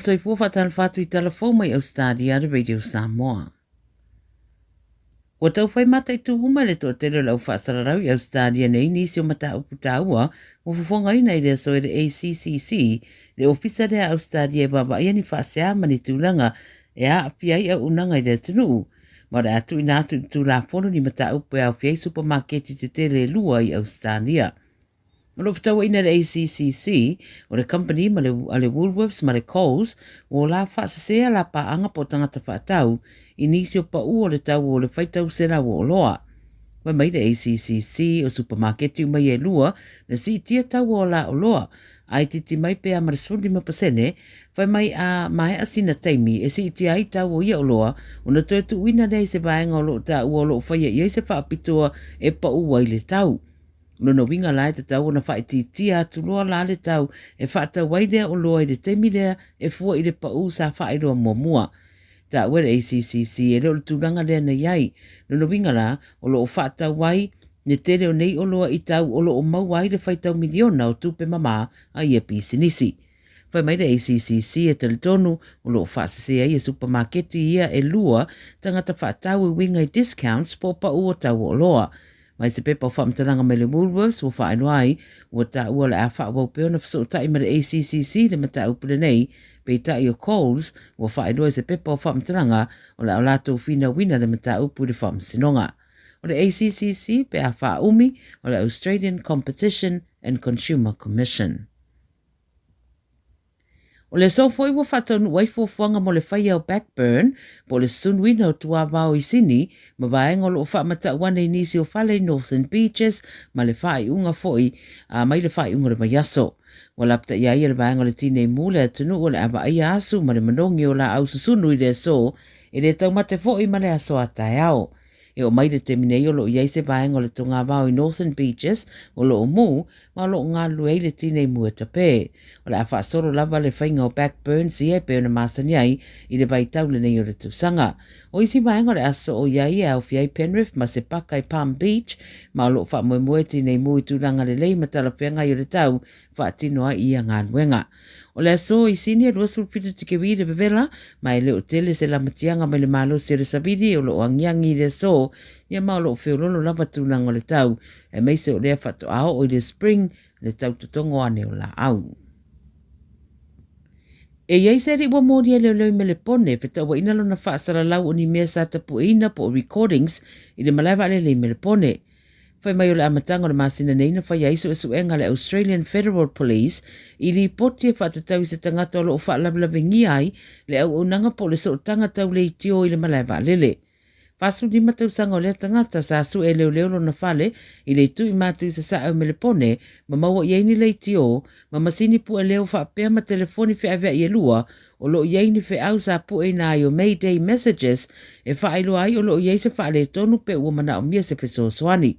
soifua faatalofa atu i tala fou mai Ausetalia a le Radio Samoa. Ua taufai mataitu uma le toatele o le au faasalalau i Ausetalia nei nisi o mataupu taua ua fofogaina i le aso e le ACCC, le ofisa lea a Ausetalia e vaavaaia ni faasea ma ni tulaga e aafia ai auaunaga i le atunuu, ma o le a tuuina atu i le Tulafono ni mataupu e aofia ai supamaketi tetele e lua i Ausetalia. O lo o fetauaiina e le ACCC, o le kamupani ma le, a le Woolworths ma le Coles, ua la faasese a la paaga po o tagata faatau i nisi o pau o le tau o le faitau selau o oloa. Fai mai le ACCC, o supamaketi uma ia e lua, na siitia tau o la oloa, a itiiti mai pe a ma le 15%, fai mai a maea sina taimi e siitia ai tau o ia oloa, ona toe tuuina lea i se vaega o lo o taua o lo o faia i ai se faapitoa e pau ai le tau. O lona uiga la e tatau ona faaitiitia atu loa la le tau e faatau ai lea oloa i le taimi lea e fua i le pau sa faailoa muamua. Taua e le ACCC e le o le tulaga lea na i ai. Lona uiga la, o lo o faatau ai le tele o nei oloa i tau o lo o maua ai le faitau miliona o tupe mamā a ia pisinisi. Fai mai le ACCC e talitonu o lo o faasese ai e supamaketi ia e lua tagata faatau e uiga i discounts po o pau o tau o oloa. Mai se pepa o faamatalaga mai le Woolworths ua faailoa ai, ua taua o le a faaauau pea ona fesootai ma le ACCC i le mataupu lenei, peitai o Coles ua faailoa i se pepa o faamatalaga o le a latou finauina le mataupu i le faamasinoga. O le ACCC pe a faaumi o le Australian Competition and Consumer Commission. O le aso foi ua faataunuu ai fuafuaga mo le faia o backburn po o le sunuina o tuavao i Sini ma vaega o lo o faamatau ane i nisi o fale i Northern Beaches ma le faaiuga foi a mai le faaiuga o le vaiaso. Ua lapataia ai e le vaega o le Tinei Mu le atunuu o le a vaaia asu ma le manogi o laau susunu i le aso e le taumate foi ma le aso a taeao. E oo mai le taimi nei o lo o i ai se vaega o le togavao i Northern Beaches o lo o mū ma o lo o galulue ai le tinei mu e tapē. O le a faasolo lava le faiga o back burns ia e pei ona masani ai i le vaitau lenei o le tausaga. O isi vaega o le a soo i ai e aofia ai Penrith ma se paka i Palm Beach ma o lo o faamoemoe tinei mu i tulaga lelei ma talafeagai o le tau faatino ai ia galuega. O le aso i Sini e 27 tikewī le vevela, ma e le o tele se lamatiaga mai le malosi o le savili o lo o agiagi i le aso, ia ma o lo o feololo lava tulaga o le tau, aemaise o lea faatoa oo i le spring le tau totogo ane o laau. E i ai se alii ua molia e leoleo i Melepone, fetauaiina lona faasalalau o ni mea sa tapueina po o recordings i le malae vaalele i Melepone. Fai mai o le amataga o le masina nei na faia ai suesuega a le Australian Federal Police i lipoti e faatatau i se tagata o lo o faalavelavegia ai le auaunaga po o le sootaga tau leitio i le malae vaalele. 45 tausaga o lea tagata sa sue e leoleo lona fale i le itu i matu i Sasae o Melepone ma maua i ai ni leitio ma masini pue leo faapea ma telefoni feaveai e lua O lo o i ai ni feau sa pueina ai o Mayday Messages e faailoa ai o lo o i ai se faaletonu pe ua manaomia se fesoasoani.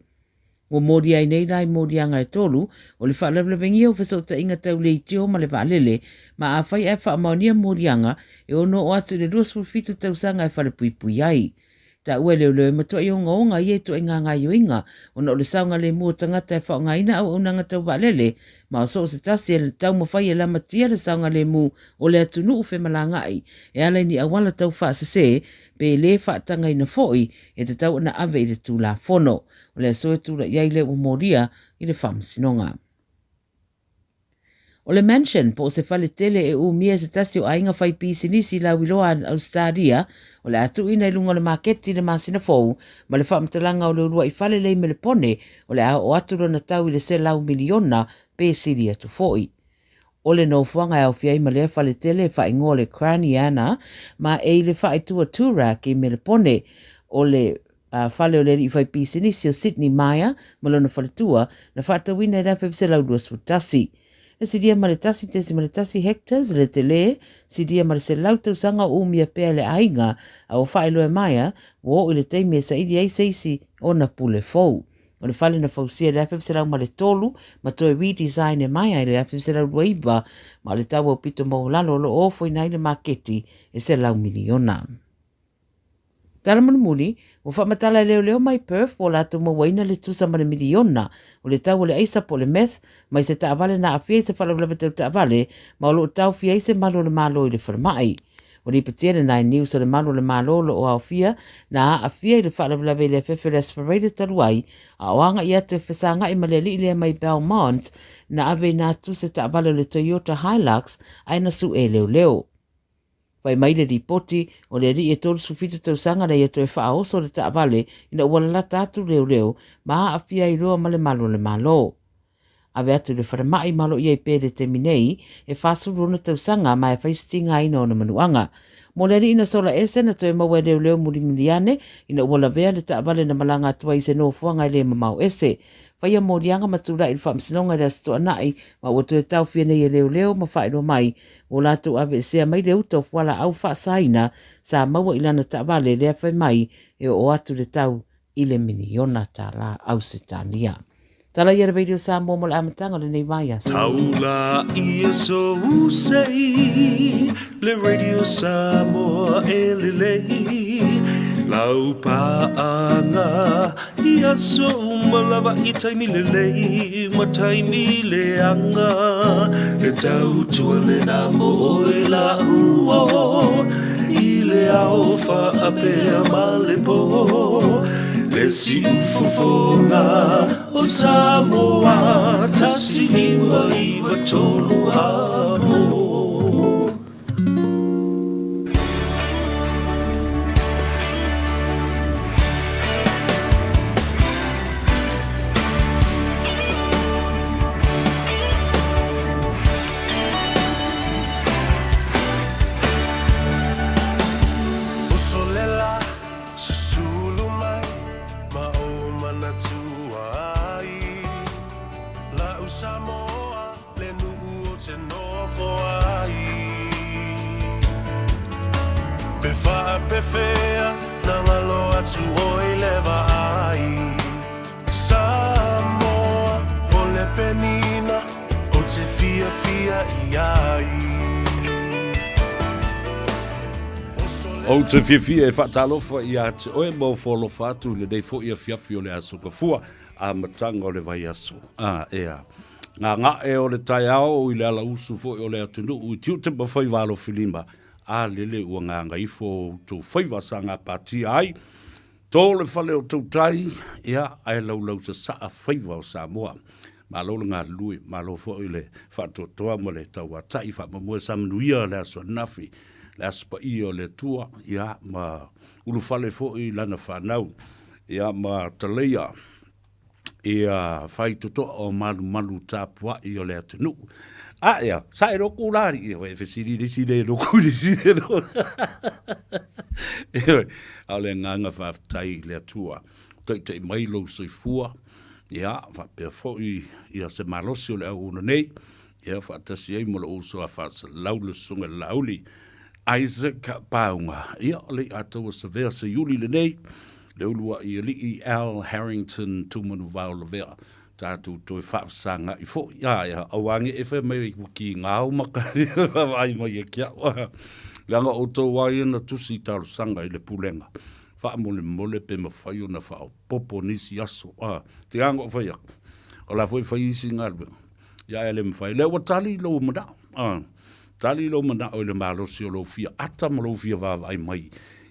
Ua molia ai nei la i moliaga e tolu o le faalavelavegia o fesootaiga tau leitio ma le vaalele, ma afai ae faamaonia moliaga, e ono oo atu i le 27 tausaga e falepuipui ai. Taua e leoleo e matuai ogaoga ia ituaiga gaoioiga ona o le saogalemu o tagata e faaaogaina auaunaga tau vaalele ma o so o se tasi e taumafai e lamatia le saogalemu o le atunuu femalagaai e ala i ni auala tau faasese pe le faatagaina foi e tatau ona ave i le Tulafono. O le aso e tulai ai lea ua molia i le Faamasinoga. O le mansion, po o se fale tele e umia e se tasi o aiga fai pisinisi lauiloa a Ausetalia, o le a tuuina i luga o le maketi i le masina fou, ma le faamatalaga o le uluai fale lei Melepone, o le a oo atu lona tau i le selau miliona pe sili atu foi. O le nofoaga e aofia ai ma lea fale tele e faaigoa o le Craniana ma e i le faaitua Toorak i Melepone, o le fale o le alii faipisinisi o Sidney Myer ma lona faletua, na faatauina i le 1921. E silia ma le 1.1 hectares le tele, silia ma le 100 tausaga o umia pea e le aiga, a ua faailoa e Myer, ua oo i le taimi e saili ai se isi ona pule fou. O le fale na fausia i le 1903 ma toe redesign e Myer i le 1929, ma o le tau aupito maualalo o lo o ofoina ai le maketi e 100 miliona. Tala mulimuli, ua faamatala e leoleo mai Perth ua latou mauaina le tusa ma le miliona o le tau o le aisa po o le meth mai se taavale na aafia i se faalavelave tau taavale ma o lo o taofia ai se malu o le Malo i le falemai. Ua lipotia le Nine News o le malu o le Malo o lo o aofia na aafia i le faalavelave i le afefe o le Aso Faraile talu ai a o agai atu e fesagai ma le alii lea mai Belmont na aveina atu se taavale o le Toyota Hilux ae na sue e leoleo. Fai mai le lipoti, o le alii e 37 tausaga na ia toe faaoso le taavale ina ua lalata atu leoleo ma aafia ai loa ma le malu o le Malo. Ave atu i le falemai ma o lo o i ai pea i le taimi nei, e 46 tausaga ma e fai se tigaina o ona manuaga. Mo le alii na sola ese na toe maua e leoleo mulimuli ane ina ua lavea le taavale na malaga atu ai i se nofoaga e le mamao ese. Faia moliaga ma tulai i le faamasinoga i le Aso Toonai ma ua toe taofia nei e leoleo ma faailoa mai ua latou aveesea mai le uta o fualaau faasaina sa maua i lana taavale lea fai mai e oo atu le tau i le miniona tālā Ausetalia. Tala ia le Radio Samoa mo le amataga o lenei vaiaso. Taula ia sou sei le Radio Samoa e lelei lau paaga I aso uma lava i taimi lelei ma taimi leaga E tautua lena mo oe lāua I le ao faapea ma le pō Le siufofoga o Samoa 1593 a pō. Le nuu o te nofo ai. Pe faapefea na ngalo atu oi le vaai. Samoa o le penina o te fiafia i ai. Ou te fiafia e faatalofa ia te oe ma ofoalofa atu i lenei foi afiafi o le Aso Gafua, amataga o le vaiaso. A, ea. Ngā nga'e o le taeao i le ala usu foi o le atunuu i tiute ma faiva alofilima, a lele ua gagaifo o outou faiva sa gapatia ai, tō le fale o tautai, ia, ae laulau sasaa faiva o Samoa. Malo le galulue, malo foi le faatoatoa ma le tauata'i faamoemoe sa manuia le aso ananafi, le aso paia o le Atua, ia, ma ulufale foi lana fanau, ia, ma taleia ia faitotoa o malumalu tapuai o le atunuu. A ea, sa e loku la alii, e fesili le isi le loku le isi le loku. A o le agaga faafetai i le Atua, taitai mai lou soifua, ia, faapea foi ia se malosi o le auauna nei, ia faatasi ai ma lou uso a Faasalau le Susuga i le Laauli, Isaac Pauga. Ia, o le iataua savea seiuli lenei, le uluai alii Al Harrington Tumanuvao Lavea, tatou toe faafesagai foi. A, ia, aua ne i fai mai ua kigao maka vaavaai mai ia ki au. Leaga o outou lava ia na tusi talosaga i le pulega, faamolemole pe mafai ona faaopoopo nisi aso. A, te aga o fai atu, o la foi e fai isi galuega. Ia ae le mafai. Lea ua tali lou manao. A, tali lou manao i le malosi o lou fia ata ma lou fia vaavaai mai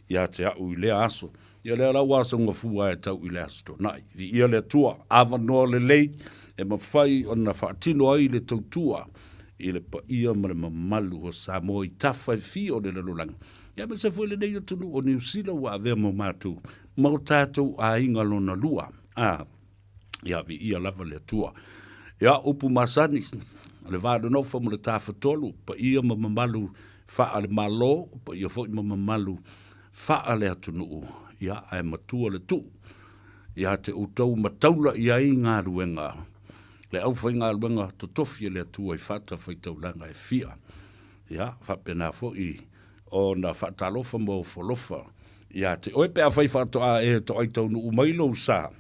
ia te au i lea aso. Ia lea la ua aso gafua e tau i le Aso Toonai. Viia le Atua, avanoa lelei e mafai ona faatino ai le tautua i le paia ma le mamalu o Samoa i tafa e fia o le lalolagi, ia aemaise foi lenei atunuu o Niu Sila ua avea ma o matou ma o tatou aiga lona lua. A. Ia, viia lava le Atua. Ia, upu masani, o le va nonofo ma le tafatolu, paia ma mamalu faa le Malo, paia foi ma mamalu faa le atunuu, ia, ae matua le tuu ia te outou ma taula i ai galuega, le aufaigaluega totofi e le Atua i fatafaitaulaga e fia. Ia, faapena foi ona faatalofa ma ofolofa ia te oe pe afai faatoa e toai taunuu mai lou sa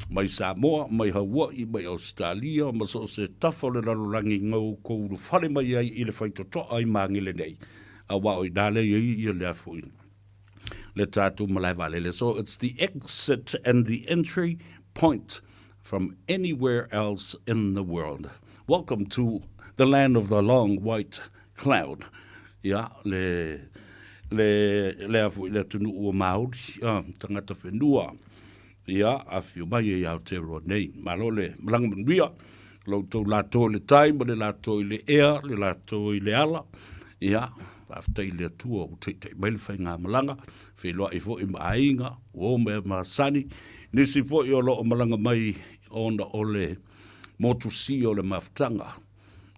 mai Samoa, mai Hauaʻi, mai Ausetalia ma so o se tafa o le lalolagi na outou ulufale mai ai i le faitotoa i Magele nei, aua o i ina lea i ai ia le a foi. le tatou malae vaalele. So it's the exit and the entry point from anywhere else in the world. Welcome to the land of the long white cloud. Ia, le, le, le afu i le atunuu o Māori, uh, tangata whenua, ia, awhio mai e Aotearoa nei. Malo le malaga manuia, lo tou lato i le tai, ma le lato i le ea, le lato i le ala, ia, faafetai i le Atua ua taitai mai le faigamalaga, feiloai foi ma aiga, uo ma e masani, nisi foi o lo o malaga mai ona o le motusia o le mafutaga,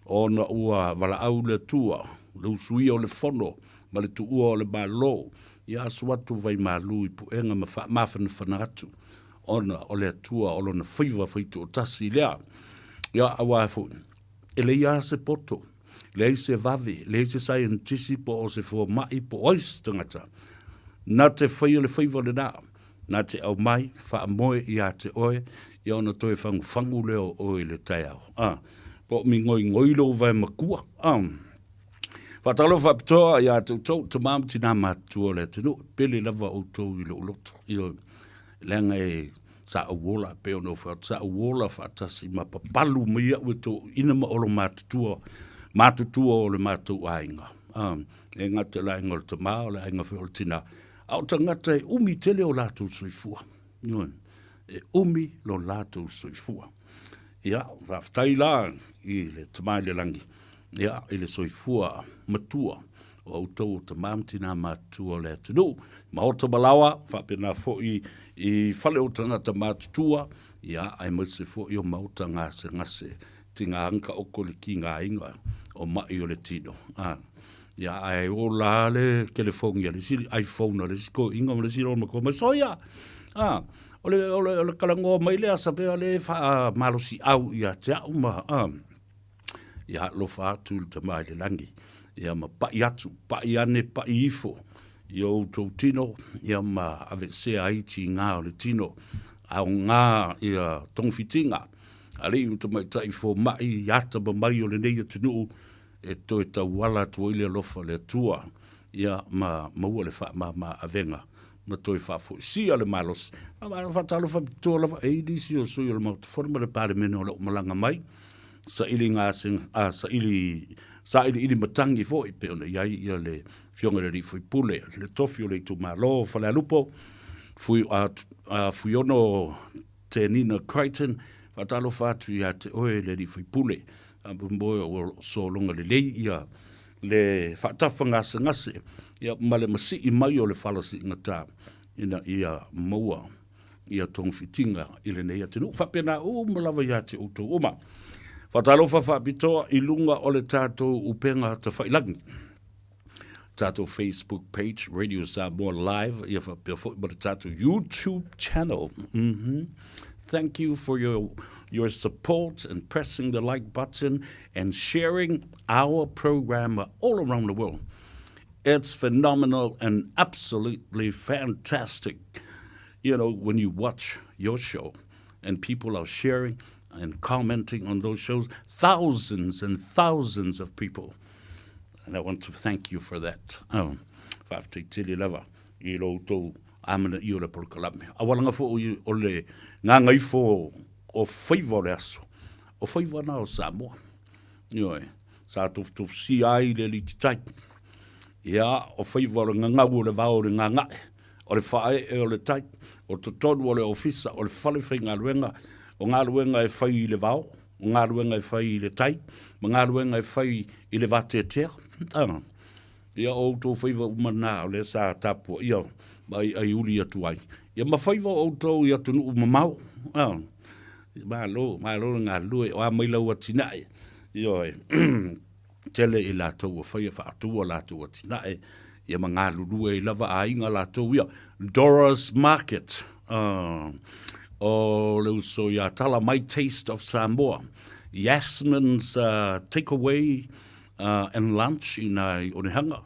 ona ua valaau le Atua, le usuia o le fono ma le tuua o le Malo, ia asu atu vaimalu i puega ma faamafanafana atu, ona o le Atua o lona faiva faitoatasi lea. Ia, aua foi, e leai lava se poto, leai se vave, leai se saienitisi po o se fomai po o ai se tagata na te faia le faiva lena, na te aumai, faamoe ia te oe, ia ona toe fagufagu lea o oe i le taeao. A, po o migoigoi lou vae makua. A, faatalofa faapitoa ia te outou, tama ma tinā matutua o le atunuu, pele lava outou i lou loto. Ioe, leaga e Sa ou ola, pei ona ou fai atu, sa ou ola faatasi ma papalu mai au e toeaiina ma olo matutua, matutua o le matou aiga. Ah, e gata i le aiga o le tama, o le aiga foi o le tina. A o tagata e umi tele o latou soifua. Ioe, e umi lo latou soifua. Ia, faafetai la i le Tama i le Lagi, ia, i le soifua matua o outou o tama ma tinā matutua o le atunuu, maota ma laoa, faapena foi i fale o tagata matutua, ia, aemaise foi o maota gasegase, tigaga oko le kigaina o mai o le tino. A, ia, ae ola le telefoni a le isi, iPhone a le isi toeaina ma le isi loomatua mai, soia! A, o le, o le, o le talanoa mai lea sapea le faamalosiau ia te au ma, a, ia alofa atu le Tama i le Lagi, ia ma pai atu, pai ane, pai ifo i o outou tino, ia ma aveesea ai tiga o le tino, aoga ia togafitiga, alii ma tamaitai fomai atamamai o lenei atunuu, e toe tauala atu ai le alofa o le Atua, ia ma maua le faamama avega ma toe faafoisia le malosi. Faatalofa faapitoa lava e i ai nisi o sui o le Maota Fono ma le Palemene o lo o malaga mai, saili gase, a, saili, sailiili matagi foi pei ona i ai ia le Afioga i le Alii Faipule, le tofi o le itumalo o Falealupo, Fui, a, a, Fuiono Tenina Crichton, faatalofa atu ia te oe le Alii Faipule, faamoemoe o lo o sologa lelei ia le faatafa gasegase ia ma le masii mai o le fala siigatā ina ia maua ia togafitiga i lenei atunuu. Faapena uma lava ia te outou uma. Faatalofa faapitoa i luga o le tatou upega tafailagi, tatou Facebook page Radio Samoa Live ia faapea foi ma le tatou YouTube channel. Mm -hmm. Thank you for your, your support and pressing the like button and sharing our program all around the world. It's phenomenal and absolutely fantastic. You know, when you watch your show and people are sharing and commenting on those shows, thousands and thousands of people. And I want to thank you for that. Oh, faafetai tele lava i lo outou amana i o le polokalame. Awalanga fo o le gagaifo o faiva o le aso. O faiva na o Samoa. Ioe, sa tofutofusia ai le alii tai. Ia, o faiva o le gagau o le vao o le gagae, o le faaee o le tai, o totonu o le ofisa, o le fale faigaluega, o galuega e fai i le vao, o galuega e fai i le tai, ma galuega e fai i le vateatea. Ah. Ia, o outou faiva uma na, o lea sa tapuaia ma aiaiuli atu ai. Ia, ma faiva o outou i atunuu mamao. Ah. Malo, malo le galulue, o a mai lau atinae. Ioe, tele i latou ua faia faatua latou atinae, ia ma galulue ai lava aiga latou ia. Dora's Market, uh, o le uso ia Tala, My Taste of Samoa. Yasmin's uh, Takeaway uh, and Lunch i nā i Onehanga.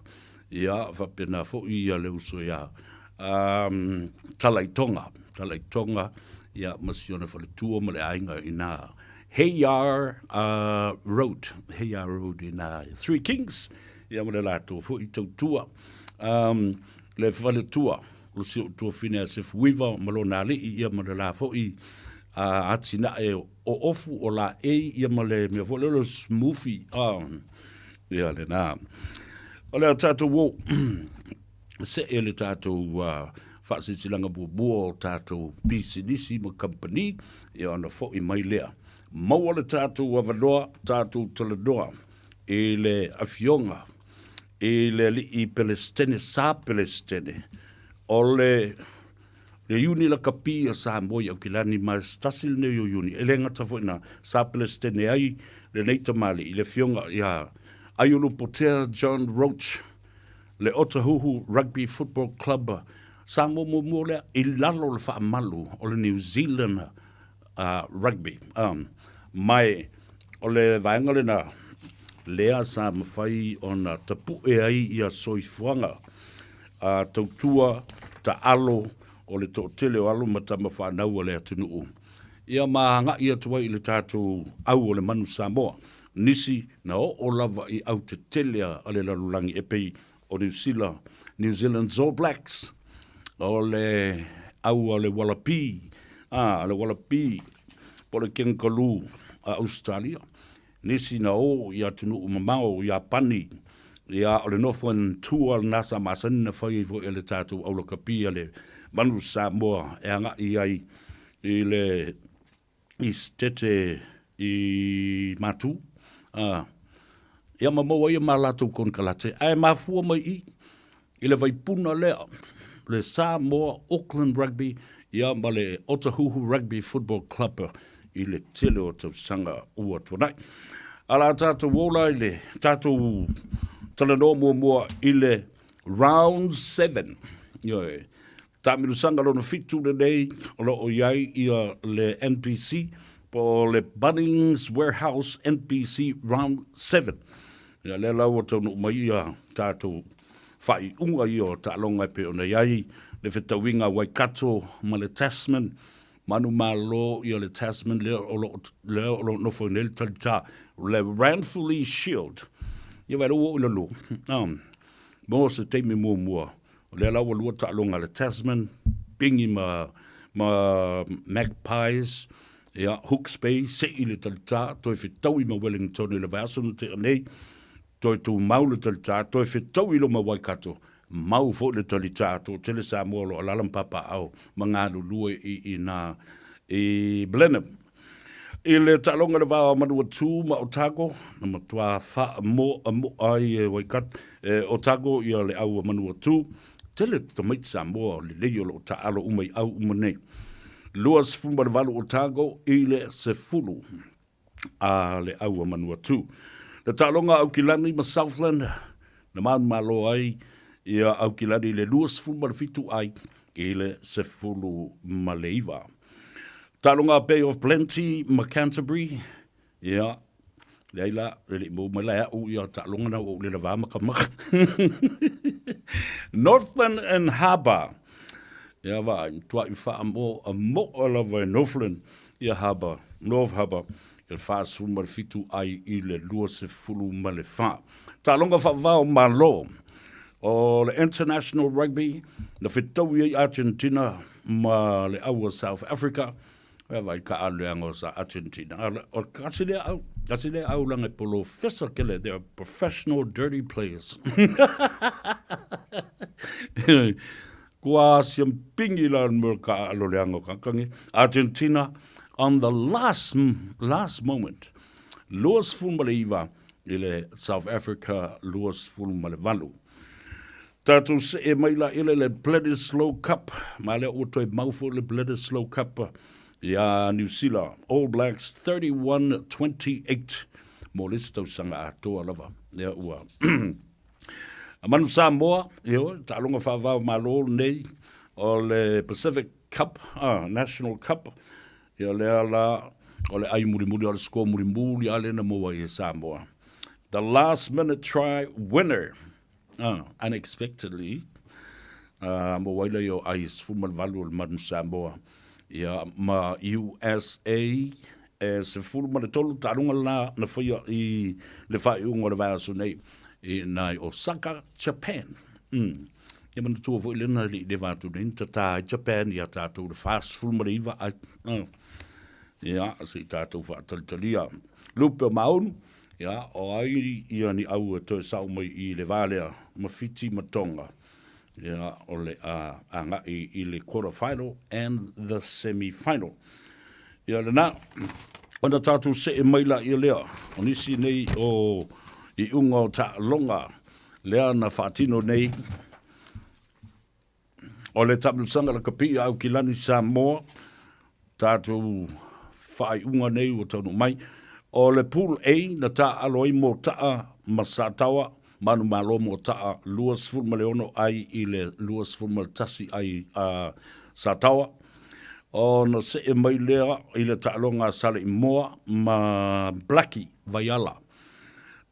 Ia, faapena foi ia le uso ia um, Talaitonga, Talaitonga, ia, ma si ona faletua ma le aiga i nā Heyar uh, Road, Heyar Road i nā Three Kings, ia ma le latou foi tautua. Um, le faletua o si ou tuafine a Sefuiva ma lona alii ia ma le la foi atinae o ofu o laei ia ma le mea foi lea o le smoothie ia lena. O le a tatou o see le tatou faasilasilaga muamua o tatou pisinisi ma kamupani ia ona foi mai lea. Maua le tatou avanoa, tatou talanoa i le Afioga i le Alii Pelesitene, Sa Pelesitene o le le Iuni Lakapi a Samoa i Aukilani ma se tasi lenei o Iuni, e le gata foi na Sa Pelesitene ai lenei tamalii i le Afioga ia Aiolupotea John Roach, le Otahuhu Rugby Football Club Samoa muamua lea i lalo o le faamalu o le New Zealand Rugby. Ma o le vaega lena lea sa mafai ona tapue ai ia soifuaga tautua taalo o le toatele o alo ma tama fanau a le atunuu ia ma agai atu ai i le tatou au o le manu Samoa. Nisi na oo lava i au tetele a le lalolagi e pei o Niu Sila, New Zealand's All Blacks, o le au a le Wallaby, a le Wallaby po o le Kangaroo a Ausetalia. Nisi na o i atunuu mamao, Iapani, ia o le Northland Tour lena sa masani na fai ai foi e le tatou aulakapi a le Manu Samoa e agai ai i le i Setete i Matu, a, ia ma maua ai ma latou konekarate, ae mafua mai i i le vaipuna lea, le Samoa Auckland Rugby ia ma le Otahuhu Rugby Football Club i le tele o tausaga ua tuanai. A la tatou o la i le tatou talanoa muamua i le round 7. Ioe. Taamilosaga lona fitu lenei o lo o i ai ia le NPC po o le Bunnings Warehouse NPC Round 7. Ia lea la ua taunuu mai ia tatou faaiuga ia o taaloga e pei ona i ai le fetauiga a Waikato ma le Tasman, manumalo ia le Tasman lea o lo o, lea o lo o nofo ai nei le talita, le Ranfurly Shield. Ia vaai la ua oo i lalo. Mo se taimi muamua O lea la ua lua taaloga a le Tasman, Bingy ma, ma Magpies, ia, Hooks Bay, sei le talitā, toe fetaui ma Wellington i le vaiaso na tea nei, toe tumau le talitā, toe fetaui loa ma Waikato, mau foi le talitā, toatele Samoa o lo o alaala ma papaaao ma galulue i inā i Blenheim. I le taaloga i le va o Manuatū ma Otago, na matua faamoamoa ai e Waikato, e Otago ia le au a Manuatū. Tele tamaiti Samoa lelei o lo o taaalo uma i au uma nei. 28 Otago i le 10 a le au a Manuatū. Le taaloga a Aukilani ma Southland, na manumalo ai ia Aukilani i le 27 ai i le 19. Taaloga Bay of Plenty ma Canterbury, ia, leai la, e le i maua mai la e au ia taaloga na ua ou le lavā makamaka. Northland and Harbour, ia vaai, matuai faamoamoa lava e Northland ia Harbour, North Harbour, i le 47 ai i le 24. Taaloga faavavao o Malo, o le International Rugby, na fetaui ai Argentina ma le au o South Africa, e vai ka aleanga o sa Argentina. O kasi lea au, kasi lea au langa e polofesa kele, they are professional dirty players. Kua siampingi la mo ka alo leanga o kakangi. Argentina on the last, last moment, 29 i le South Africa 28. Tatou see mai la ile le Bledisloe Cup, ma lea ua toe mau foi le Bledisloe Cup iā Niu Sila, All Blacks 31-28 mo le isi tausaga atoa lava. Ia ua A Manu Samoa, ioe, taaloga faava o Malo lenei o le Pacific Cup, National Cup, ia lea la o le ai mulimuli o le score mulimuli a lea na maua ai e Samoa. The last minute try winner. Unexpectedly, maua ai lea o ai 18 o le Manu Samoa ia ma USA e 13 taaloga la na faia i le faaiuga o le vaiaso nei i nai Osaka, Japan. Ia manatua foi lea na le i leva atu nei na tatā ai Japan iā tatou i le 49 ai. Ia, se i tatou faatalitalia lupe o Maunu, ia, o ai ia ni au e toe sao mai i le va lea ma Fiti ma Tonga. Ia, o le a agai i le quarter final and the semi final. Ia lena, ona tatou see mai laia lea, o nisi nei o iuga o taaloga lea na faatino nei, o le taamilosaga lakapi a Aukilani Samoa, tatou faaiuga nei ua taunuu mai, o le Pool A na taaalo ai Motaa ma Sataoa, Manumalo Motaa 26 ai i le 21 ai a Sataoa, ona see mai lea i le taaloga a Saleimoa ma Blackie Vaiala.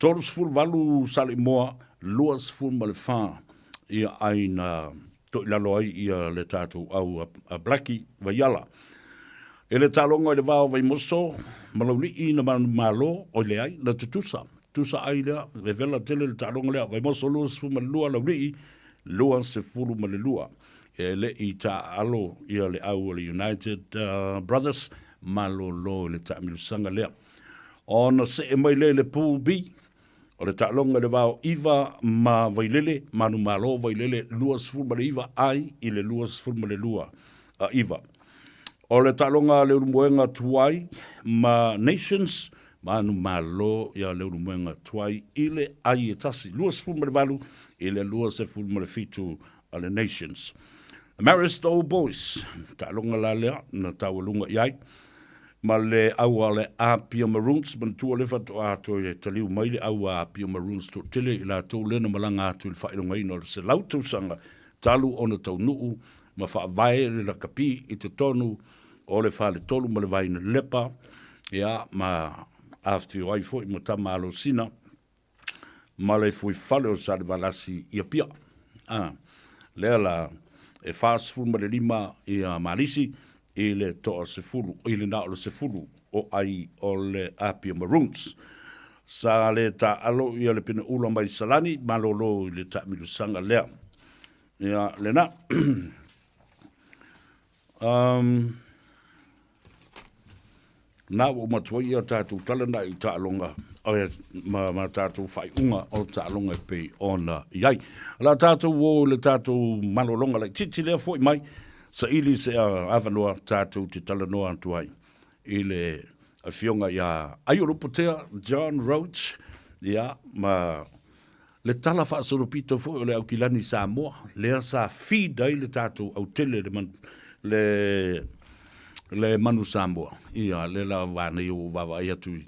38 Saleimoa, 24 ia ai na toilalo ai ia le tatou au a Blackie Vaiala. I le taaloga i le va o Vaimoso ma Laulii na manumalo, oi leai, na tutusa. Tusa ai lea, vevela tele le taaloga lea, Vaimoso 22, Laulii 22. E le i taaalo ia le au o le United Brothers malolo i le taamilosaga lea. Ona see mai lea i le Pool B, o le taaloga i le va o Iva ma Vailele, Manumalo Vailele 29 ai i le 22 a Iva. O le taaloga a Leulumoega Tuai ma Nations, Manumalo ia Leulumoega Tuai i le ai e tasi, 28 i le 27 a le Nations. The Marist Old Boys, taaloga la lea na taualuga i ai, ma le au a le Apia Maroons, manatua le faatoa toe taliu mai le au a Apia Maroons toatele i latou lea na malaga atu i le faailogaina o le 100 tausaga talu ona taunuu ma faavae le lakapi i totonu o le faletolu ma le Vainalepa, ia, ma afifio ai foi ma Tama Alosina ma le fuifale o Salevalasi i Apia. A, lea la, e 45 ia Malisi i le toa sefulu, i le na o le sefulu o ai o le Apia Maroons. Sa le taaalo ia le pine ula mai Salani, malolo i le taamilosaga lea. Ia, lena. um, na ua uma atu ai ia tatou tala na i taaloga ma, ma tatou faaiuga o taaloga e pei ona i ai. La tatou o le tatou malologa laitiiti lea foi mai, saili se avanoa tatou te talanoa atu ai i le afioga ia Aiolupotea John Roach, ia, ma Le tala faasolopito foi o le Aukilani Samoa, lea sa feed ai le tatou autele le, le, le manu Samoa. Ia, lea la vā nei ua vaavaai atu i,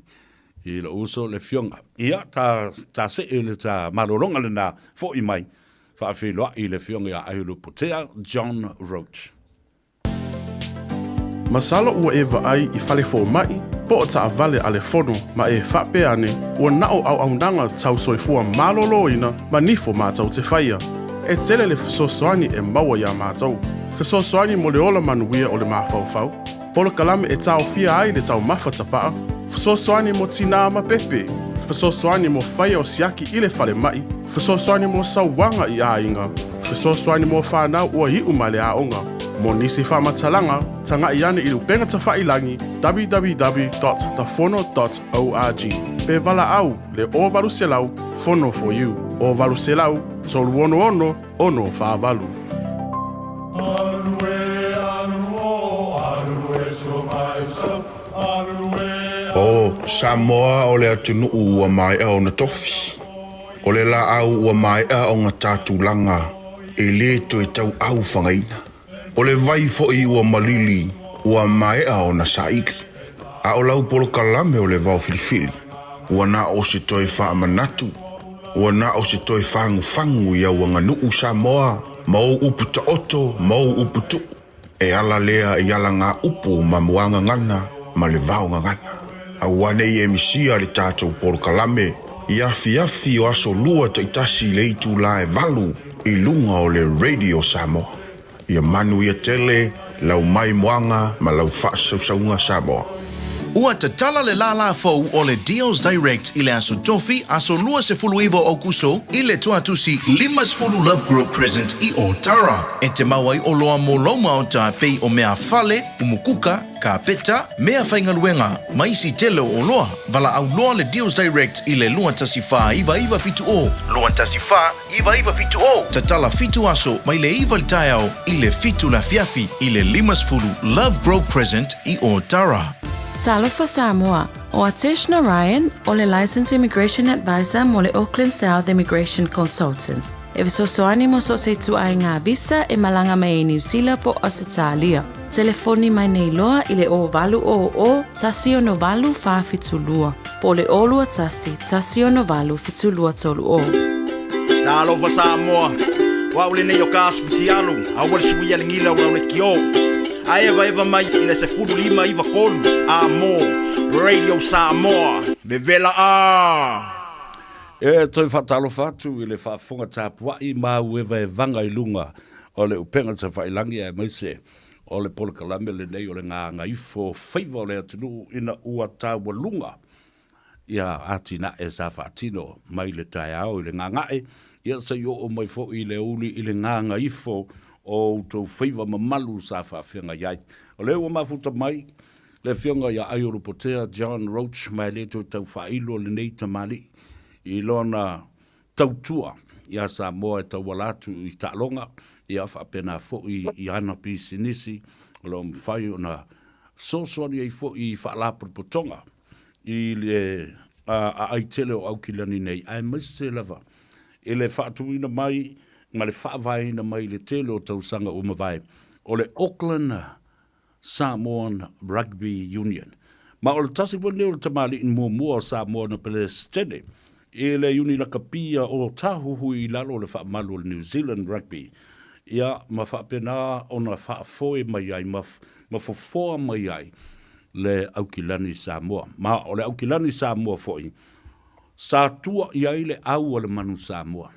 i lou uso le afioga. Ia, ta, ta see le ta malologa lena, foi mai, faafeiloai le afioga ia Aiolupotea John Roach. Masalo ua e vaai i fale fomai po o taavale a le fono ma e faapea ane ua na o auaunaga tau soifua maloloina ma nifo matou te faia. E tele le fesoasoani e maua iā matou. Fesoasoani mo le ola manuia o le mafaufau, polokalame e taofia ai le taumafa tapaa, fesoasoani mo tinā ma pepe, fesoasoani mo faia o siaki i le falemai, fesoasoani mo sauaga i aiga, Fesoasoani mo whanau ua iu mai le aoga. Mo nisi faamatalaga, taga'i ane i le upega tafailagi www.thefono.org pe valaau le 0800 Fono for You, 0800 366 648. O Samoa o le atunuu ua maea ona tofi. O le laau ua maea ona ta tulaga e le toe tauau fagaina. O le vai foi ua malili ua maea ona saili. A o lau polokalame o le vao filifili, ua na o se toe faamanatu, ua na o se toe fagufagu i au aganuu Samoa ma ou upu taoto ma ou upu tuu. E ala lea i alagaupu ma muagagana ma le vaogagana. Aua ne i e misia le tatou polokalame i afiafi o aso lua taitasi i le itula e valu i luga o le Radio Samoa. Ia manuia tele lau maimoaga ma lau faasausauga Samoa. Ua tatala le lālā fou o le Deals Direct i le Aso Tofi, aso 29 o Aukuso, i le Tuatusi 50 Lovegrove Crescent i Ōtara. E te mau ai oloa mo lou maota pei o mea fale, umukuka, kapeta, mea faigaluega, ma isi tele o oloa. Valaau loa le Deals Direct i le 2149970. 2149970. Tatala fitu aso mai le iva i le taeao i le fitu le afiafi i le 50 Lovegrove Crescent i Ōtara. Talofa Samoa, ʻO Atesh Narayan, ʻo le Licensed Immigration Advisor mo le Auckland South Immigration Consultants, e fesoasoani mo so o se ituaiga visa e malaga mai ai Niu Sila po o Ausetalia. Telefoni mai nei loa i le 0800 168 472 po o le 021 168 7230. Talofa Samoa, o au lenei o Kas Futialu, aua le suia le gila o lau lekiō. A evaeva mai i le 15 9 3 a mo Radio Samoa, vevela a! E toe faatalofa atu i le faafofoga tapuai ma au evaevaga i luga o le upega tafailangi aemaise o le polokalame lenei o le gagaifo faiva o le atunuu ina ua taualuga ia atinae sa faatino mai le taeao i le gagae, ia se i oo mai foi i le aoauli i le gagaifo o outou faiva mamalu sa faafeagai ai. O lea ua mafuta mai le Afioga ia Aiolupotea John Roach ma e le toe tau faailo lenei tamalii i lona tautua iā Samoa e tauala atu i taaloga, ia faapena foi i ana pisinisi o lo o mafai ona fesoasoani ai foi i faalapotopotoga i le aai tele o Aukilani nei, aemaise lava i le faatuina mai ma le faavaeina mai i le tele o tausaga ua mavae o le Auckland Samoan Rugby Union. Ma o le tasi foi lenei o le tamalii muamua o Samoa na Peresetene i le Iuni Lakapia o Tāhuhu i lalo o le faamalu o le New Zealand Rugby, ia, ma faapena ona faafoe mai ai ma, ma fofoa mai ai le Aukilani Samoa. Ma o le Aukilani Samoa foi, sa tua i ai le au a le manu Samoa.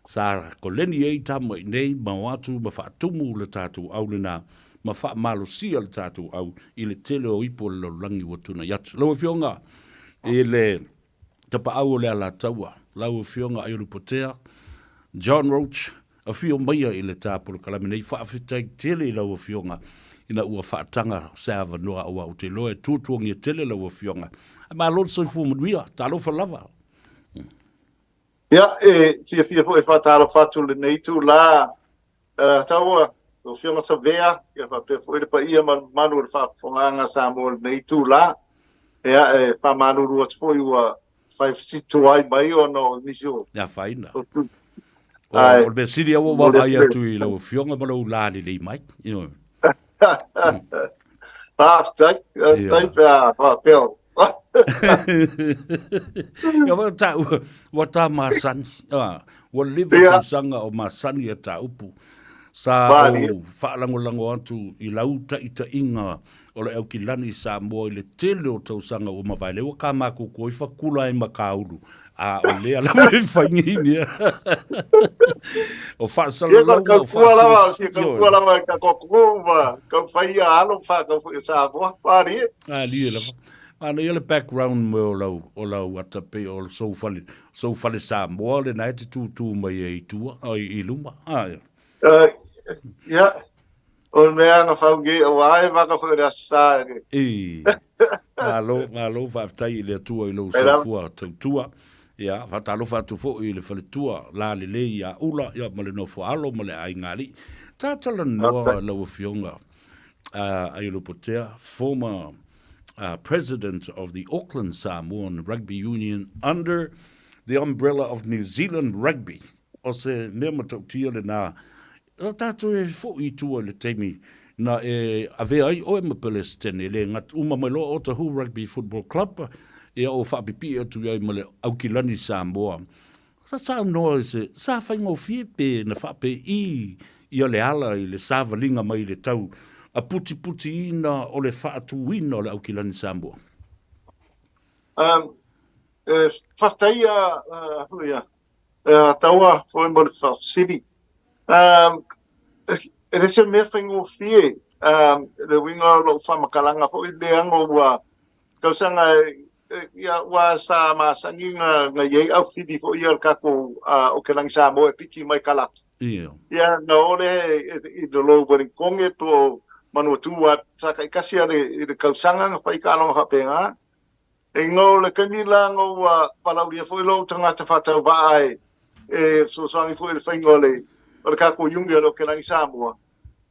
Sa koleni ai tama i nei ma o atu ma faatumu le tatou au lena ma faamalosia le tatou au i le tele o ipu o le lalolagi ua tunai atu. Lau Afioga i le Tapaau o le Alataua, lau Afioga Aiolupotea, John Roach, afio maia i le ta polokalame nei. Faafetai tele i lau Afioga ina ua faataga se avanoa aua ou te iloa e tuatuagia tele lau Afioga. Ae malo le soifua manuia. Talofa lava. Ia, e fiafia foi e faatalofa atu i lenei itulā, Taua, lau Afioga Savea, ia faapea foi le paia ma le mamalu o le faafofogaaga a Samoa i lenei itulā. Ia, e faamalulu atu foi ua fai fesituai mai ona o nisi o E afaina. o tu. O, o le mea sili lava ua vaavaai atu i lau Afioga ma lou lalelei mai. Ioe. Faafetai, faafetai pe a faapea o. Ia ua ta ua ta masani. Ah, ua leva tausaga o masani e ta upu. Sa ou faalagolago atu i lau taitaiga o le Aukilani Samoa i le tele o tausaga ua mavae. Lea ua ka makokoa i fakula ai ma kaulu. A o lea lava e fai nei mea. O faasalalauga o faasilisili. Ia kaukua lava i ka koko ma kau fai ia alo fa kau foi Samoa. Malie. Malie lava. Manaia le background mo o lau, o lau ata pei o sou fale, sou fale Samoa lena e te tūtū mai ai i tua, ai i luma. Ah, ia. Ia, o le mea na fau nei, aua e vaka foi o le Aso Sa e. I. Malo, malo, faafetai i le Atua i lou soifua tautua. Ia, faatalofa atu foi i le faletua la lelei ia Ula, ia, ma le nofo alo ma le aiga alii. Talanoa lau Afioga Aiolupotea, former President of the Auckland Samoan Rugby Union under the umbrella of New Zealand Rugby. O se mea matautia lena, o tātou e foʻi i tua i le taimi na e avea ai oe ma Pelesitene, le gat uma mai loa o Otahuhu Rugby Football Club, ia o faapipii atu i ai ma le Aukilani Samoa. Sa saunoa i se, sa faigofie pe na faapei ia le ala i le savaliga mai i le tau a putiputiina o le faatuina o le Aukilani Samoa. Um, e faafetai a, a, a Taua foi mo le faafesili. Um, e le se mea faigofie, um, le uiga o lou faamatalaga foi leaga ua. Tausaga ia ua sa masani na na iai au fili foi ia le tatou o ke lagi Samoa e piki mai Kalaki. Ia. Ia na o le i le lou Wellingtonge po o Manuatu a sa taitasi a le i le tausaga na fai taaloga faapena. E no le taimi la na ua valaaulia foi lou tagata faatauvaa e e fesoasoani foi i le faiga o le o le tatou iuni o le Okelagi Samoa.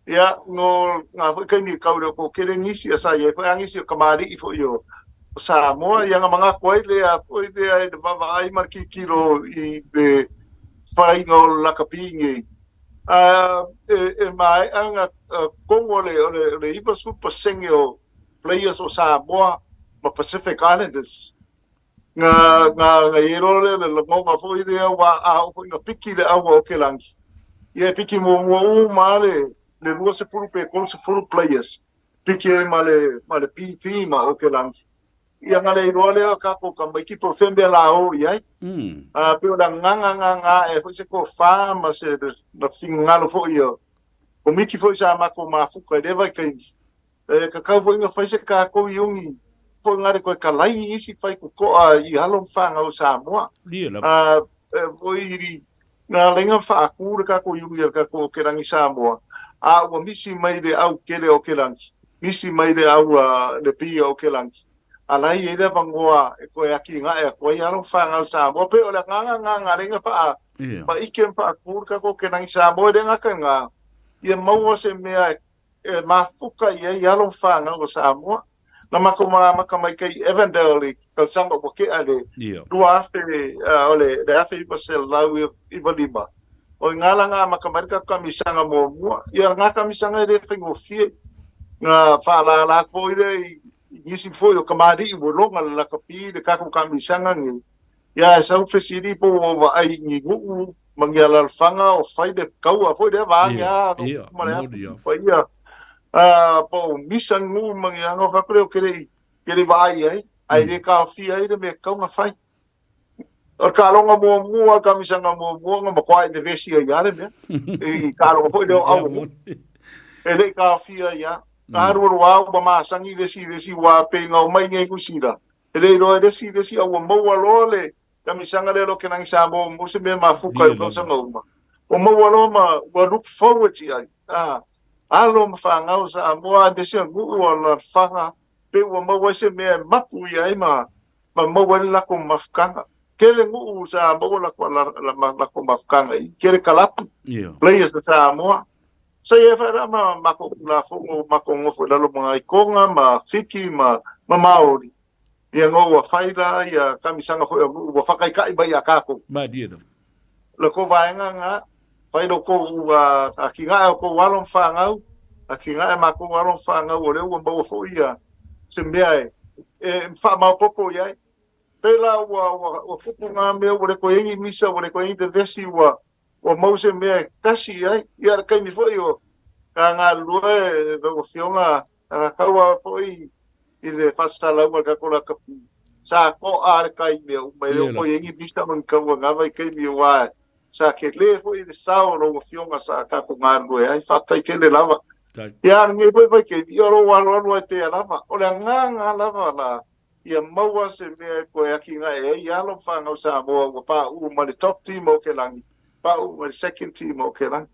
Ia, no ngā foi taimi kau leo ko kele nisi, a sa iai foi a nisi o kamali'i foi o Samoa, ia nga manatu ai lea foi lea i le vaavaai ma le tilotilo i le faiga o le lakapi nei. A e maea nga totonu o le o le o le 90% o players o Samoa ma Pacific Islanders. Nga, nga, nga i loa lea le lagona foi lea ua a oo foi ina piki le aua o Kelangi. Ia e piki muamua uma lava le, le 20 pe 30 players, piki ai ma le, ma le B team a Okelangi. Ia nga le iloa lea o tatou tamaiti po o fea mea la o i ai. A, pei o le agaga nga ae foi se tofa ma se na finagalo foi o Komiti foi sa matou mafuta i lea vaitaimi. E kakau foi na fai se kākou iuni foi ngare koe kalai i isi whai kokoa i alo ma whāngau o Samoa. Ia lava. A, foi i ngā lenga whaakū le kākou iuni a le kākou o Kerangi Samoa, a ua misi mai le au kele o Kerangi, misi mai le au a le pia o Kerangi. A lai e le avangoa e koe aki ngae a koe i alo ma whāngau Samoa. Pe o le anganga ngā ngā lenga whaa, ma ike ma whaakū le kākou Kerangi Samoa i le ngaka ngā, ia maua se mea e e mafuka i ai alo ma fanau o Samoa. Na matou amata mai kai Evandale i tausaga ua tea le 2000, o le 1995. O i ngā la nga amata mai le tatou kamisaga muamua. Ia ngā kamisaga e le faigofie. Nga whaalala atu foi lea i nisi foi o kamali'i ua loga le lakapi le tatou kamisaga nei. Ia e sau fesili po ua vaai i ni nuu ma ni alalafaga o fai le kaua foi lea vaage a ma le atu paia po o misa ni nuu ma ni aga o fai atu lea ou te le te le vaai ai ae le taofia ai le mea e tatau ona fai. O le taaloga muamua, le kamisaga muamua na matua e vevesi ai lava le mea i taaloga foi lea o au o nuu. E le i taofia ai lava. Na alualu lava ua masani le isi i le isi ua pei na omai nei i Niu Sila E le iloa e le isi le isi a ua maua loa le kamisaga lea lo Kenagi Samoa ua maua se mea mafuka i tausaga uma. Ua maua loa ma ua look forward i ai. A, alo ma fanau Samoa aemaise o nuu o alaalafaga pe ua maua ai se mea e mapu ia ai ma ma maua ai le lakou mafukaga. Tele nuu sa maua lakou lakou mafukaga i tele kalapu players a Samoa. Sa ia whae rā ma makou Tulafono, makou nofo i lalo ma ngai Tonga, ma Fiti, ma, ma Maori. Ia no ua whai la ia kamisanga foi o nuu ua whakaika'i mai ia kākou. Malie lava. Le kou vaega nga, whai lo kou a, a ki ngae o kou alo ma whāngau, a ki ngae makou alo ma whāngau o lea ua maua foi ia se mea e, e whaamaopopo i ai. Pēlā ua, ua, ua tupu ngā mea, ua le koe engi misa, ua le koe engi vevesi, ua, Ua mau se mea e kasi i ai. Ia, le taimi foi o ka galulue lau Afioga Kalakaua foi i le faasalalauga o le tatou lakapi, sa to'a le tai mea uma, e le o koe i ai ni visa ma ni tauanava i taimi aua sa tele foi le sao o lau Afioga sa tatou galulue ai. Faafetai tele lava. Ia, lenei foi vaitaimi, ia o lou alualu ai pea lava. O le agaga lava la Ia maua se mea e toe atinae ai alo ma fanau Samoa ua paʻu ma le top team o Okelani, paʻu ma le second team o Okelani.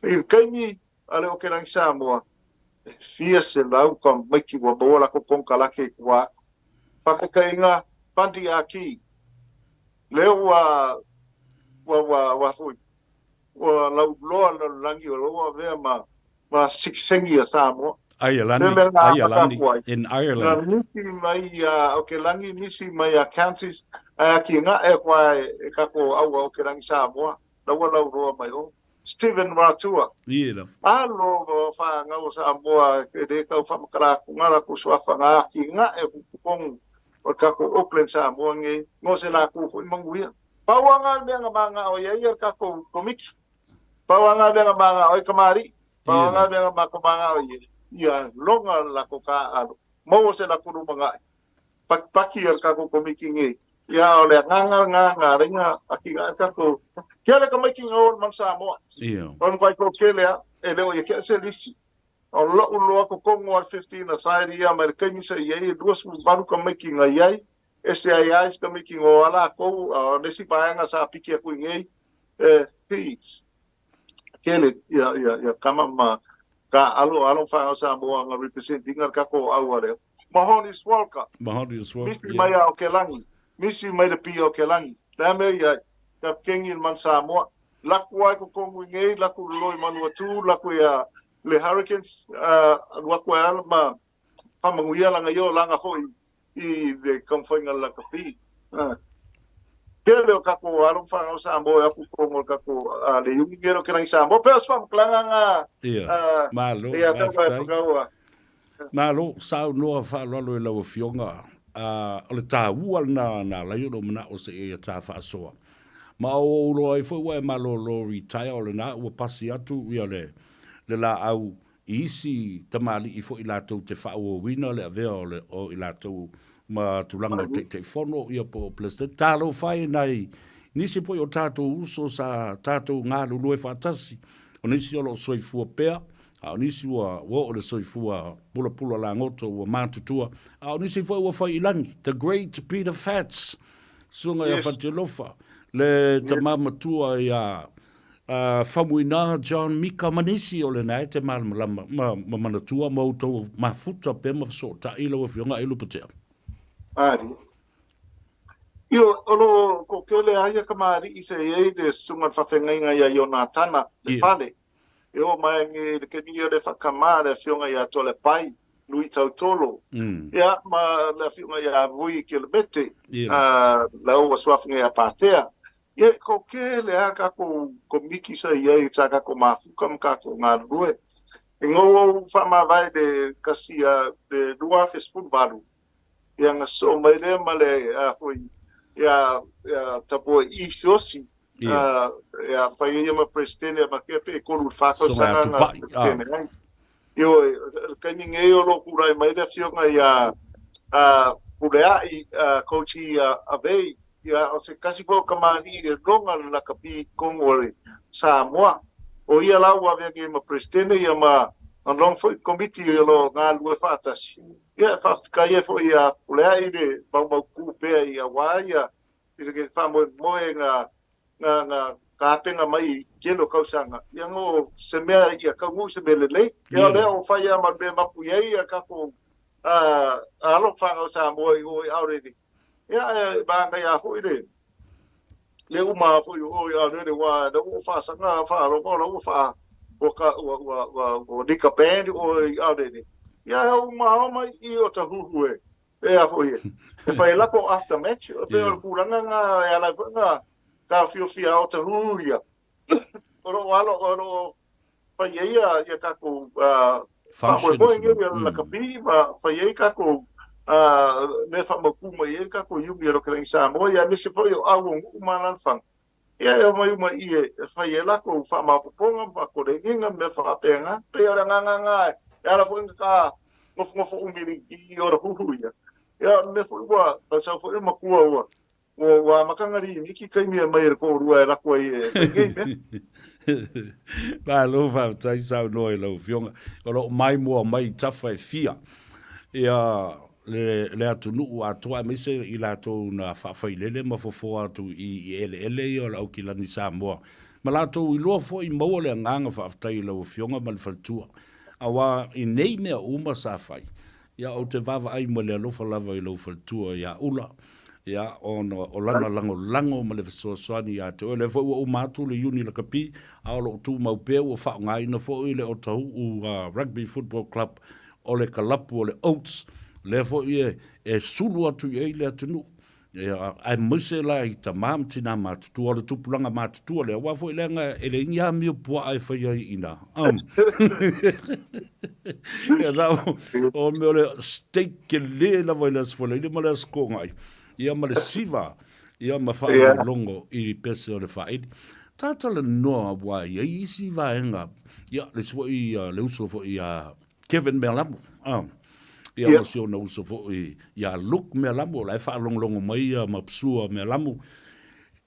I le taimi a le Okelani Samoa, e fia selau tamaiti ua maua latou konekarate i tua atu. Faataitaiga, Bundy Aki, lea ua, ua, ua, ua foi, Ua lauloa le lalolagi o lo o avea ma ma sitiseni a Samoa. Aialani, Aialani, in Ireland. Na misi mai ia Okelagi, misi mai ia counties, ae ati nga'e koa e kako aua Okelagi Samoa, la ua lauloa mai o. Steven Ratua. Ie lava. Alo o whāngau o Samoa e le tau whamakalakunga la ko suafa ngā ki nga'e ku tonu o kako Auckland Samoa nge, ngo se la ku foi manguia. Pau a ngā mea nga māngao i a ia le kākou komiti. Pau a ngā mea nga māngao ai kamali'i. Pau a ngā mea nga mākou māngao i ia, ia loga le lakou kāʻalo. Maua se lakou lumangaʻi. Pakipaki a le kākou komiti nei. Ia o le agaga lena nga lenga atigaʻe le kākou. Kia le tamaiti nga o le Manu Samoa. Ia. O le makuai toatele a, e le o ia keʻa se lisi. O lo'u loa kokogo a le 15 aside ia mai le kaimi sa i ai e 28 tamaiti na i ai, ese ai a isi tamaiti na o a latou, a o le isi vaega sa piki atu i nei, e heaps tele ia ia ia tama ma ka alo alo ma fanau Samoa na represent ina le tatou au a lea. Mahoney Swalka, Mahoney Swalka, misi mai a o Kelani, misi mai le pia o Kelani. Le a mea i ai, kapikeni le Manu Samoa, laku ai kokogu i nei, laku lolo i Manuatu, laku ia le Hurricanes, alu atu ai ala ma faamanuia lana ia olaga foi i le taumafaiga o le lakapi. Tele o tatou alo ma fanau Samoa e o atu i totonu o le tatou le Iuni o Kelani Samoa. Pei o se faamatalaga na Ia, malo, ia tau faafetai. Fakau. Malo, saunoa faaaloalo i lau Afioga. O le taua lena na ala ai ona ou manao se i ta faasoa. Ma o ou iloa ai foi ua e malolo retire o lena ua pasi atu ia le le laau i isi tamalii foi latou te faaauauina le avea o le o i latou ma tulaga o Taitaifono ia po o President. Talofa e nai nisi foi o tatou uso sa tatou galulue faatasi, o nisi o lo o soifua pea, a o nisi ua oo i le soifua pulapula lagoto ua matutua, a o nisi foi ua fai i lagi. The Great Peter Fats, Susuga ia Fatialofa, le tama matua ia Faumuina John Mika ma nisi o lena e te malamalama ma, ma manatua ma outou mafuta pea ma fesootai lau Afioga Ailupatea. Ari. Io, o lo o toatele lava ia kamali'i sa i ai le susuga i le faafeagaiga ia Ionatana Lefale. E oo mai ai i le taimi ia le faatama le afioga ia Toalepai Lui Tautolo, ia ma le afioga ia Vui Kelemete, la ua suafa ia Patea. Ia e toatele lava tatou komiti sa i ai sa tatou mafuta ma tatou galulue. E nou ou faamavae le kasi le 2018, ia na sosoo mai lea ma le a foi ia ia Tapua'i Siaosi ia fai ai ia ma Peresetene ma kea pe 3 i le 4 tausaga na Peresetene ai. Ioe, o le taimi nei o lo o tulai mai le afioga ia Pulea'i Coach Avei, ia o se tasi foi o kamali'i e loga le lakapi i totonu o le Samoa. O ia la ua avea nei ma Peresetene ia ma lona foi Komiti o lo o galulue faatasi. Ia e faafetai ai foi ia Pulea'i le maumautu pea i aua ia i le faamoemoe na na na tapena mai i tele o tausaga, ia no se mea ia taunuu se mea lelei. Ia o lea o fai lava ma le mea e mapu i ai ia tatou alo ma fanau Samoa i o i Aorere. Ia ae manaia foi le le uma foi o o i Aorere aua la ua faasaga faalogo la ua faa ua ka ua ua ua ua nika band o i Aorere. Ia e uma ao mai i o Tahuhu e E a foi e. E fai lako after match, e pei o le tulaga na e ala ai foi na taofiofia o Tahuhu ia. O lo o alo, o lo o fai ai ia, ia tatou faamoemoe nei ia lakapi ma fai ai tatou mea faamautu mai ai le tatou Iuni e Lokelani Samoa, ia aemaise foi o au o nuu ma alaalafaga. Ia e omai uma i i e fai ai latou faamaopoopoga ma faakoleniga ma mea faapena. Pei o le agaga lena e ala foi ona ta nofonofo umi i i o Otahuhu ia. Ia o le mea foi ua tausau foi le matua ua ua ua amata ona limiti taimi e aumai e le toalua e lako ai e fai nei mea. Malo faafetai saunoa i lau Afioga. O lo o maimoa mai i tafa e fia ia le, le atunuu atoa aemaise i latou na faafailele ma fofoa atu i, i eleele ia o le Aukilani Samoa ma latou iloa foi maua le agaga faafetai i lau Afioga ma le faletua aua i nei mea uma sa fai ia ou te vaavaai ma le alofa lava i lou faletua ia Ula ia ona o lana lagolago ma le fesoasoani ia te oe. O lea foi ua uma atu le Iuni Lakapi a o lo o tumau pea ua faaaogaina foi le Otahuhu Rugby Football Club o le kalapu o le Oats, lea foi e, e sulu atu i ai le atunuu. Ia, aemaise la i tamā ma tinā matutua, o le tupulaga matutua lea, aua foi leaga e leai ni amio puaa e fai ai i ina. Ia, na, o mea o le steak tele lava i le Aso Faraile ma le Aso Toonai, ia ma le siva, ia ma faalogologo i pese o le faaili. Talatalanoa aua e i ai isi vaega, ia, le isi foi, le uso foi ia Kevin Mealamu, ah. Ia ma si ona uso foi ia Luke Mealamu, o la e faalogologo mai ia ma Psua Mealamu.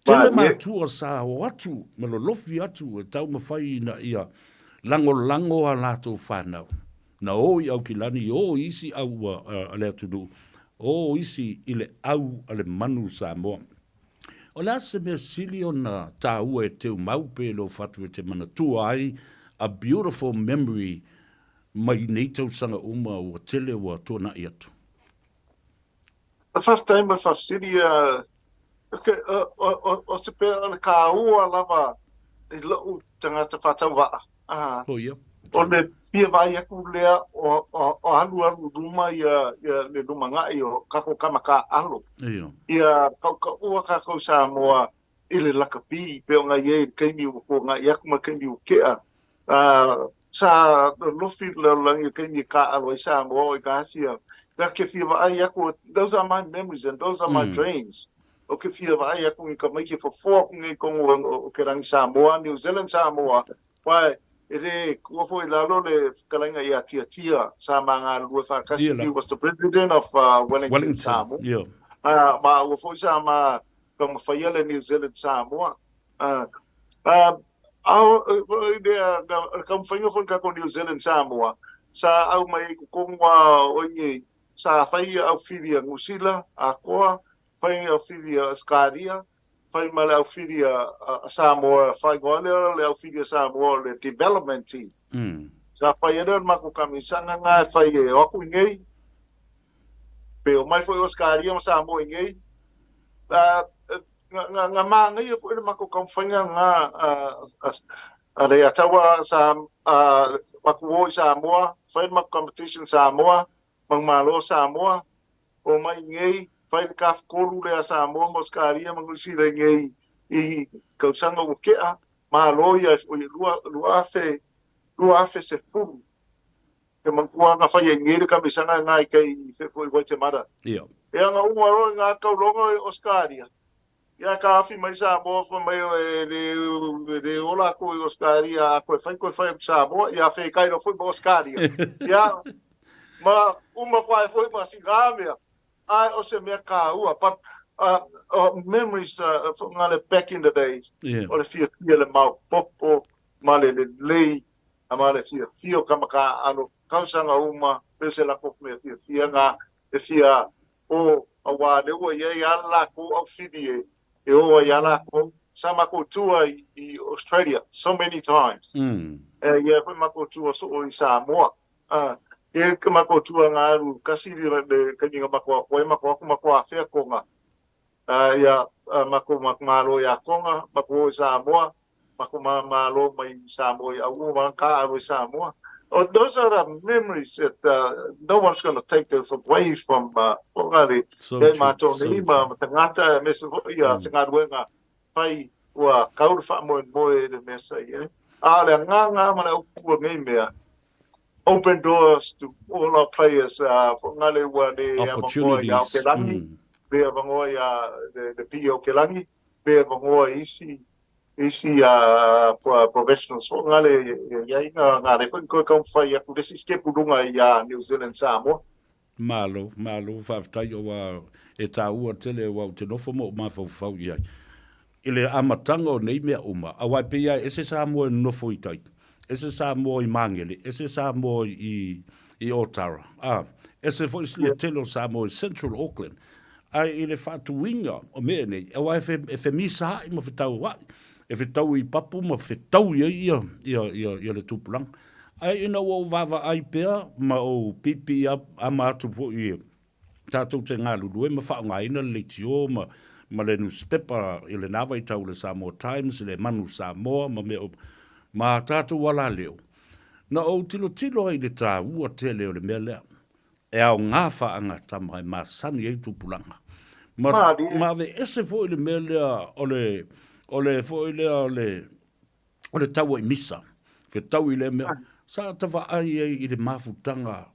Tele matua sa o atu ma lolofi atu e taumafai ina ia lagolago a latou fanau. Na o i Aukilani, o i isi au a le atunuu, o isi i le au a le manu Samoa. O le a se mea sili ona tāua e teumau pe lou fatu e te manatua ai a beautiful memory mai nei tausaga uma ua tele ua tuanai atu? Faafetai mo le faafesili. O se pea o le kāua lava i lou tagata faatauvaa. O le fia vaai atu lea o alualu i luma ia le lumanai o tatou tama taaalo. Ia tautaua tatou Samoa i le lakapi pei ona i ai i le taimi ua tuanai atu ma le taimi ua tea. Sa lolofi le lalolagi i le taimi e taaalo ai Samoa o i Asia. Ta te fia vaai atu, those are my memories and those are my dreams. Ou te fia vaai atu i tamaiti e fofoa atu nei i totonu o ke lagi Samoa, New Zealand Samoa, aua e le tuua foi i lalo le fetalaiga ia Tiatia sa ma galulue faatasi, he was the president of Wellington Samoa. Ma ua foi sa ma taumafaia le New Zealand Samoa. A o le taumafaiga foi o le tatou New Zealand Samoa, sa aumai ai i totonu lava o i inei, sa fai au fili a Niu Sila atoa, fai au fili a Ausetalia, fai ma le au fili a Samoa, faaigoa lea o le au fili a Samoa o le Development Team. Sa fai ai lea o le matou kamisaga lena e fai e o atu i inei, pe omai foi Ausetalia ma Samoa i inei. Na manaia foi le matou taumafaiga lena a Leiataua sa matou o i Samoa, fai le matou competition Samoa, manumalo Samoa, omai i inei, fai le tafatolu lea a Samoa ma Ausetalia ma Niu Sila i inei i tausaga ua tea, malo ia 2010. Te manatua na fai ai nei le kamisaga lena i tai i foi Waitemata. Ia. Ia na uma loa i na tauloga i Australia. Ia ka afi mai Samoa fai mai e le e le ola atu i Australia a koe fai koe fai atu Samoa ia fekai loa foi ma Australia. Ia ma uma koe foi ma sina mea. Ae o se mea kāua but uh, uh, memories uh, ngale back in the days yeah. o le fiafia le maopopo ma le lelei A ma le fiafia o ka makaʻalo tausaga uma, pei o se lakou mea fiafia na e fia o, auā lea ua i ai a lakou aufili e e o ai a lakou. Sa makou tua i i Australia so many times. E i ai foi makou tua soo i Samoa. A e ka makou tua nga alu kasi le le taimi na makou ako ai makou aku makou afea Konga. A ia makou malo iā Konga, makou o i Samoa, Makou Malo mai Samoa i Auua ma ka alu i Samoa. Oh, those are the memories that no one's going to take those away from Whangari. So E true, mātou so nei ma true. tagata e mese foi ia te galuega pai ua kau le faamoemoe i le mea sa i ai. A o le agaga ma le aupu o nei mea, open doors to all our players, Whangari ua le avanoa ia Opportunities. Aoterangi, le avanoa ia le P o Kelangi, le avanoa i isi isi professionals foi nga le i ai nga nga le foi koe taumafai atu le isi step i luga i New Zealand Samoa. Malo, malo, faafetai aua e taua tele aua ou te nofo ma ou mafaufau i ai i le amataga o nei mea uma, aua e pei lava e ese Samoa e nonofo i tai, ese Samoa i Magele, ese Samoa i i Otara, a, ese foi le tele o Samoa i Central Auckland. Ae i le faatuina o mea nei, aua e, fe, e femisaai ma fetauai, e fetau i papu ma fetau i ai ia, ia, ia, ia le tupulaga. Ae ina ua ou vaavaai pea ma ou piipii ama atu foi i tatou te galulue ma faaaogaina le leitio ma, ma le nusipepa i lena vaitau le Samoa Times, le Manu Samoa ma mea uma, ma tatou alaleo, na ou tilotilo ai i le taua tele o le mea lea. E aoga faagatama e masani ai tupulaga. Ma, ma aveese foi le mea lea o le, o le foi lea o le, o le taua i misa, fetau i lea mea. Sa ta vaai ai i le mafutaga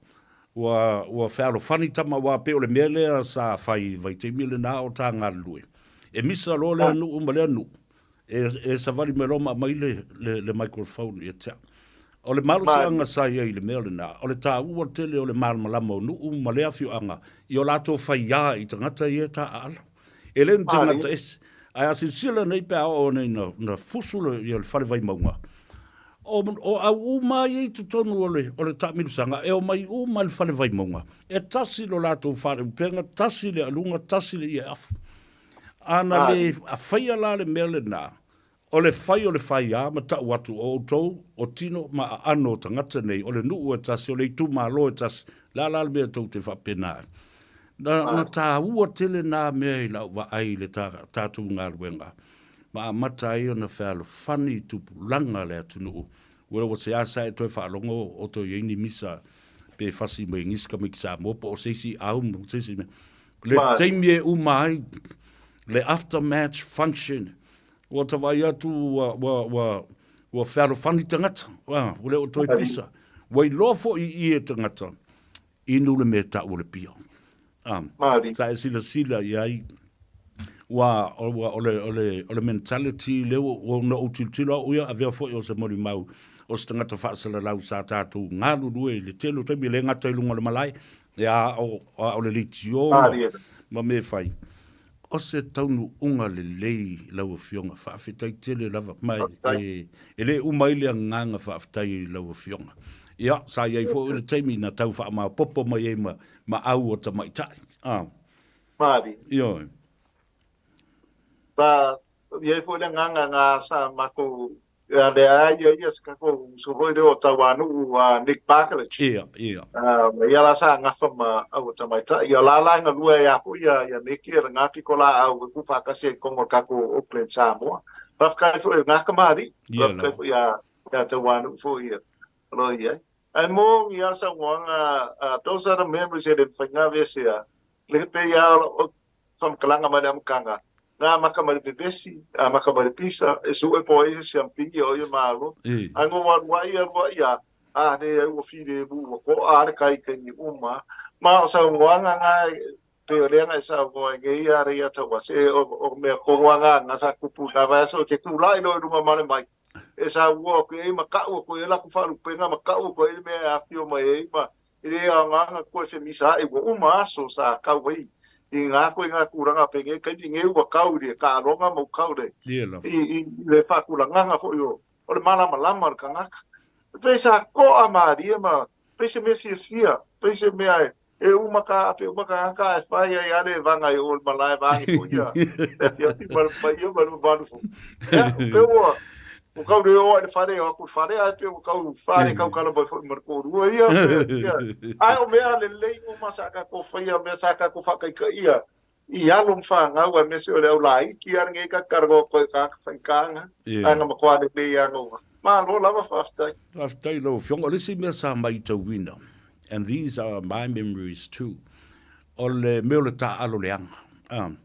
ua, ua fealofani tama aua pei o le mea lea sa fai i vaitaimi lena o ta galulue. E misa loa lea nuu ma lea nuu, E, e savali mai loa ma aumai le, le, le microphone ia te au. O le malosiaga sa i ai i le mea lena, o le taua tele o le malamalama o nuu ma le afioaga i o latou faiā i tagata ia e taaalo. E le o ni tagata ese. Ae a silasila nei pe a oo nei na, na fusu le, ia le fale vaimauga, O, o au uma ia i totonu o le, o le taamilosaga, e omai uma i le fale Vaimauga. E tasi lo latou faleupega, tasi le aluga, tasi le ie afu. A na le faia la le mea lena, o le fai o le faiā ma tau atu o outou, o tino ma aano o tagata nei, o le nuu e tasi, o le itumalo e tasi, le a la le mea tou te faapena ai? Na, na tāua tele nā mea i lau vaai i le tā, tātou galuega, ma amata ai ona fealofani i tupulaga le atunuu. Ua ua seasea e toe faalogo o toe i ai ni misa pe fasi mai nisi tamaiti Samoa po o se isi au ma se isi mea. Le taimi e uma ai le after match function, ua ta vaai atu ua, ua, ua, ua fealofani tagata, ua le o toe pisa. Ua iloa foi i i e tagata, inu le mea tau o le pia. Ah, sa e silasila i ai, ua, ua, o le, o le, o le mentality lea ua, ua na ou tilotilo au ia, avea foi o se molimau o se tagata faasalalau sa tatou galulue i le tele o taimi, e le gata i luga o le malae, e a o, a o le leitio ma, ma mea e fai. O se taunuuga lelei lau Afioga, faafetai tele lava, ma e, e le uma ai le agaga faafetai i lau Afioga. Ia, sa i ai foi le taimi na tau faamaopoopo mai ai ma, ma au o tamaitai. Ah. Malie. Ioe. Sa i ai foi le agaga na sa matou Ia lea ia ia se kako uso foi lea o Tauanuu a Nick Barklich. Ia, ia. Ma ia la sa gafa ma aua tamaitai. Ia la la e galue ai a foi ia ia Nick ia le gapiko laau e tuufaatasi ai i totonu o le tatou Auckland Samoa. Faafetai foi i lena kamali'i. Ia Faafetai lava. foi ia ia Tauanuu foi ia o lo o i ai. Ae moni lava le saunoaga, those are the memories e le mafai ona aveesea. Le pei lava o faamatalaga mai le amataga, na amata mai le vevesi, amata mai le pisa, e sue po o ai se siampigi o ia malo. Ae no alu ai alu ai a, a leai ua filemu ua toa a le kai taimi uma. Ma o saunoaga na pei o lea na e saunoa ai nei ia Reia Tauase, o mea tonu a na na sa tupu i na vaiaso, e te tulai loa i luga male mai, e saunoa atu i ai ma tau atu i ai latou faalupega ma tau atu i ai le mea e afio mai ai ma E le aoga ona toe femisa ae ua uma aso sa kau ai i ngā koe ngā tūranga pēnei taimi nei ua kau i le taaloga ma ua kau le i i le faatulagaga foi o o le malamalama o le tagata. E pei sa to'a malie ma pei se mea fiafia, pei se mea e e uma ka ape uma tagata ae fai ai a le vaga i o le malae vaeane foi ia le afiafi ma le paia ma le mamalu foi. Ia, pei ua Ua kau le o ai le fale, o aku le fale, ae pei ua kau fale kau kala mai foi ma le toalua ia, ia. Ae o mea lelei uma sa tatou faia, mea sa tatou faataitaia i alo ma fanau, aemaise o le au laiti a lenei ta talanoa atu ai i tagata faigata, ae na matua lelei lava na Malo lava faafetai. Faafetai i lau Afioga. O le isi mea sa maitauina, and these are my memories too, o le mea o le taaalo leaga.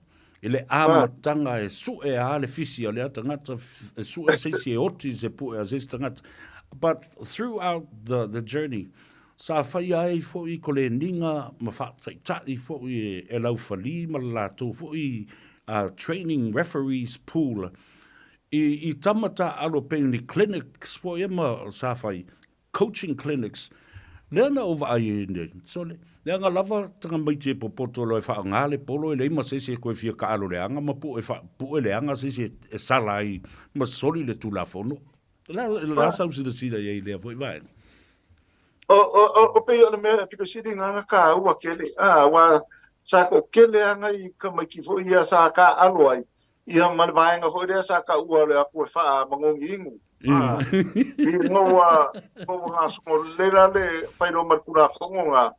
I le amataga e sue a le fisi a lea tagata, e sue se isi e oti i se pue a se isi tagata. But throughout the, the journey, sa whai ai foi ko le ninga ma whaataita'i foi e, e Laufali ma le latou foi uh, training referees pool. I, i tama tā'alo pei ni clinics foi e ma sa whai, coaching clinics, lea na ou vaai ai nei, sole, leaga lava tamaiti e popoto loa e faaaoga le polo e leai ma se isi e toe fia taalo leaga ma pue fa, pue leaga se isi e sala ai ma soli le Tulafono. O le a, o le a sau silasila i ai i lea foi vaega? O, o, o, o pei o le mea pito sili na na kāua kele, a, aua sa toatele lava nai tamaiti foi ia sa taaalo ai, Ia ma le vaega foi lea sa taua o le aku e faamanogi inu. I ina ua ua gasolo lelei la le failoa ma le Tulafono na,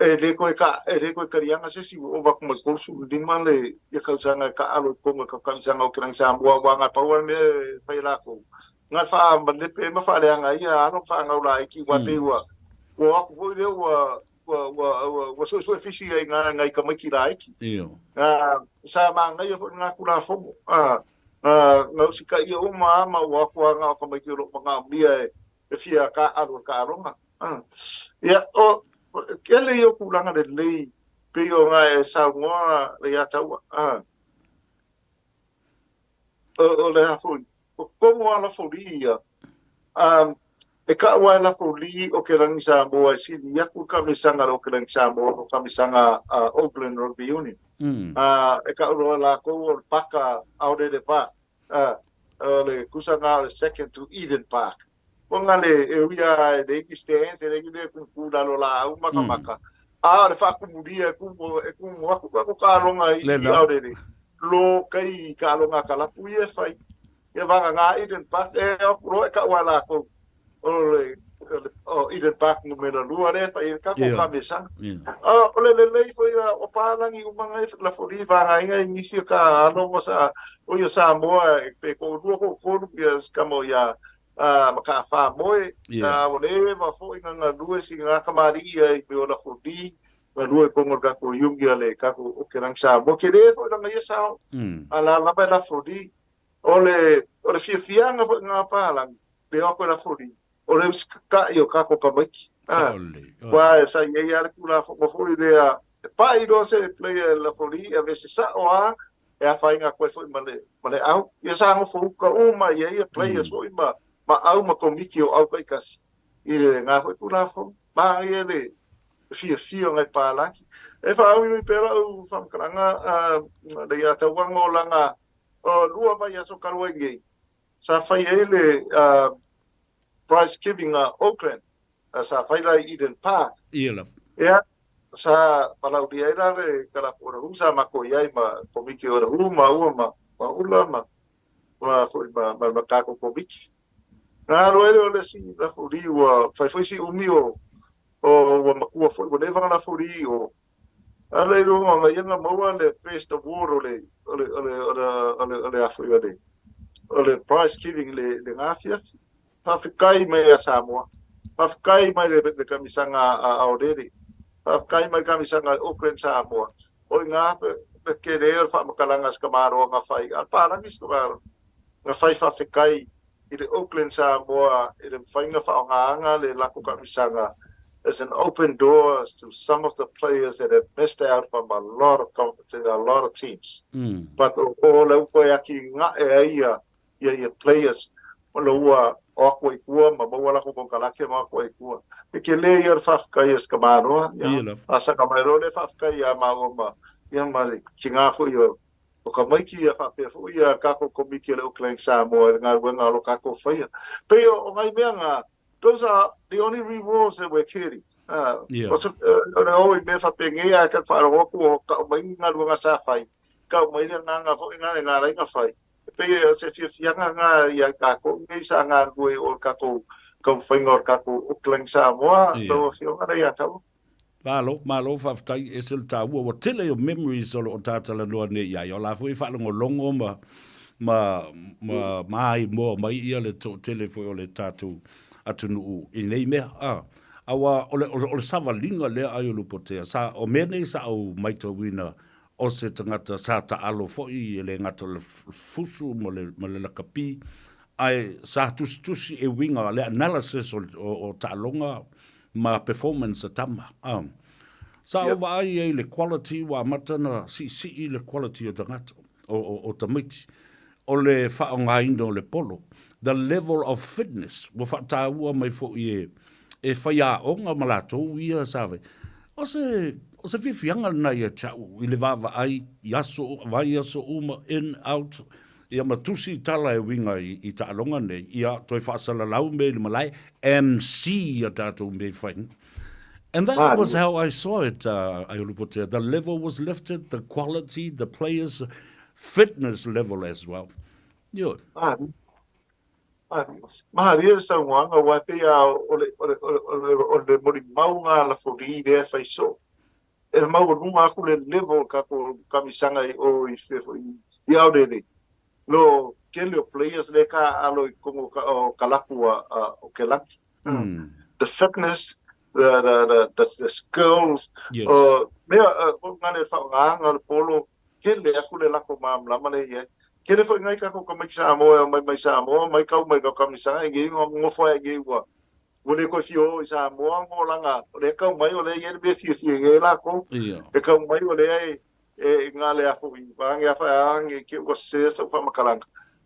e le toe ka, e le toe taliaga se isi ua ova atu ma le 35 le ia tausaga e taaalo i totonu o le Tausaga o Kilagi Samoa aua na pau lava le mea e fai e latou, na le faamalepe ma faaleaga ai ia alo ma fanau laiti aua pei ua ua o atu foi lea ua ua, ua, ua, ua suesue fisi ai ngā, ngai tamaiti laiti. Io. Ngā, sa māngaia foi ngā Tulafono. Ā, ngā, ngā usitaia uma a ma ua ako a ngā o tamaiti o lo o manaomia e, e fia kāʻalo e kaaloga. Ā. Ia, o, kele ia o tulaga lelei pei o ngā e saunoa le ia taua. Ā. O, o le a foi, o komo a Lafoli ia, um, e kaʻu a e Lafoli o ke lagi Samoa e sili aku le kamisaga le o ke lagi Samoa no kamisaga a Auckland Rugby Union. A e kaʻu loa lakou o le paka aole le va. A. O le kusaga o le second to Eden Park. Ua gale e ui a e leai ni stands, e leai ni mea e kūkū lalo laau makamaka, a o le faakumulia e kumu, e kumu aku kako kaaloga i i Aorere, lo kai i kaaloga a kalapu ia e fai. Ia vagagā Eden Park, e o aku loa e kau a lakou o le o Eden Park numera lua lea e fai ai le kako kamesaga. A o le lelei foi la o palagi uma ngai lafoli vagaina i nisi o ka alo ma sa o ia Samoa pe ko lua ko tolu ia kamo ia a ma ka fa moe a o le va foi nga nga lue si nga kamari ia i me o lafoli nga lue kongo ka ko yungi ale ka ko o ke rang Samoa ke le foi nga ia sao a la la ba lafoli o le o le fiafiaga foi nga palagi le o ko lafoli o le usika'i o kako tamaiti. Sao lelei. Aua sa i ai lava le Tulafono foi lea e pa'i loa se player e lafoli e ave se sa'o a e afaina atu ai foi ma le ma le au. Ia sa nofo uka uma i ai ia players foi ma ma au ma komiti o au taitasi i lena foi Tulafono. Manaia le fiafia o nai palagi. E faauiui pea la'u faamatalaga a le ia tauaga o lana lua vaiaso talu ai nei sa fai ai le prize giving a Auckland, sa fai la i Eden Park. Ia lava. Ia, sa palaulia ai la le kalapu o Rahu, sa mako i ai ma komiti o Rahu, ma ua ma, ma ula ma, ma foi ma, ma, ma kako komiti. Na alu ai lea o le isi lafuli ua fai foi si umi o, o ua matua foi, ua leva na lafuli o Ala i luga o ia na maua le best award o le o le o le o le o le o le a foi o le o le prize giving le le ngā afiafi. Faafetai mai a Samoa. Faafetai mai le, le kamisaga a Aorere. Faafetai mai le kamisaga a Auckland Samoa. O i ngā le kele o le faamatalaga se kamāroa nga fai. A le palagi se kamāroa. Nga fai faafetai i le Auckland Samoa i le mafai ona faaaogaina le lako kamisaga as an open door to some of the players that have missed out from a lot of a lot of teams. But o o le upu e aki nga'e ai ia ia ia players o lo ua o aku ai tua ma maua lako kokalake ma aku ai tua. E ke le ia o le faafetai a se tamāroa ia a saka mai loa le faafetai ia māua ma ia ma le tigā foi o O tamaiti ia faapea foi ia kako komiti o le Auckland Samoa i le galuega o lo kakou faia. Pei o ngai mea nga, those are the only rewards that we're getting. O se, o le o i mea faapenei ae ka faalogo atu o kau mai ni galuega sa fai, kau mai le agaga foi nga le galai na fai. E pei o se fiafiaga nga ia kakou nei sa galue o le kakou taumafaiga o le kakou Auckland Samoa, lau Afioga le ia tau. Malo, malo faafetai, ese le taua, ua tele o memories o lo o tatalanoa nei i ai, o la foi e faalogologo ma, ma, ma, ma aimoa mai ia le toatele foi o le tatou atunuu i nei mea, a. Aua o le, o le savaliga lea ai o Lupotea, sa, o mea nei sa ou maitauina o se tagata sa taalo foi e le gata o le fusu ma le, ma le lakapi, ae sa tusitusi e uiga le analysis o, o, o taaloga ma performance a tama. Um, sa ou vaai ai le quality ua amata na siisii le quality o tagata, o, o, o tamaiti, o le faaaogaina o le polo. The level of fitness, ua faataua mai foi e, e faiaoga ma latou ia sa fai. O se, o se fiafiaga lena ia te au i le vaavaai i aso, vaiaso uma, in, out, ia ma tusi tala e uiga i, i taaloga nei, ia toe faasalalau mea i le malae, MC ia tatou mea i fai. And that was how I saw it, Aiolupotea. The level was lifted, the quality, the players' fitness level as well. Ioe. Malie le saunoaga aua e pei lava o le, o le, o le, o le molimau lena a Lafoli lea e fai soo. E maualuga atu le level o le tatou kamisaga i o i fea foi i Aorere lo tele o players lea taaalo i totonu o kalapu a o Kelaki. The fitness, the, the, the, the, the skills, o mea o ngā le whaongaanga o le polo, tele aku le lako malamalama le i ai. Tele foi ngai kako tamaiti Samoa e omai mai Samoa, mai kau mai kau kamisaga i ngei ngofo ai ngei ua ua le koe fia o i Samoa ngo langa o lea kau mai o lea i ai le mea fiafia i ai lakou. E kau mai o lea e e nga le afo i vaange afa e aange ke ua sese sau faamatalaga.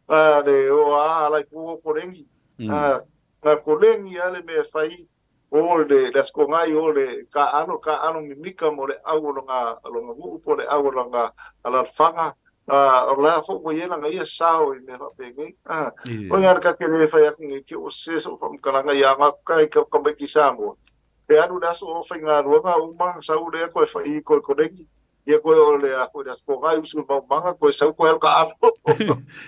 A le o a ala i pu o kolengi. A nga kolengi a le mea e fai o le le asikogai o le kaano, kaano mimika mo le au o longa longa nuu po o le au o longa alalafaga. O le a foi ua i ai lana ia sao i mea faapenei. Oi ngā ka ke le whai aku nei ki o se so whamkalanga i a ngā kai ka tamaiti Samoa. E alu le aso o whaingaluanga uma sau lea koe whai i koe koneki. Ia koe o le a koe le aso ko ngai usu mau manga koe sau koe alu ka alo.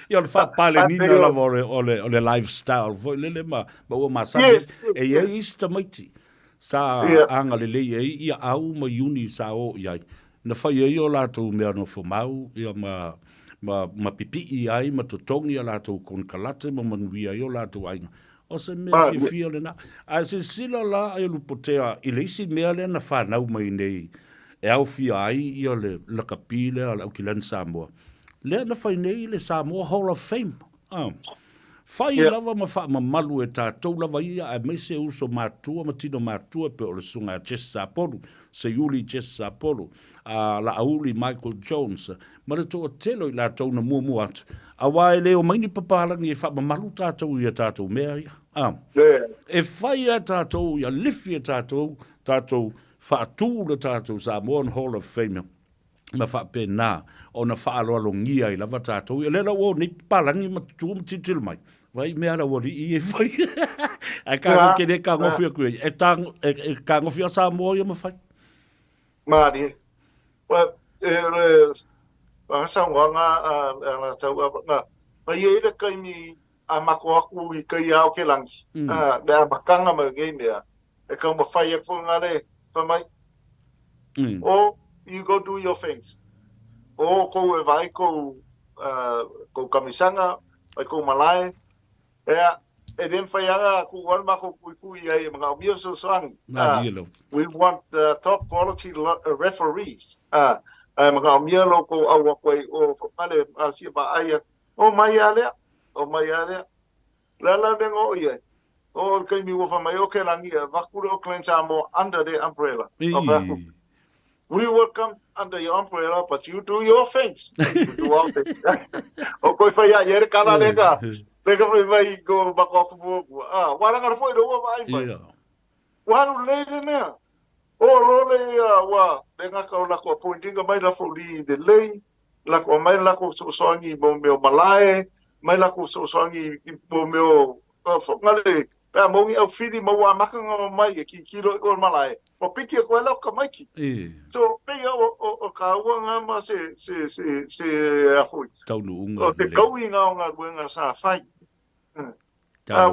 Ia o le faapaleniina lava o le, o le, o le lifestyle foi lele ma, ma ua masani. Yes, yes, e i ai isi tamaiti sa yeah. agalelei ai ia au ma Iuni sa o i ai. Na fai ai o latou mea nofo mau, ia ma, ma, ma pipii ai ma totogi a latou konekarate ma manuia ai o latou aiga. O se mea fiafia lena. Ae silasila la e Lupotea i le isi mea lea na fanau mai nei e aofia ai ia le lakapi lea a le Aukilani Samoa, lea na fai nei le Samoa Hall of Fame. A. Fai lava ma faamamalu e tatou lava ia aemaise uso matua ma tino matua e pei o le Susuga ia Jess Sapolu, Seiuli Jess Sapolu, a Laauli Michael Jones, ma le toatele o i latou na muamua atu, aua e le omai ni papalagi e faamamalu tatou i a tatou mea ia. A. E fai e tatou ia lifi e tatou, tatou faatu le tatou Samoan Hall of Fame ma faapena ona faaaloalogia ai lava tatou. Ia lea la ua o nei papalagi ma tutu ma tilotilo mai, vaai mea a le aualii ia e fai. Ae tatou te le tagofi atu i ai. E, ta, e, e tagofi a Samoa ia ma fai. Malie. Well, e le saunoaga a a tau a na ma i le kaimi a mako aku i kai ao ke langi. A le amataga mai nei mea e taumafai atu foi ngā le fai mai. Oh, you go do your things. O kou e vaai kou, uh, kou kamisanga, vai kou malae. Ea, e le mawhai anga ku wan mako kui kui ai e mga umia so soangi. We want top quality referees. Uh, mga umia lo kou au akoe o whakale a ma ai. O mai alea, o mai alea. Le ala le ngo ia. O le kaimi ua fai mai, okay langi, vaku le Auckland Samoa under their umbrella. I. We will come under your umbrella, but you do your things. We do our things. O koe whai a iere kala le ka. Le ka whai mai ko mako aku mua mua. Ah, waranga foi le ua vaai mai. Yeah. Ua alu lelei le mea. O lo le ia ua le ngaka o lako appointinga mai la fo li lelei. Lako mai lako fesoasoani mo mea o malae, mai lako fesoasoani mo mea o ngale pe a maungi au whiri ma ua amaka nga mai e kikilo i o malae. O piki e koe lau tamaiti. So pei o o o ka ua nga ma se se se se a hui. Taunuunga O te kauinga o galuega sa fai.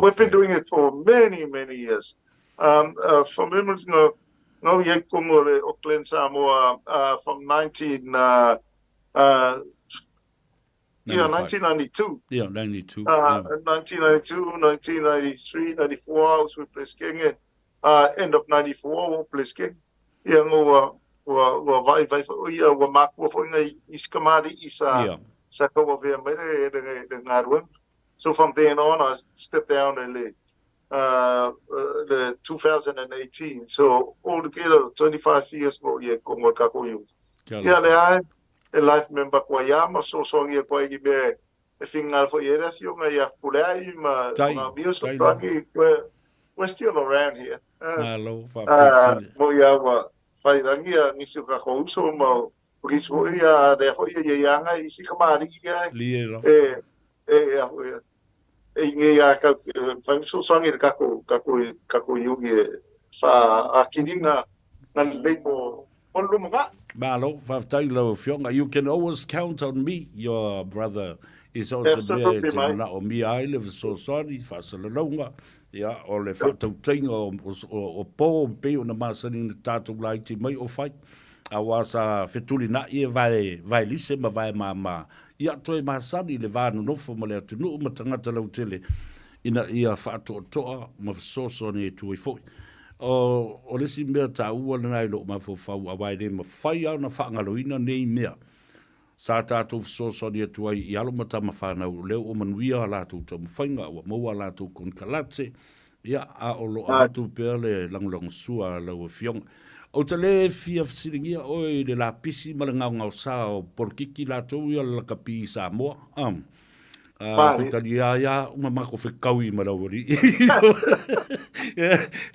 We've been doing it for many, many years. Um, from memory, no, no i ai kongo le Auckland Samoa from 19, yeah, 1992. Yeah, 92. 1992, 1993, 94, I was with Bleskenge. End of 94, ua Bleskenge. Ia, ngo ua, ua, ua vai vai foi, ia, ua makua foi ngai isi kamali'i sa, yeah. sa tauavea mai le, le, le galuega. So from then on I stepped down i le le 2018 so all together 25 years mo ia ko mo ka ko yu. Ia le ai e life member ko ia ma so so ngi ko i me e fingal fo ia le fionga ia pule ai ma ma mio so tangi we're still around here. Malo whawhai tele. Mo ia wa whai rangi a nisi o ka ko uso ma Isi foi ia lea foi ia ia anga isi kamali'i ia Lie lava. e e e a foi e i ngei a kau whai fesoasoani le kako kako kako iugi e wha akiriga nga lelei mo mo le lumanai. Malo, faafetai i lau Afioga. You can always count on me, your brother, i so o se mea e te manaomia ai le fesoasoani, faasalalauga, ia, o le faatautaiga o, o, o po pei ona masani na tatou laiti mai o fai. Aua sa fetulinai e vae, vae lise ma vae māmā. Ia toe masani i le va nonofo ma le atunuu ma tagata lautele ina ia faatoatoa ma fesoasoani atu ai foi. O, o le isi mea taua lena i lou mafaufau aua e le mafai lava ona faagaloina nei mea Sa tatou fesoasoani atu ai i alo ma tama whanau, o lea ua manuia a latou taumafaiga, ua maua a latou konekarate, ia, a o lo avatu pea le lagolagosua a lau Afioga. Ou te le fia fesiligia oe i le lapisi ma le gaogaosa o polokiki latou ia le lakapi i Samoa, a, a fetalia ai a uma mako fekaui ma lau alii.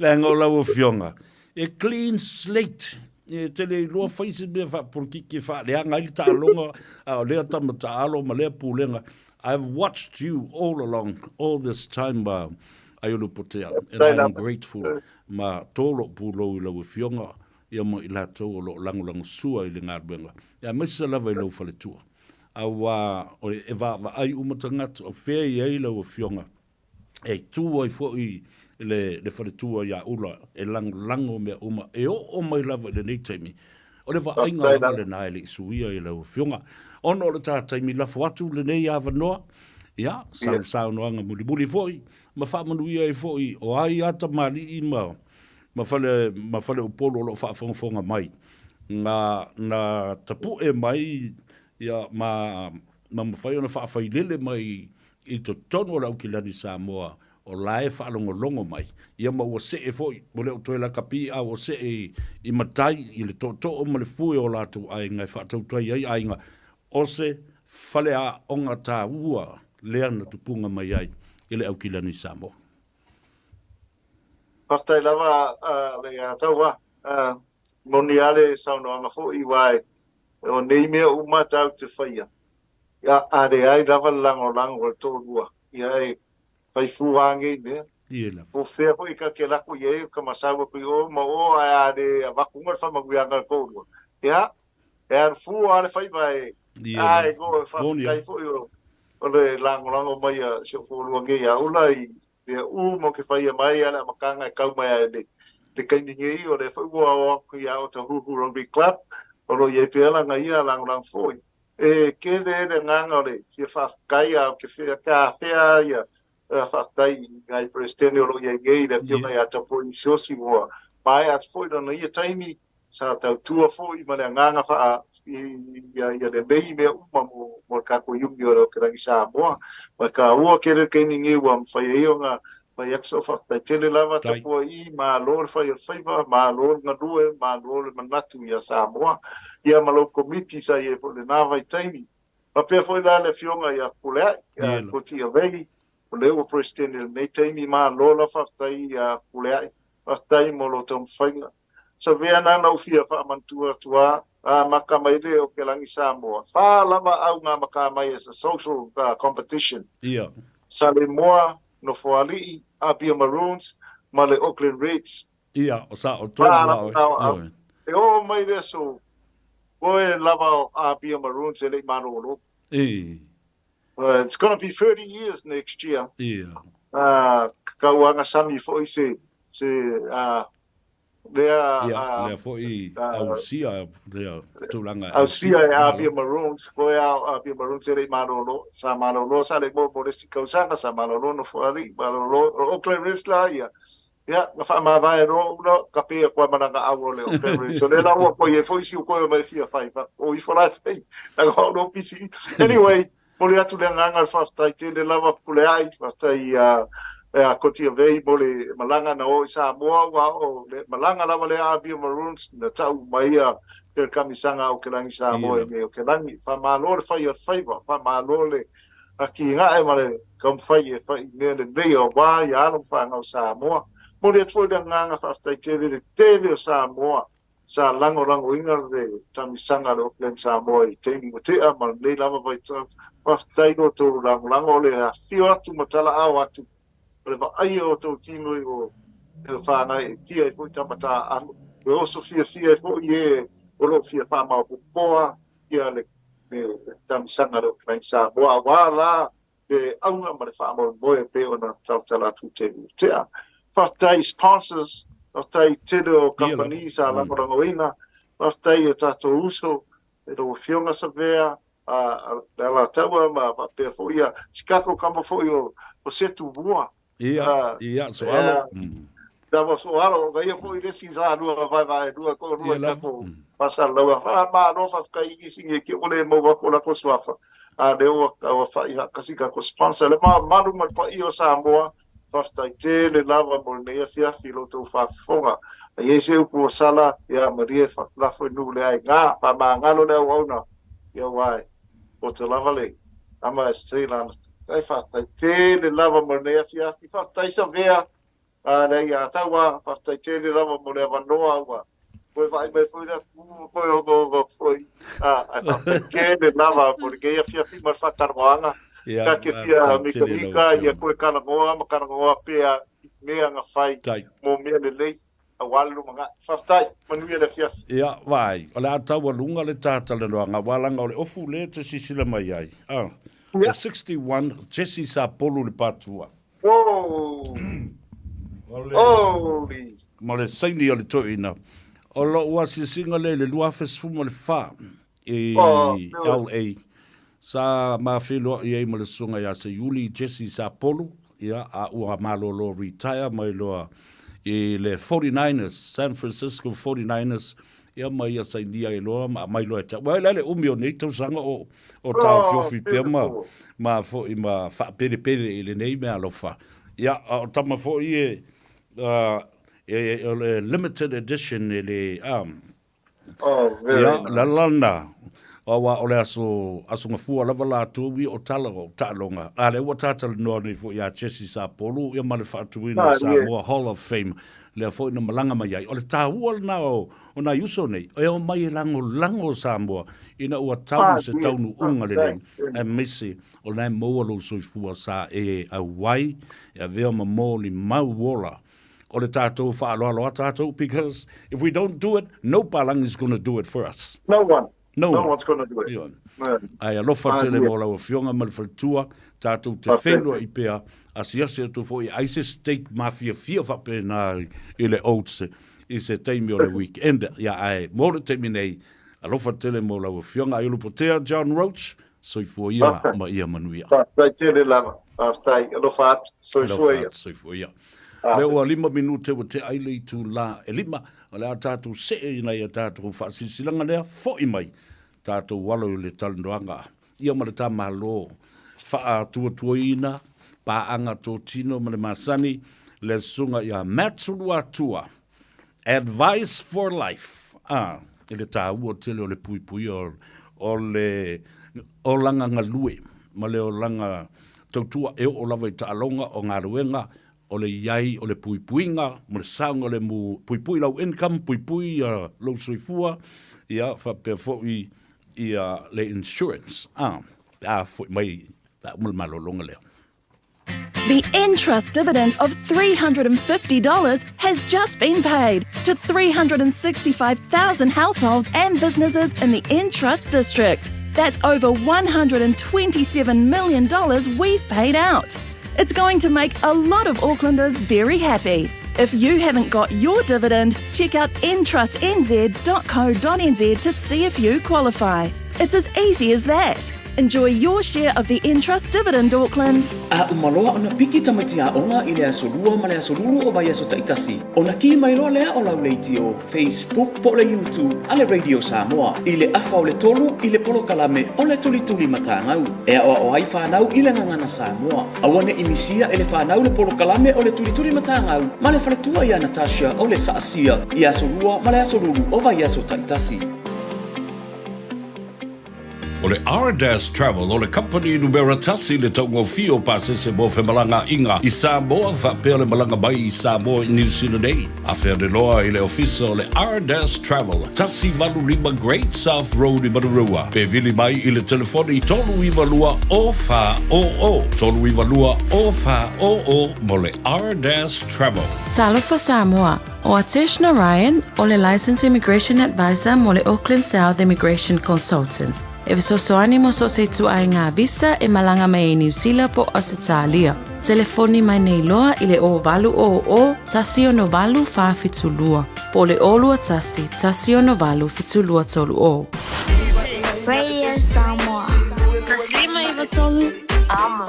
Leaga o lau Afioga, e clean slate. E te le iloa fai se mea faapolokiki e faaleaga ai le taaloga a o lea tama taalo ma lea pulega. I've watched you all along, all this time, Aiolupotea, and I'm grateful ma tō lou pulou i lau afioga ia ma i latou o lo o lagolagosua i le galuega, aemaise lava i lou faletua. Aua e vaavaai uma tagata o fea i ai lau afioga e tū ai foi le, le faletua ia Ula e lagolago mea uma e oo mai lava i lenei taimi. O le vaaiga lava lena e le i suia i lau afioga. Ona o le ta taimi lafo atu lenei avanoa, ia, sau yeah. saunoaga mulimuli foi, ma faamanuia ai foi o ai a tamalii ma, ma fale, ma fale upolu o lo o faafogafoga mai. Na, na tapu'e mai ia, ma, ma mafai ona faafailele mai i totonu o le Aukilani Samoa o la e faalogologo mai, ia ma ua see foi, ua le o toe lakapi a ua see i, i matai i le tootoo ma le fue o latou aiga e faatautai ai aiga o se faleaoga taua lea na tupuga mai ai i le Aukilani Samoa. Faafetai lava le Ataua. Moni a le saunoaga foi aua o nei mea uma tatou te faia, Ia, a leai lava le lagolago a le toalua, ia e fai fua a nei mea. Po fea foi ka te lako i ai o ka masau aku i o ma o ae a le avatu uma le faamanuiaga a le toalua, ia, e alu fua a le faiva e, ae go e faafetai foi o, o le lagolago mai a si ou toalua nei ia Ula i mea uma o ke faia mai a le amataga e kau mai ai le le taimi nei, o lea foi ua o aku ia Otahuhu Rugby Club, o lo o i ai pea lana ia lagolago foi. E tele le agaga o le fia faafetai a o ke fea ka fea ia faafetai i ngai Peresetene o lo o i ai nei le afioga ia Tapuai Siaosi ua maea atu foi lona ia taimi sa tautua foi ma le agaga faa ia ia lelei mea uma mo mo le tatou Iuni o le Okelagi Samoa. Ma e taua tele le taimi nei ua mafai ai ona fai atu sau faafetai tele lava Tapuai, malo le fai o le faiva, malo le galue, malo le manatu ia Samoa, ia ma lou Komiti sa i ai foi i lena vaitaimi. Faapea foi la le Afioga ia Fepuleai, ia Koti Avei, o lea ua Peresetene i lenei taimi, malo la faafetai ia Fepuleai, faafetai mo lou taumafaiga. Savea na na ou fia faamanatua atu a, a maka mai le Okelagi Samoa, fa lava au nga maka mai as a social competition. Ia. Salemoa, Nofoalii, Apia Maroons ma le Auckland Reds. Ia, o sa o tonu a oe. Ioe. E oo mai le aso, koe lava o Apia Maroons e le i malolo. E. It's gonna be 30 years next year. Ia. Tauaga sami foi se, se, lea Ia, lea foi ausia lea tulaga ausia e Apia Maroons, koe a o Apia Maroons e le i malolo, sa malolo sa le i maua mo le isi tausaga, sa malolo Nofoalii, malolo o Auckland Reds la ia. Ia, na faamavae loa ula, kape atu ai ma lana au o le Auckland Reds. O lea la ua koe ai foi si u koe mai fia fai, o ifo la e fai, lana au lo pisi. Anyway, Momoli atu le agaga o le faafetai tele lava Puleai, faafetai ia ia Koti Avei mo le malaga na o i Samoa, aua o le malaga lava lea a Apia Maroons na tau mai ia le kamisaga a Okelagi Samoa i nei Okelagi. Faamalo le fai o le faiva, faamalo le atinae ma le taumafai e fai i mea lelei aua ia alo ma fanau Samoa. Momoli atu foi le agaga faafetai tele i le tele o Samoa Sa lagolagoina le tamisaga a le Auckland Samoa i taimi ua tea ma lenei lava vaitau. Faafetai lo outou lagolago o le afifio atu ma talaao atu o le vaaia o outou tino i o whāngai e tia ai foi tama tā'alo. E oso fiafia ai foi e o lo o fia faamaopoopoa ia le tamisaga a le Auckland Samoa auā la le auga ma le faamoemoe e pei ona talatala atu i te tea. Faafetai i sponsors, faafetai i tele o kamupani sa lagolagoina, faafetai i o tatou uso, i lau Afioga Savea, a le Alataua ma faapea foi ia si tatou tama foi o Setu Mua. Ia, ia, Soalo. Lava Soalo, o ia foi le isi sa lua vaevaelua toalua i tatou faasalalau. Faamalo faafetai i isi nei ke ʻole e maua atu o latou suafa, a lea ua ua fa'i faatasi tatou sponsor. Le mamalu ma le paia o Samoa, faafetai tele lava mo lenei afiafi i lo outou faafofoga. A i ai se upu ua sala, ia malie lafo i nuu le aiga, faamagalo le auauna, ia aua e poto lava le ama e se lana. Faafetai, faafetai tele lava mo lenei afiafi. Faafetai Savea, a le ia tau a, faafetai tele lava mo le avanoa ua. Toe vaai mai foi le atunuu ma toe ogaoga foi, ā, ae faafetai tele lava mo lenei afiafi ma le faatalanoaga. Ia, Ta te fia faafetai tele i lau mikamika ia Afioga. toe talanoa ma talanoa pea i mea na fai Tai. mo mea lelei aua le lumanai. Faafetai, manuia le afiafi. Ia, vaai, o le a taualuga le ta talanoaga, aua leaga o le ofu lea e te sisila mai ai, a, o Ia. 61 Jesse Sapolu le Patua. Oh! O le, Holy! ma le saini o le toeaina. O lou asiasiga lea i le 2014 i Oh, beautiful. LA, sa ma feiloai ai ma le susuga ia Seiuli Jesse Sapolu, ia, a ua malolo retire mai loa i le 49ers, San Francisco 49ers, ia ma ia sainia ai loa ma aumai loa e te au. Aua e le umi o nei tausaga o, o taofiofi pea ma, ma foi ma faapelepele i lenei mea alofa. Ia, a o tama foi e, uh, e, e, o le limited edition e le, um, Oh, very ia, nice. la lana, aua o le aso, aso gafua lava latou ia o tala o taaloga. A lea ua tatalanoa nei foi ia Jesse Sapolu ia ma le faatuina o le Samoa Hall of Fame lea foi na malaga mai ai. O le taua lena o, o nai uso nei, e omai e lagolago Samoa ina ua tau i se taunuuga lelei, aemaise o lena e maua lou soifua sa e auai, e avea ma molimau ola o le tatou faaaloalo tatou, because if we don't do it, no palangi is gonna do it for us. No one. No, no one. one's gonna do it. Ioe. Ae alofa tele mo lau afioga ma le faletua, tatou te feiloai pea, asiasi atu foi ai se steak mafiafia faapena i le Oats i se taimi o le weekend. Ia ae mo le taimi nei, alofa tele mo lau afioga. Aiolupotea John Roach, soifua ia ma ia manuia. Faafetai tele lava. Faafetai. Alofa atu. Soifua ia. Soifua ia. Lea ua 5 minute ua tea ai le itula e 5, o le a tatou see i nai a tatou faasilasilaga lea, foi mai tatou alo i le talanoaga ia ma le ta Malo faatuatuaina paaga totino ma le masani le susuga ia Matt Suluatua, Advice for Life, a, i le taua tele o le puipuia o le olaga galue ma le olaga tautua e oo lava i taaloga o galuega o le i ai o le puipuiga ma le saogalemu, puipui lau income, puipui ia lou soifua, ia faapea foi ia le insurance, a, pe a foi mai pe a uma le malologa lea. The Entrust dividend of $350 has just been paid to 365,000 households and businesses in the Entrust district. That's over $127 million we've paid out. It's going to make a lot of Aucklanders very happy. If you haven't got your dividend, check out entrustnz.co.nz to see if you qualify. It's as easy as that. Enjoy your share of the Entrust dividend, Auckland. A uma loa ona piki tamaiti aoga i le aso Lua ma le aso Lulu o vaiaso taitasi, ona kī mai loa lea o lau leitio, Facebook po o le YouTube a le Radio Samoa i le afa o le tolu i le polokalame o le Tulituli Matagau e aoao ai fanau i le gagana Samoa. Aua ne i misia e le fanau le polokalame o le Tulituli Matagau ma le faletua ia Natasha o le Saasia i aso Lua ma le aso Lulu o vaiaso taitasi. O le Ardas Travel o le kamupani numera tasi i le taugofie o pasese mo femalagaaiga i Samoa faapea le malaga mai i Samoa i Niu Sila nei. Afe ane loa i le ofisa o le Ardas Travel, 185 Great South Road i Manurewa, pe vili mai i le telefoni 392 0400, 392 0400 mo le Ardas Travel. Talofa Samoa, ʻO Atesh Narayan, o le Licensed Immigration Advisor mo le Auckland South Immigration Consultants, e fesoasoani mo so o se ituaiga visa e malaga mai ai Niu Sila po o Ausetalia. Telefoni mai nei loa i le 0800 168 472 po o le 021 168 7230. Radio Samoa. 153 Amo.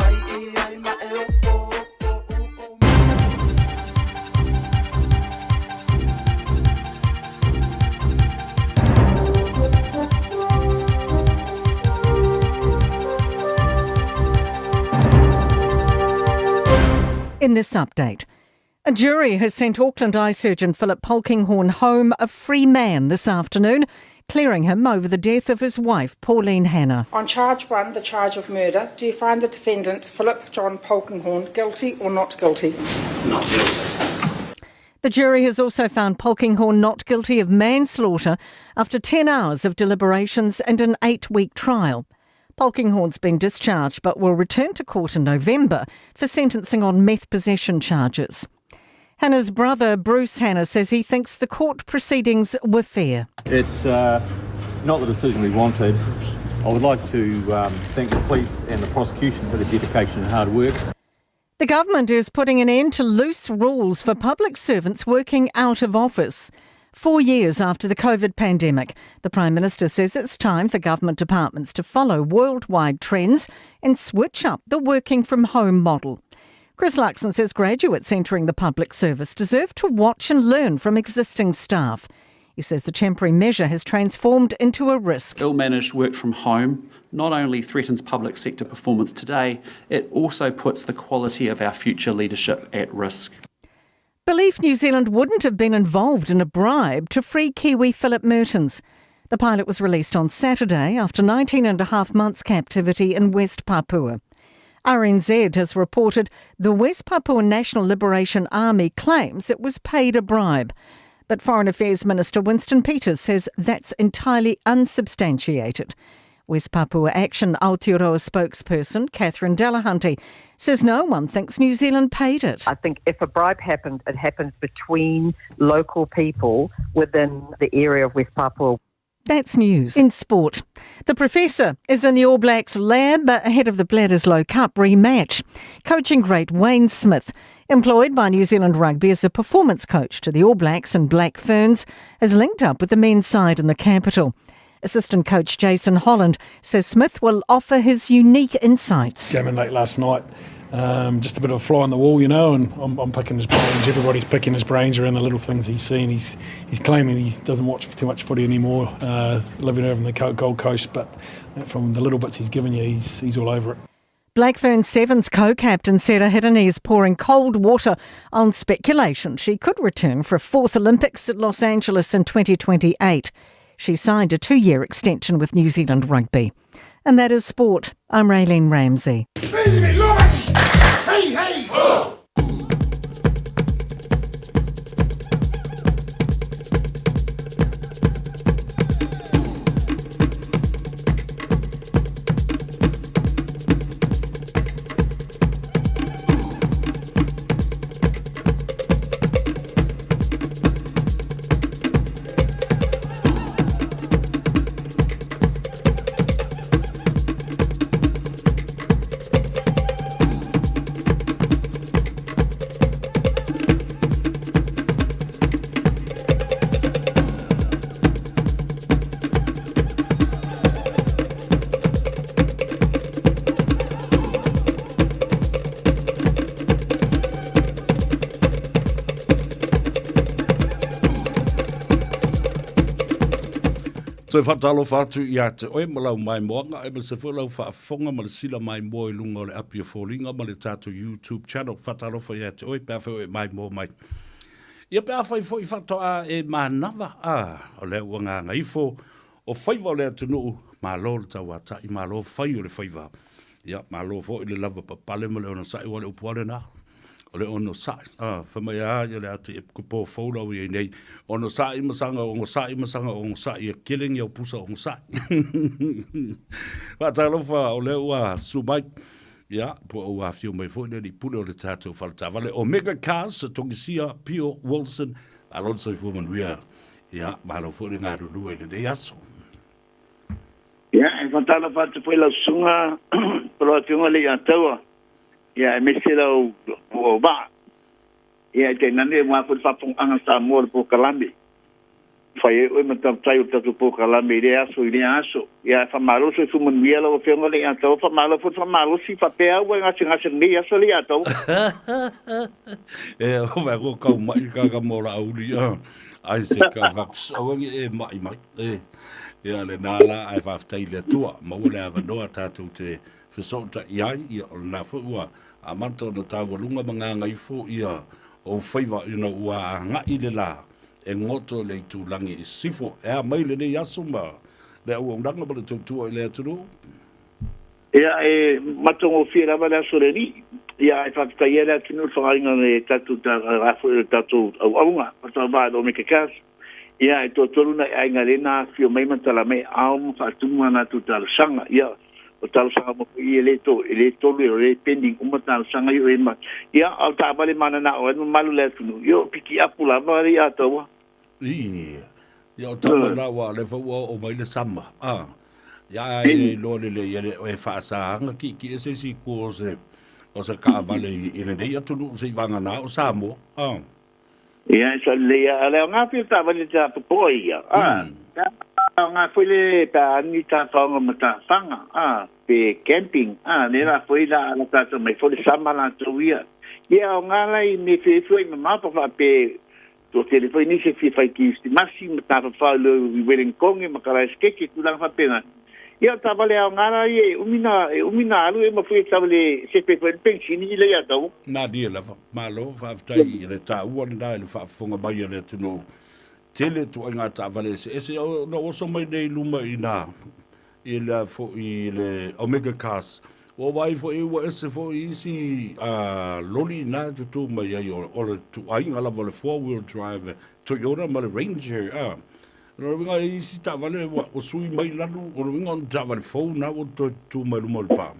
In this update, a jury has sent Auckland eye surgeon Philip Polkinghorne home a free man this afternoon, clearing him over the death of his wife, Pauline Hanna. On charge one, the charge of murder, do you find the defendant, Philip John Polkinghorne, guilty or not guilty? Not guilty. The jury has also found Polkinghorne not guilty of manslaughter after 10 hours of deliberations and an eight week trial. Polkinghorne's been discharged but will return to court in November for sentencing on meth possession charges. Hannah's brother, Bruce Hannah, says he thinks the court proceedings were fair. It's uh, not the decision we wanted. I would like to um, thank the police and the prosecution for their dedication and hard work. The government is putting an end to loose rules for public servants working out of office. Four years after the COVID pandemic, the Prime Minister says it's time for government departments to follow worldwide trends and switch up the working from home model. Chris Luxon says graduates entering the public service deserve to watch and learn from existing staff. He says the temporary measure has transformed into a risk. Ill managed work from home not only threatens public sector performance today, it also puts the quality of our future leadership at risk. Belief New Zealand wouldn't have been involved in a bribe to free Kiwi Philip Mertens. The pilot was released on Saturday after 19 and a half months captivity in West Papua. RNZ has reported the West Papua National Liberation Army claims it was paid a bribe. But Foreign Affairs Minister Winston Peters says that's entirely unsubstantiated. West Papua Action Aotearoa spokesperson Catherine Delahunty says no one thinks New Zealand paid it. I think if a bribe happened, it happened between local people within the area of West Papua. That's news. In sport, the professor is in the All Blacks lab ahead of the Bledisloe Cup rematch. Coaching great Wayne Smith, employed by New Zealand Rugby as a performance coach to the All Blacks and Black Ferns, has linked up with the men's side in the capital. Assistant coach Jason Holland says Smith will offer his unique insights. Came in late last night, um, just a bit of a fly on the wall, you know, and I'm, I'm picking his brains. Everybody's picking his brains around the little things he's seen. He's he's claiming he doesn't watch too much footy anymore, uh, living over on the Gold Coast, but from the little bits he's given you, he's, he's all over it. Blackfern Sevens co-captain Sarah Hirini is pouring cold water on speculation she could return for a fourth Olympics at Los Angeles in 2028. She signed a two-year extension with New Zealand Rugby. And that is sport. I'm Raylene Ramsey. Hey, hey! Toe whaatalofa atu ia te oe ma lau maimoaga e ma se foi lau faafofoga ma le sila maimoa i luga o le api o foliga ma le tatou YouTube channel. Whaatalofa ia te oe pe a fai oe maimoa mai. Ia pe a fai foi faatoa e manava, a, o lea ua gagaifo o faiva o le atunuu, malo le tauata'i, malo fai o le faiva. Ia, malo foi le lava papale ma le onosai, ua le upu a lena, o le onosai. A, fai mai a ia le ati e po fou lau i nei, onosai ma saga ogosa'i ma saga ogosa'i e kele ni au pusa ogosa'i. Faatalofa o lea ua susu mai. Ia, po o ua afio mai foi le alii pule o le tatou faletaavale Omega Cars, Togisia Pio Wilson, malo le soifua manuia. Ia, malo foi le galulue i lenei aso. Ia, e faatalofa atu foi lau susuga po lau Afioga i le Iataua, ia, aemaise lau vaa. Ia, e tainane aua foi le faafofogaaga a Samoa i le polokalame. Fai ai oe ma tautai o le tatou polokalame i lea aso i lea aso. Ia, faamalo le soifua manuia lau Afioga le Iataua, faamalo foi le faamalosi, faapea au ua e gasegase i lenei aso le Iataua. E o vai ko kau mai ka ka mo la uli a ai se ka vax au ngi e mai mai e ia le na la ai fa ftai le tua ma ua le avanoa tatou te fesoota i ai ia o lena foi ua amata ona taualuga ma gagaifo ia ou faiva ina ua agai le la e goto i le itulagi i sisifo. E a mai lenei aso ma le auaunaga ma le tautua i le atunuu? Ia, e matagofie lava le aso o le Alii. Ia, e faafetai ai le atunuu i le faaaogaina o le tatou a foi o le tatou auauna, faatauva i le Omega Cars. Ia, e toatolu nai aiga lea na afifio mai ma tala mai ao ma faatumu a latou talosaga. Ia, o talosaga uma foi ia e le to, e le tolu o lea e pending uma talosaga ia o e ma. Ia, a o taavale mananao ai le mamalu o le atunuu, ia o pikiapu lava le Ataua. Ii, ia o tama na ua le fa ua oo mai le sama. Ah. Ia e iloa lelei e le o e faasāga kiʻekiʻe se isi itu o se o se taavale i lenei atunuu seivagana o Samoa. Ah. Ia, e sao lelei lava. A o le aoga foi o le taavale te apopoa ia. Ah. Pe aoga foi le pe a ni tafaoga ma tafaga, ah, pe camping, ah, lea la foi la ala tatou mai foi le sama latou ia. Ia aoga la i mea feefea i mamao pa faape Toatele foi nisi e fia fai Kirisimasi ma tafafao i Wellington ma Karaesekeke, tulaga faapena. Ia o taavale aoga la ia e umi na, e umi na alu e mafai e taavale sefe foi le penisini ila ia tau. Malie lava. Malo, faafetai i le taua lena i le faafofoga mai a le atunuu. Tele ituaiga taavale eseese. Na ou oso mai nei i luma i ina i le foi i le Omega Cars. Ua vaai foi ua ese foi isi loli ina e tutū mai ai o le ituaiga lava o le four-wheel drive Toyota ma le Ranger. O lona uiga e isi taavale ua sui mai lalo, o lona uiga o ni taavale fou na ua toe tutū mai luma o le pa.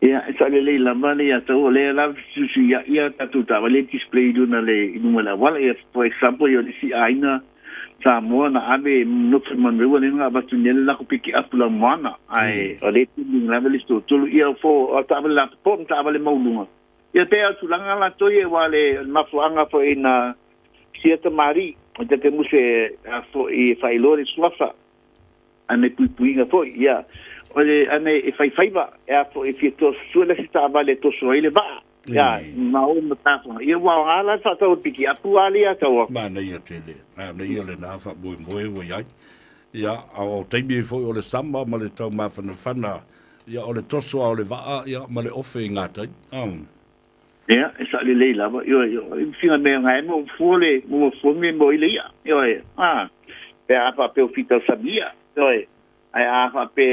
Ia, e sao lelei lava le ia tau, o lea la fesuisuia'i ia tatou taavale e display i luna le, i luma o le auala. Ia, for example, ia o le isi aiga Samoa na ave e nofo i Manurewa lea na avatu nei le lako pikiapu lamoana, ae o lea e tuli lava le isi toatolu. Ia, for o taavale lapopoa ma taavale maualuga. Ia, pei lava o tulaga latou ia aua le mafuaaga foi na sia tamalii o Tatemuse a foi e faailoa le suafa. Ana puipuiga foi, ia, o le, ana e fai faiva, e a foi e fia toso le isi taavale e toso ai le vaa, ia, ma o matafaga. Ia, ua aoga la le faatau o le pikiapu a le ia tau atu. Manaia tele, manaia lena faamoemoe ua i ai. Ia, a o taimi foi o le sama ma le taumafanafana, ia, o le toso lava o le vaa, ia, ma le ofe i gatai. Ia, e sao lelei lava. Ioe, ioe, i whina mea ngai mo fua le, mo fua me mo ile ia. Ioe, a, pe a wha pe o whita o sami ia. Ioe, ai a wha pe,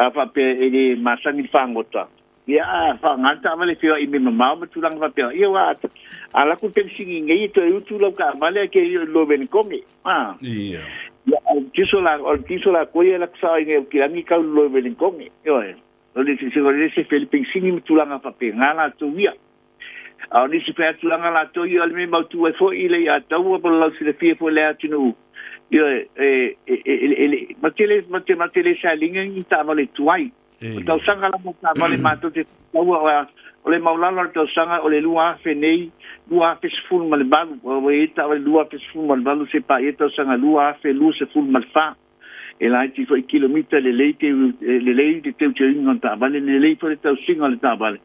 a wha pe e le masangi le whangota. Ia, a wha ngā ta wale whia i me mamao ma tūranga wha pea. Ia, wa, a laku pensingi ngei e toe utu lau ka wale ke i lo ven konge. A. Ia. Ia, o tiso la, o tiso la koia la kusa i ngei o kirangi kau lo ven konge. Ioe. O le silasila o le se Philippines ma tulaga faapena latou ia. A o nisi foi tulaga latou ia o le mea mautu ai foi i le ia taua po o le lausilafia foi i le atunuu, ia e, e, e, e, e, ma te le, ma te, ma te le sailiga ni taavale tuai. O tausaga lava o taavale matou te taua o, o le maulalo o le tausaga o le 2000 nei, 2018, ua i ai taavale 2018 se paia tausaga 2024. E laiti foi kilomita, lelei te, lelei le teuteuina o le taavale, lelei foi le tausiga o le taavale.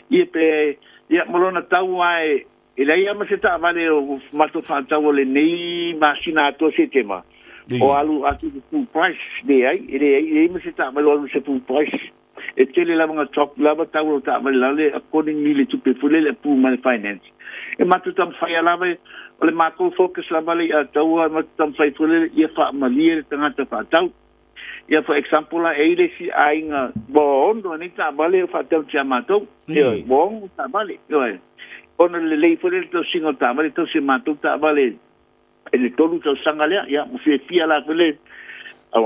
Ia pe, ia ma lona tau lava e, e leai lava ma se taavale o matou faatau o lenei masina atoa Setema, o alu atu i le full price, leai, e leai, e leai ma se taavale o alu i se full price. E tele lava nga drop lava tau o taavale lale according i le tupe foi lele approve mai le finance. E matou taumafai a lava o le matou focus lava le ia taua e matou taumafai foi lele ia faamalie le tagata faatau. Ia for example la e i le isi aiga ua ono nei taavale o faatau tia matou. Ioe, ua ono taavale. Ioe. Ona lelei foi lele tausiga o taavale tausi e matou taavale I le tolu tausaga lea, ia, ua fiafia la foi le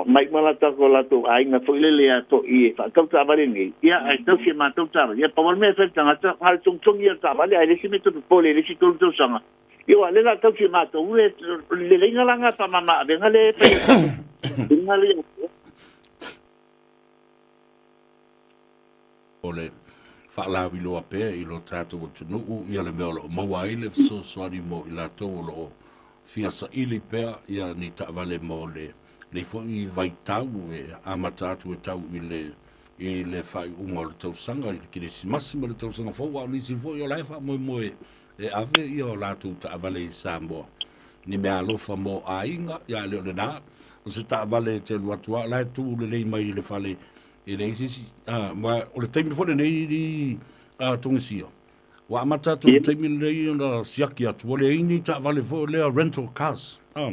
mai uma latou o latou aiga foi lele a to'i e faatau taavale nei, ia, ae tausi e matou taavale. Ia, pau lava le mea e fai e le tagata, na o le togitogi ia o le taavale, ae le isi mea toe popole i le isi tolu tausaga. Ia, aua o lea o le a tausi e matou, le leleiga la lena faamama avega lea e fai e tatou. O le faalauiloa pea i lo tatou atunuu ia le mea o lo o maua ai le fesoasoani mo i latou o lo o fia saili pea ia ni taavale mo lenei foi vaitau e amata atu e tau i le i le faaiuga o le tausaga i le Kerisimasi ma le tausaga fou, a o nisi foi o la e faamoemoe e ave ia o latou taavale i Samoa ni mea alofa mo aiga, ia le o lena o se taavale e te alu atu lava o la e tu lelei mai i le fale E leai se isi, ah, ma o le taimi foi lenei i ah, Tunisia, ua amata atu i le taimi lenei ona siaki atu, ua leai ni taavale foi lea rental cars. Ah.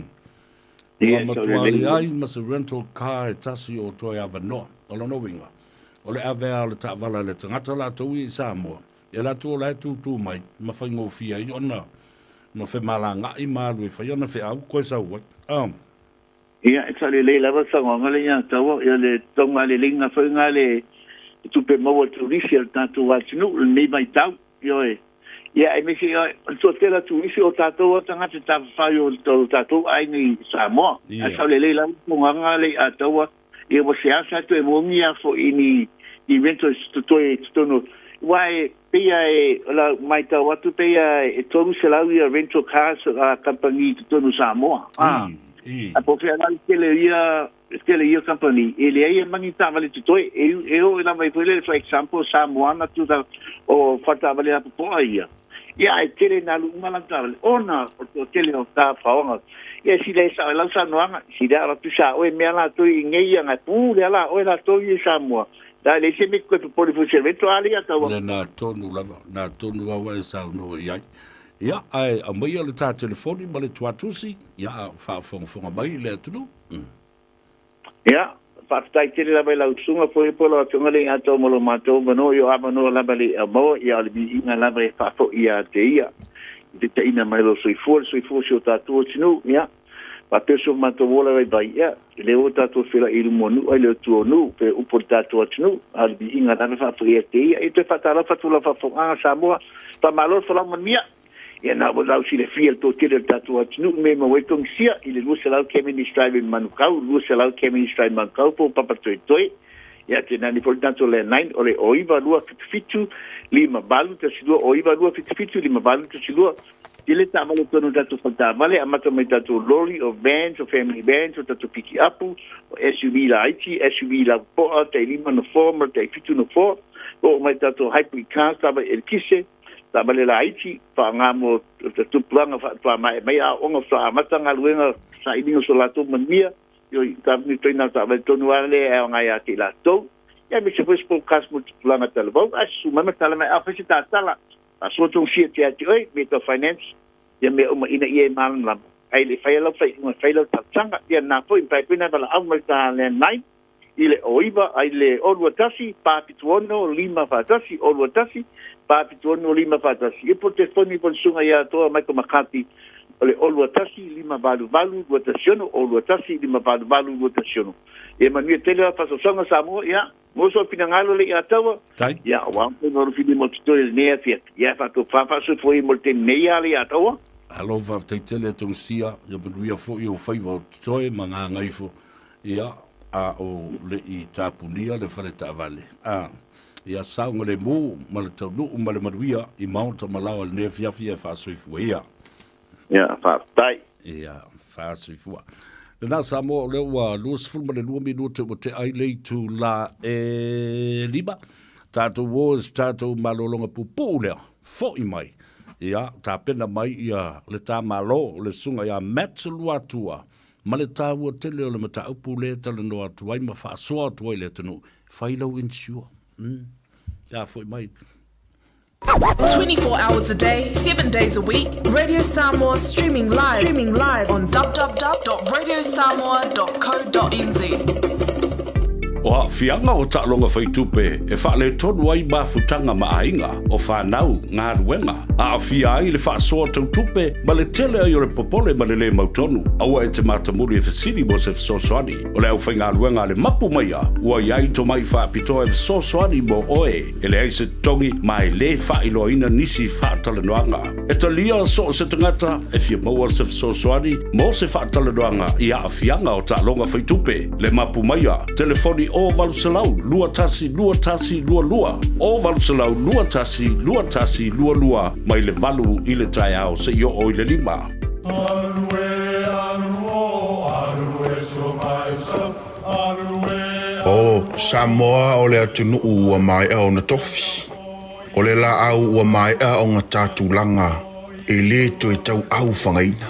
Ua matua leai ma se rental car e tasi o toe avanoa. O lona uiga, o le ave lava o le taavale a le tagata latou ia i Samoa. E alu atu o la e tūtū mai ma faigofie ai ona ma femalagaʻi ma alu e fai ana feau koe sau ai. Ah. Ia, e sao lelei lava le saunoaga lea ia Taua, ia le tauga leleiga foi lena le tupe maua a turisi a le tatou atunuu i lenei vaitau. Ioe. Ia, aemaise o le toatele o turisi o tatou lava tagata tafafao i o tatou aiga i Samoa. Ae sao lelei lava le saunoaga lea ia Taua, ia ua seasea toe momi lava foi i ni rentals totoe i totonu. Aua e pei lava e, o lau matau atu pei lava e 300 ia rental cars a kamupani i totonu o Samoa. A po o fea la le tele o ia E tele ia company e leai e mani taavale totoe e e oo lava ai foi lele for example Samoana tu o faletaavale lapopoa ia ia ae tele ina alu uma lana taavale ona o le toatele o tafaoga ia sila e sao ai lau saunoaga sila alu atu sa oe mea latou i nei ia na pule a la oe latou ia i Samoa la e leai se mea e te toe popole foi se rento a lea taua. Lena tonu lava, na tonu au e saunoa i ai. Ia, ae aumaia le ta telefoni ma le tuatusi, ia, a o faafogafoga mai le atunuu. Ia, faafetai tele lava i lau susuga foi po o lau Afioga le Atoa mo lo matou avanoa, i o avanoa lava le i aumaua, ia o le viiga lava e faafoi ia te ia i te taina mai lou soifua, le soifua o si o tatou atunuu, ia, faapea so matou ola vaivai, ia, lea ua tatou feiloai i luma o nuu ai le atu o nuu, pe upu o le tatou atunuu, a o le viiga lava e faafoi ia te ia. Ia toe faatalofa atu i lau faafofogaaga Samoa, faamalo le folau manuia. Ia na ua lau silafia le toatele o le tatou atunuu me maua ai togisia i le 200 Cavendish Drive in Manukau, 200 Cavendish Drive Manukau po o Papatoetoe. Ia te nani foi le tatou landline o le 09277 5812, 09277 5812. Tele taavale tonu o tatou faletaavale, amata mai tatou lorry, o vans, o family vans, o tatou pikiapu, o SUV laiti, SUV lapopoa, tai lima nofoa ma le tai fitu nofoa, oo mai tatou hybrid cars, taavale eletise, Taavale laiti, faaaoga mo tupulaga faatoa maea mai aoaoga faatoa amata galuega sailiga o so latou manuia, ioe, ituaiga taavale tonu lava lea e aoga ia te i latou. Ia aemaise foi sport cars mo tupulaga talavou. Ae susu mai ma tala mai, afai se tatala, faasoa togafia atu ia te oe, mea tau finance, ia mea uma ina ia e malamalama. Ae le i faia lau faaiuga, fai lau talosaga. Ia lena foi, mafai foi ona valaau mai le ta landline i le o 9 ai le o 21 476 541, o 21 476 541. Ia po o le telefoni po o le susuga ia Toa Michael McCarthy o le o 21 588 216, o 21 588 216. Ia manuia tele lau faasoasoaga Samoa, ia maua sou finagalo le ia taua. Tai. Ia aua foi ma lufili mo totoe i lenei afiafi. Ia faatofa faasoifua mo le taimi nei ia le ia taua. Alo faafetai tele Tongisia, ia manuia foi ou faiva o totoe ma gagaifo. Ia, a o le i tapunia le fale taavale, a, ia saogalemu ma le taunuu ma le manuia i maota ma laoa i lenei afiafi e faasoifua ia. Ia, faafetai. Ia, faasoifua. Lena Samoa, o lea ua 22 minute ua tea ai le itula e lima. Tatou o i se tatou malologa puupuu lea, foi mai. Ia, tapena mai ia le ta Malo, le susuga ia Matt Luatua, Ma le taua tele o le mataupu lea e talanoa atu ai ma faasoa atu ai i le atunuu, fai lau insure. Mm. Pe a foi mai. 24 hours a day, 7 days a week, Radio Samoa streaming live, streaming live on www.radiosamoa.co.nz. O aafiaga o taaloga faitupe e faaletonu ai mafutaga ma aiga, o fanau, galuega, aafia ai le faasoa tau tupe ma le tele ai o le popole ma le lē mautonu. Aua e te matamuli e fesili mo se fesoasoani. O le aufaigaluega a le mapu maia ua i ai tomai faapitoa e fesoasoani mo oe. E leai se totogi ma e lē faailoaina nisi faatalanoaga. E talia so o se tagata e fia maua se fesoasoani mo se faatalanoaga i aafiaga o taaloga faitupe. Le mapu maia, telefoni o 800 21 21 22, o 800 21 21 22, mai le 8 i le taeao seia oo i le 5. O Samoa o le atunuu ua maea ona tofi. O le laau ua maea ona ta tulaga e le toe tauau fagaina.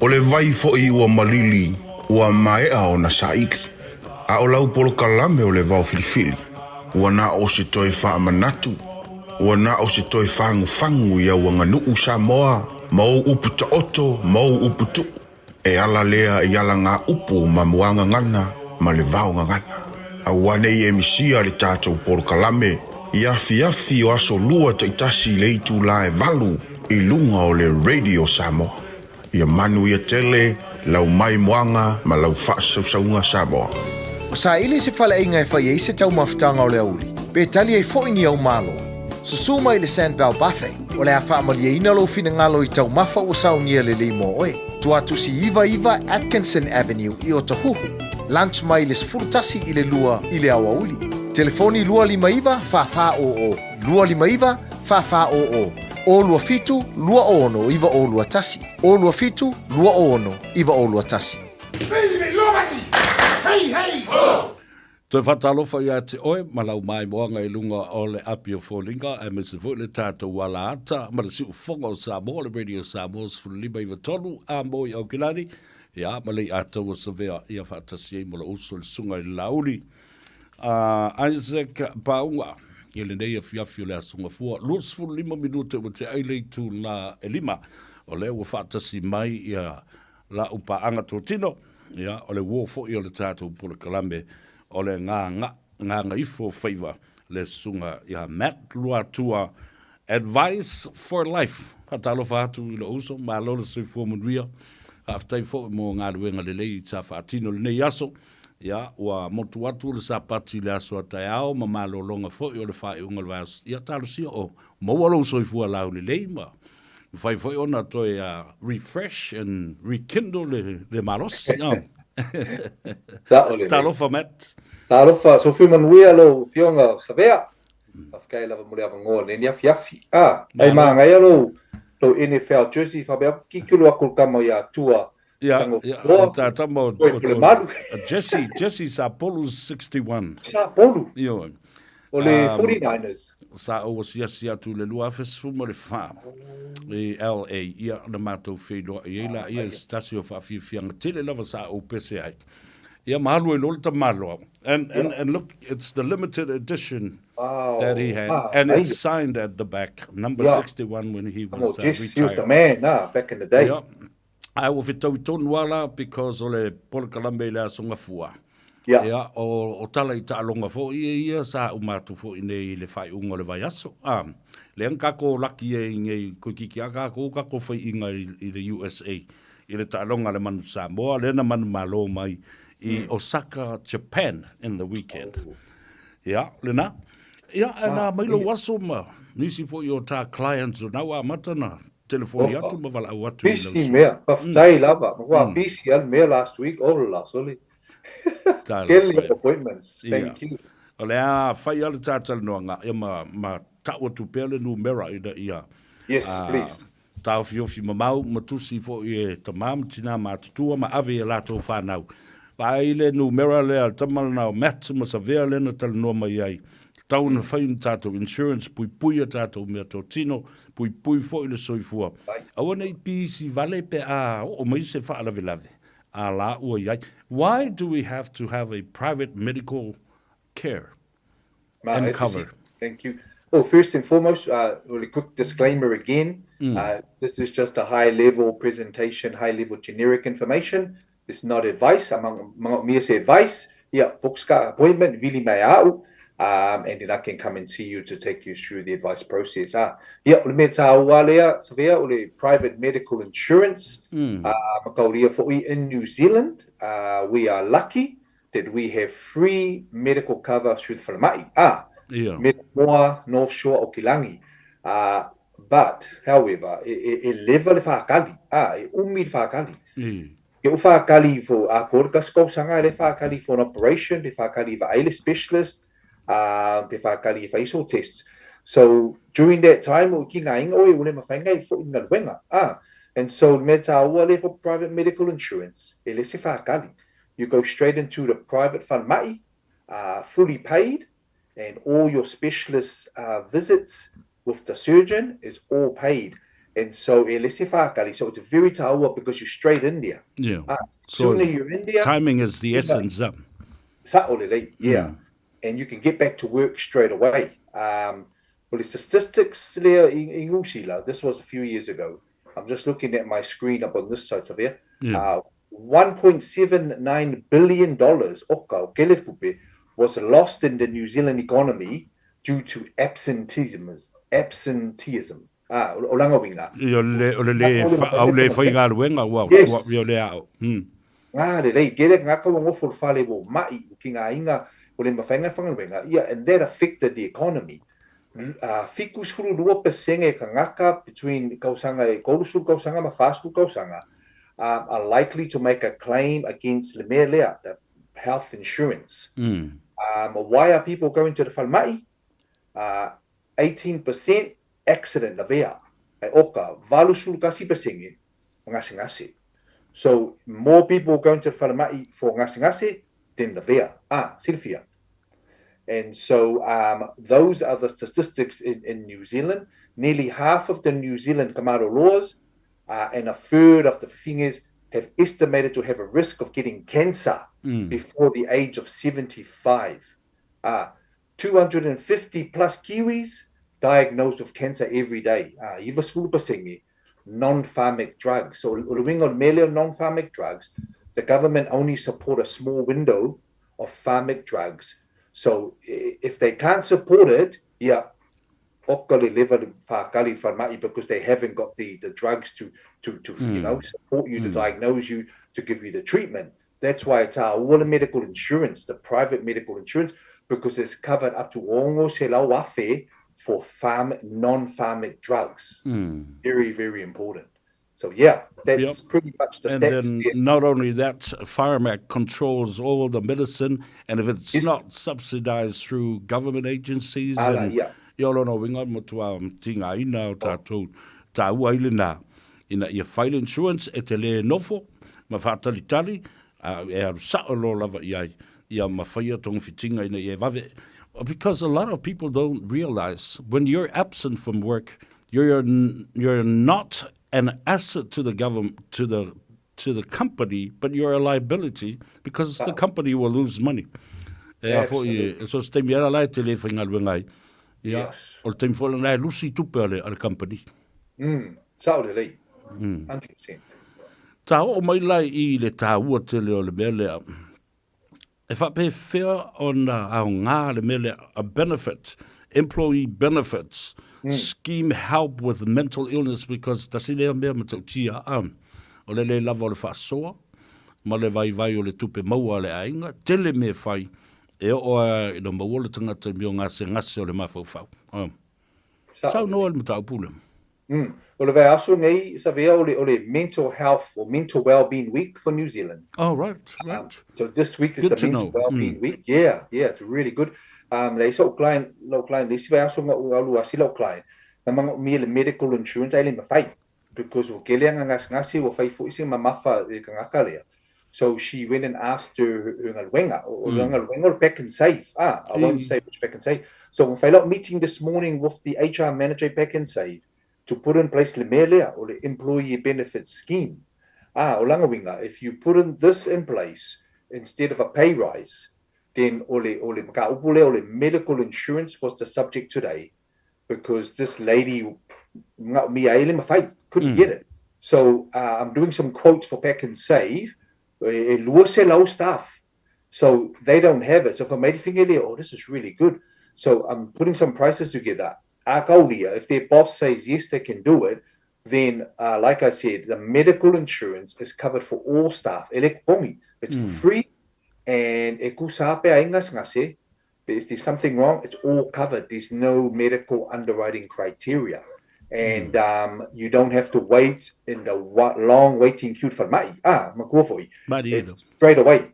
O le vai foi ua malili ua maea ona saili. A o lau polokalame o le vao filifili, ua na o se toe faamanatu, ua na o se toe fagufagu i au aganuu Samoa ma ou upu taoto ma ou upu tuu. E ala lea i ala ngā upu ma muagagana ma le vaogagana. Aua nei e misia le tatou polokalame. I afiafi o aso lua taitasi i le itulā e valu i luga o le Radio Samoa. Ia manuia tele lau maimoaga ma lau faasausauga Samoa. Ua saili se faleaiga e fai ai se taumafataga o le aoauli, pe tali ai foi ni au malo. Susu mai i le Sandval Buffet, o le a faamalieina lou finagalo i taumafa ua saunia lelei mo oe. Tuatusi 99 Atkinson Avenue i Otahuhu. Lunch mai le 11 i le 2 i le aoauli. Telefoni 259 4400 259 4400 027 26 9021 027 26 9021. Toe faatalofa ia te oe ma lau maimoaga i luga o le api o foliga aemaise foi le tatou alaata ma le siufofoga o Samoa, le Radio Samoa 15 93 a mo i Aukilani, ia ma Leiataua Savea ia faatasi ai ma lou uso le Susuga i le Laauli a Isaac Pauga i lenei afiafi o le Aso Gafua, 25 minute ua tea ai le itula e lima, o lea ua faatasi mai ia la'u paaga totino, ia, o le uo foi o le tatou polokalame o le gaga, gagaifo faiva, le susuga ia Matt Luatua, Advice for Life. Faatalofa atu i lou uso, malo le soifua manuia. Faafetai foi mo galuega lelei sa faatino i lenei aso. Ia, ua motu atu le Sapati i le aso a taeao ma malologa foi o le faaiuga o le vaiaso. Ia, talosia o maua lou soifua laulelei ma mafai foi ona toe refresh and rekindle le, le malosi. Sao lelei. Talofa, Matt. Talofa, soifua manuia lou afioga Savea. Faafetai lava mo le avanoa i lenei afiafi. Ah, ai manaia lou lou NFL jersey faapea kikilo atu le tama ia Tua Ia, ia, o le tā tama o, o, o, Jesse, Jesse Sapolu 61. Sapolu? Ioe. O le 49ers. Sa ou asiasi atu i le 2014 i LA, ia, na matou feiloai ai laia i se tasi o faafiafiaga tele lava sa ou pese ai. Ia ma alu ai loa le tamaloa. And, and, and look, it's the limited edition that he had, and it's signed at the back, number 61 when he was retired. He was the man, back in the day. Yeah. Ae ua fetaui tonu a la because o le polokalame i le Aso Gafua. Yeah. Ia, o, o tala i taaloga foi e ia sa uma atu foi nei i le faaiuga o le vaiaso. Ah, lea na kako laki ai nei koikiki a kako kako faiiga i, i le USA i le taaloga a le Manu Samoa, lea na manumalo mai i Osaka, Japan in the weekend. Oh. Ia, lena. Ia, ae na mai lou aso ma nisi foi o tā clients o na ua amata na telefoni atu ma valaau atu i lau Busy mea, faafetai lava. Matua busy lava le mea last week, ola sole. Tele appointments, thank you. O le a fai lava le tā talanoaga ia ma, ma tau atu pea le numera ina ia Yes, please. Tāofiofī mamao ma tusi foi e tamā ma tinā matutua ma ave i a latou whānau. Vaai le numera lea a le tama lena o Matt ma Savea lea na talanoa mai ai. Tatau ona fai ni tātou insurance, puipui a tātou mea tōtino, puipui foi le soifua. Aua nei pisi vale pe a oo mai se faalavelave a la ua i ai. Why do we have to have a private medical care and cover? Thank you. Well, first and foremost, really quick disclaimer again. This is just a high level presentation, high level generic information. It's not advice. Among me se advice. Yeah, book ska appointment, vili mai au. And then I can come and see you to take you through the advice process. Ah, ia, o le mea tāua lea, Savea, o le private medical insurance, ma kauria fo'i in New Zealand, we are lucky that we have free medical cover through the falemai. Ah, yeah. me moa North Shore o Kilangi. But, however, e, e, e leva le whakali. Ah, e umi le whakali. Ke o whakali for a kore ka skausanga, le whakali for an operation, le whakali vaai le specialist, pe whakali e whaiso tests. So, during that time, o ki ngā inga oe, ule mawhainga i fo inga luenga. Ah, and so, me tāua le for private medical insurance, e le se whakali. You go straight into the private falemai, fully paid, and all your specialist visits with the surgeon is all paid. And so e le se whakali, so it's very taua because you're straight in there. Yeah. So sooner you're in there, timing is the essence. Sa'o lelei, yeah. And you can get back to work straight away. Well, the statistics lea i New Zealand, this was a few years ago. I'm just looking at my screen up on this side, Savea. Yeah. $1.79 billion, oka, o kele fupe, was lost in the New Zealand economy due to absenteeism, absenteeism. Ah, o langa uiga. Ia, o le, o le lē, au lē faigaluega, ua, Yes. ua, ia o le ao. Ngā lelei, kele ngā kaua ngofo le fale ua ma'i u ki ngā inga o le mawhai ngā whangaluenga, ia, and that affected the economy. 72% ka ngaka between kausanga e 30 kausanga ma 40 kausanga are likely to make a claim against le mea lea, the health insurance. Why are people going to the whalema'i? 18% accident lavea, ai oka, 81% gasegase. So more people going to the whalema'i for gasegase than lavea. Ah, silafia. And so those are the statistics in, in New Zealand. Nearly half of the New Zealand Kamaro laws and a third of the fingers have estimated to have a risk of getting cancer before the age of 75. 250 plus Kiwis diagnosed with cancer every day. 90% non-pharmic drugs. So, o le uiga o le mea lea o non-pharmic drugs, the government only support a small window of pharmic drugs. So, if they can't support it, ia, oka le leva le whakali whanai because they haven't got the, the drugs to, to, to you know, support you, to diagnose you, to give you the treatment. That's why it's our all medical insurance, the private medical insurance, because it's covered up to ongo se lau afe for farm non-pharmic drugs. Very, very important. So yeah, that's pretty much the And stats then there. not only that, Pharmac controls all the medicine, and if it's Yes. not subsidized through government agencies, Ala, then ia o lona uiga o matua tigaina o tatou taua ai lena. Ina ia fai le insurance e te lē nofo ma faatalitali, a e alu sa'o loa lava i ai, ia ma faia togafitiga ina ia e vave. Because a lot of people don't realize when you're absent from work, you're, you're not an asset to the government, to the to the company, but you're a liability because the company will lose money. E a foi, so se taimi ala la e te le whaingaluenga ai. Ia, o le taimi foi lena e lusi tupe a le, a le company. Sa'o lelei. 100%. Ta oo mai la i le tāua tele o le mea lea. E faapefea ona aoga le mea lea, a benefit, employee benefits, scheme help with mental illness because tasi lea mea matautia a, o le le lava o le faasoa ma le vaivai o le tupe maua a le aiga, tele mea e fai e oo a ina maua le tagata i mea o gasegase o le mafaufau. Saunoa i le mataupu lea. O le vaiaso nei, Savea, o le, o le Mental Health or Mental Wellbeing Week for New Zealand. Oh, right, right. So this week is Good the to Mental know. Wellbeing Week. Yeah, yeah, it's really good. Le isi o'u client, lau client, le isi vaiaso na ou alu asi lau client, na manaomia le medical insurance ae le mafai, because ua kele ana gasegase ua fai foi se mamafa i le tagata lea. So she went and asked her, her galuega, o le galuega o le Pak'nSave. Ah, I won't say which Pak'nSave. So ua fai lau meeting this morning with the HR manager i Pak'nSave to put in place le mea lea, o le employee benefit scheme. Ah, o lana uiga, if you put in this in place instead of a pay rise, then o le, o le mataupu lea o le medical insurance was the subject today because this lady manaomia ai le mafai, couldn't get it. So I'm doing some quotes for Pak'nSave, e 200 staff. So they don't have it. So for mai le faiga lea, oh, this is really good. So I'm putting some prices together. A kaulia, if their boss says yes, they can do it, then, like I said, the medical insurance is covered for all staff. E le kopogi. It's for free, and e kusa ape ai gasegase, but if there's something wrong, it's all covered. There's no medical underwriting criteria. And you don't have to wait in the long waiting queue for ma'i. Ah, makuafoi. Marie It's straight away.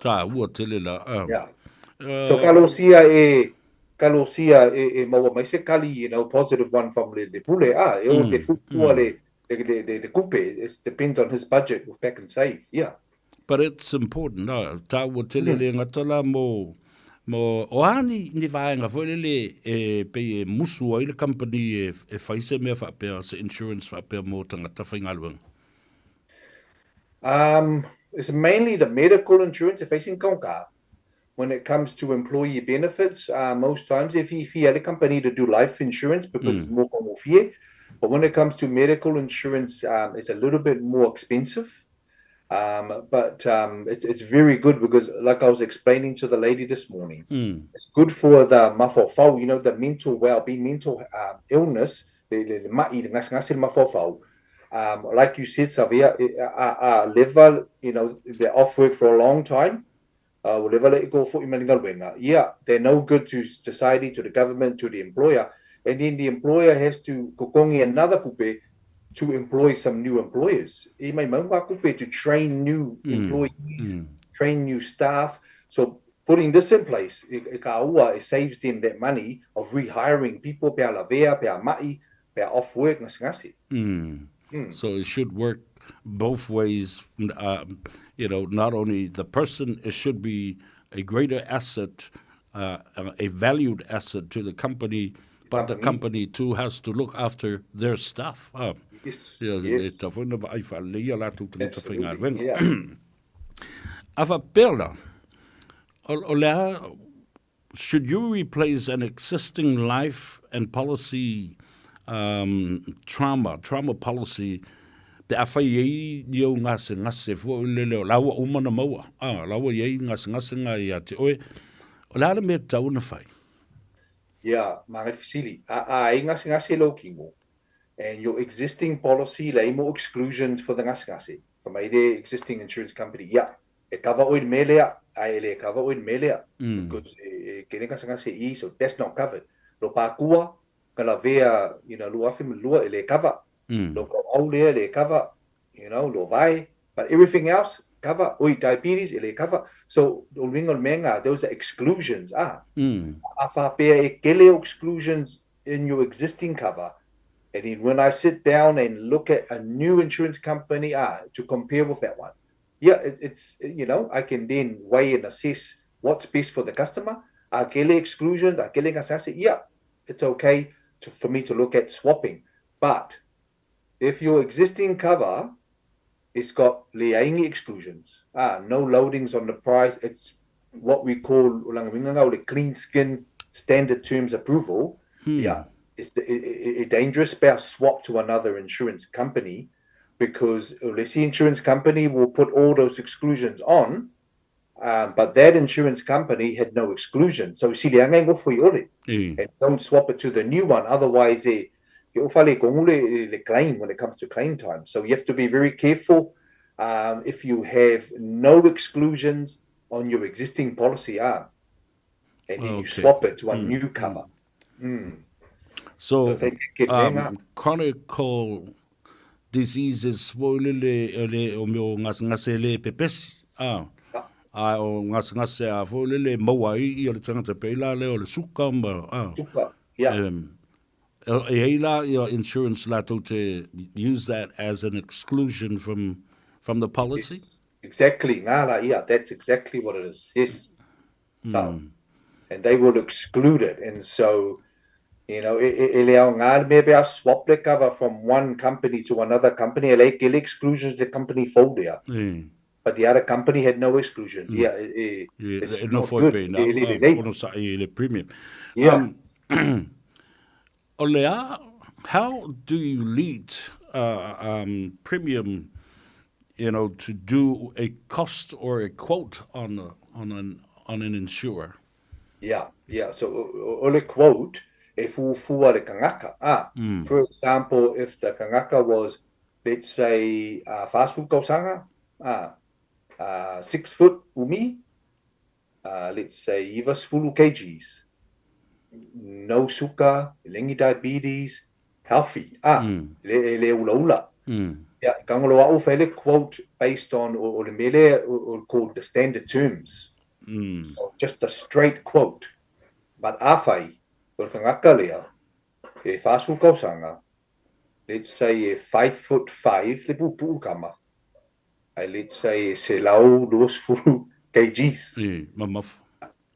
Tāua tele la. Yeah. So kalosia e kalosia e, e maua mai se kali, positive one from le, le pule. Ah, e o te fukua le, le, le, le, le kupe. It depends on his budget with Pak'nSave. Yeah. But it's important, no? Tāua tele le ngata la mo, mo, o a ni, ni vaenga foi lele e pei e musu ai le company e, e fai se mea faapea, se insurance faapea mo tangata whaingaluenga. It's mainly the medical insurance e facing kaunka. When it comes to employee benefits, most times if you feel a company to do life insurance because it's more kaugofie, but when it comes to medical insurance, it's a little bit more expensive. Um, but um, it's, it's very good because, like I was explaining to the lady this morning, mm. it's good for the mafofau, you know, the mental well-being, mental um, illness, le, le, le ma'i, le ngasengase le mafaufau. Um, like you said, Savea, a, a level, you know, they're off work for a long time. Uh, ua leva le i fo'i mai le galuega. Yeah, they're no good to society, to the government, to the employer. And then the employer has to kokongi another kupe to employ some new employers. E mai mau ngā kupe to train new mm. employees, mm. train new staff. So putting this in place, e, e ka ua, it saves them that money of rehiring people, pea lavea, pea ma'i, pea off work, ngasi ngasi. Mm. Mm. So it should work both ways. you know, not only the person, it should be a greater asset, uh, a valued asset to the company, but the company too has to look after their staff. Uh, yes. Yeah, yes. E ta whaina wa ai wha leia la tu tangata whainga. A wha o, o lea, should you replace an existing life and policy um, trauma, trauma policy, pe a whai ei ni au ngase ngase fo le leo laua uma na maua ah laua iai ngase ngase ngā ia te oe o le ala mea tau na whai. Yeah, mga fisili. A, a ai ngase ngase lo kingo. And your existing policy, lei mo exclusions for the ngase ngase. For my existing insurance company, yeah. E cover oe le mea lea, ae e le cover oe le mea lea. Mm. Because e, e kene ngasegase i, so that's not covered. Lo pākua, ka lavea, you know, lua afe ma lua, e le cover. Mm. Lo au lea, e le cover, you know, lo vai. But everything else, cover. Oi, diabetes, e le cover. So, o luinga o le mea ngā, those are exclusions, ah. Mm. A whapea e kele exclusions in your existing cover. And then when I sit down and look at a new insurance company, ah, to compare with that one, yeah, it, it's, you know, I can then weigh and assess what's best for the customer. Akele exclusion, akele ngasase, yeah, it's okay to, for me to look at swapping. But if your existing cover it's got leaingi exclusions, ah, no loadings on the price, it's what we call the clean skin standard terms approval. Hmm. Yeah, it's the, it, it, dangerous about swap to another insurance company because the insurance company will put all those exclusions on, um, but that insurance company had no exclusion. So mm. and don't swap it to the new one. Otherwise, they claim when it comes to claim time. So you have to be very careful um, if you have no exclusions on your existing policy arm, and then okay. you swap it to a mm. new cover. Mm. So, so um, chronic diseases foi lele le o mea o gasegase le pepesi a a o gasegase a foi lele maua ai ia le tagata pei la lea o le suka ma a suka yeah um, e ai la ia insurance latou te use that as an exclusion from from the policy exactly ngā la ia that's exactly what it is yes So, mm. and they will exclude it. And so, you know, e, e le ao ngā mea pea swap the cover from one company to another company, e le ke le exclusions the company folder. Mm. But the other company had no exclusions. Mm. Yeah, e, e, it's e, not good. E, le, le, ono sa i le premium. Yeah. Um, o le a, how do you lead uh, um, premium, you know, to do a cost or a quote on a, on an on an insurer? Yeah, yeah. So o le quote e fuafua le kangaka. Ah, mm. for example, if the kangaka was, let's say, uh, 40 tausaga, ah, uh, 6 foot umi, uh, let's say, iva sefulu kgs, no suka, lengi diabetes, healthy, ah, mm. le, le ula ula. Mm. Yeah, kangolo au fele quote based on o, o le mele o, o called the standard terms. Mm. So just a straight quote. But afai, o le kangaka lea, e 40 tausaga, let's say e 5 foot 5 le puupuu kama, ai let's say e 120 kgs. E, mamafa.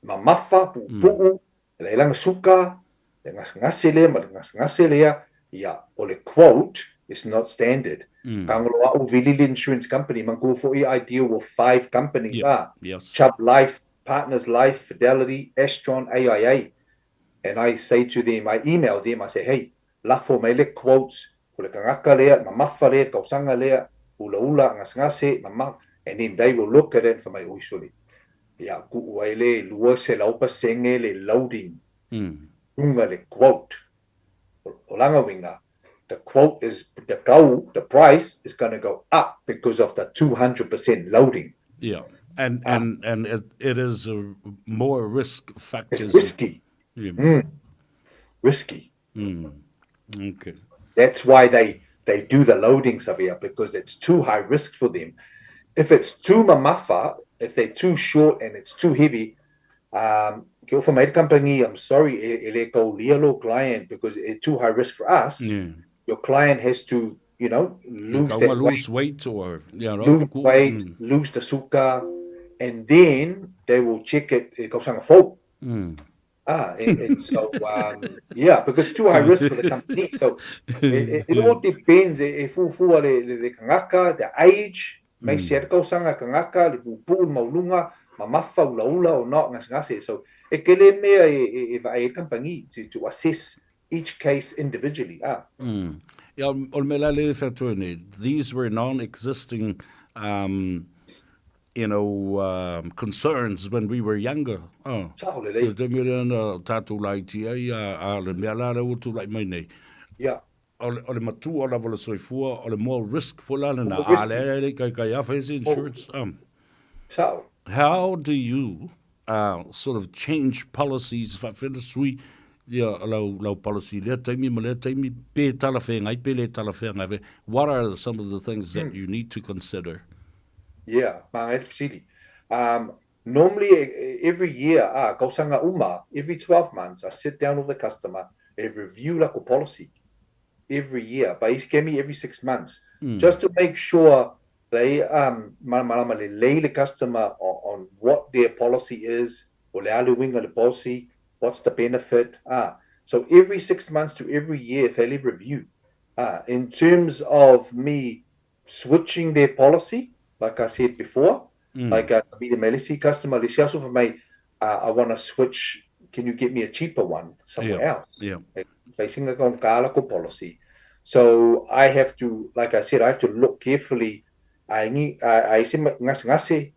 Mamafa, puupuu, mm. le elanga suka, le ngasengase lea ma le ngasengase lea, ia, o le quote is not standard. Mm. Kangolo a'u vili le insurance company, manatua fo'i I deal with five companies, yep. ah, yes. Chubb Life, Partners Life, Fidelity, Astron, AIA. And I say to them, I email them, I say, hey, lafo mai le quotes, o le kangaka lea, mamafa lea, tausaga lea, ulaula, gasegase, mamafa, and then they will look at it fai mai, oi sole, ia kuu ai le 200% le loading luga le quote. O langa uiga, the quote is, the tau, the price is gonna go up because of the 200% loading. Yeah, and, and, and it, it is a more risk factors. It's risky. Yeah. Risky. Okay. That's why they, they do the loading, Savea, because it's too high risk for them. If it's too mamafa, if they're too short and it's too heavy, um, ke ofa mai le company, I'm sorry, e, e le kaulia lo client because it's too high risk for us. Yeah. Your client has to, you know, lose that lose weight, weight or you know, lose weight, lose the suka, and then they will check it. E kausanga fou. Ah, and so, yeah, because too high risk for the company. So it, it all depends. E, e fuafua le, le, le kangaka, the age, mai se mm. kausanga kangaka, le pupu, le maulunga, mamafa, ulaula, or not, ngasegase. So e kele mea e, e, e vaai e company to, to assess each case individually. Ah. Ia, o le mea la le whātua nei, these were non-existing um, you know, um, concerns when we were younger. Oh. Sao lelei. Te mea lea na tātou laiti ai, a, a le mea la lea ua tūlai mai nei. Yeah. O le, o le matua lava o le soifua, o le more risk foi la lena. A le ai le kai kai a whai se insurance. Um, Sao. How do you uh, sort of change policies whaawhena sui ia lau, lau policy lea taimi ma lea taimi, pe talawhengai, pe le talawhengai. What are some of the things that you need to consider? Yeah, māngai te fesili. Um, normally, every year, ah, kausanga uma, every 12 months, I sit down with the customer e review lako policy. Every year, but isi kemi every 6 months. Just to make sure they um, malamalama lelei le customer on, on what their policy is, o le a le uiga le policy, what's the benefit. Ah, so every 6 months to every year, fairly review. Ah, in terms of me switching their policy, like I said before, like uh, be the Melisi customer, le isi aso fai mai, uh, I want to switch, can you get me a cheaper one somewhere Yeah, else? yeah. Facing a kala policy. So I have to, like I said, I have to look carefully. I ngi, I, I se ngasegase,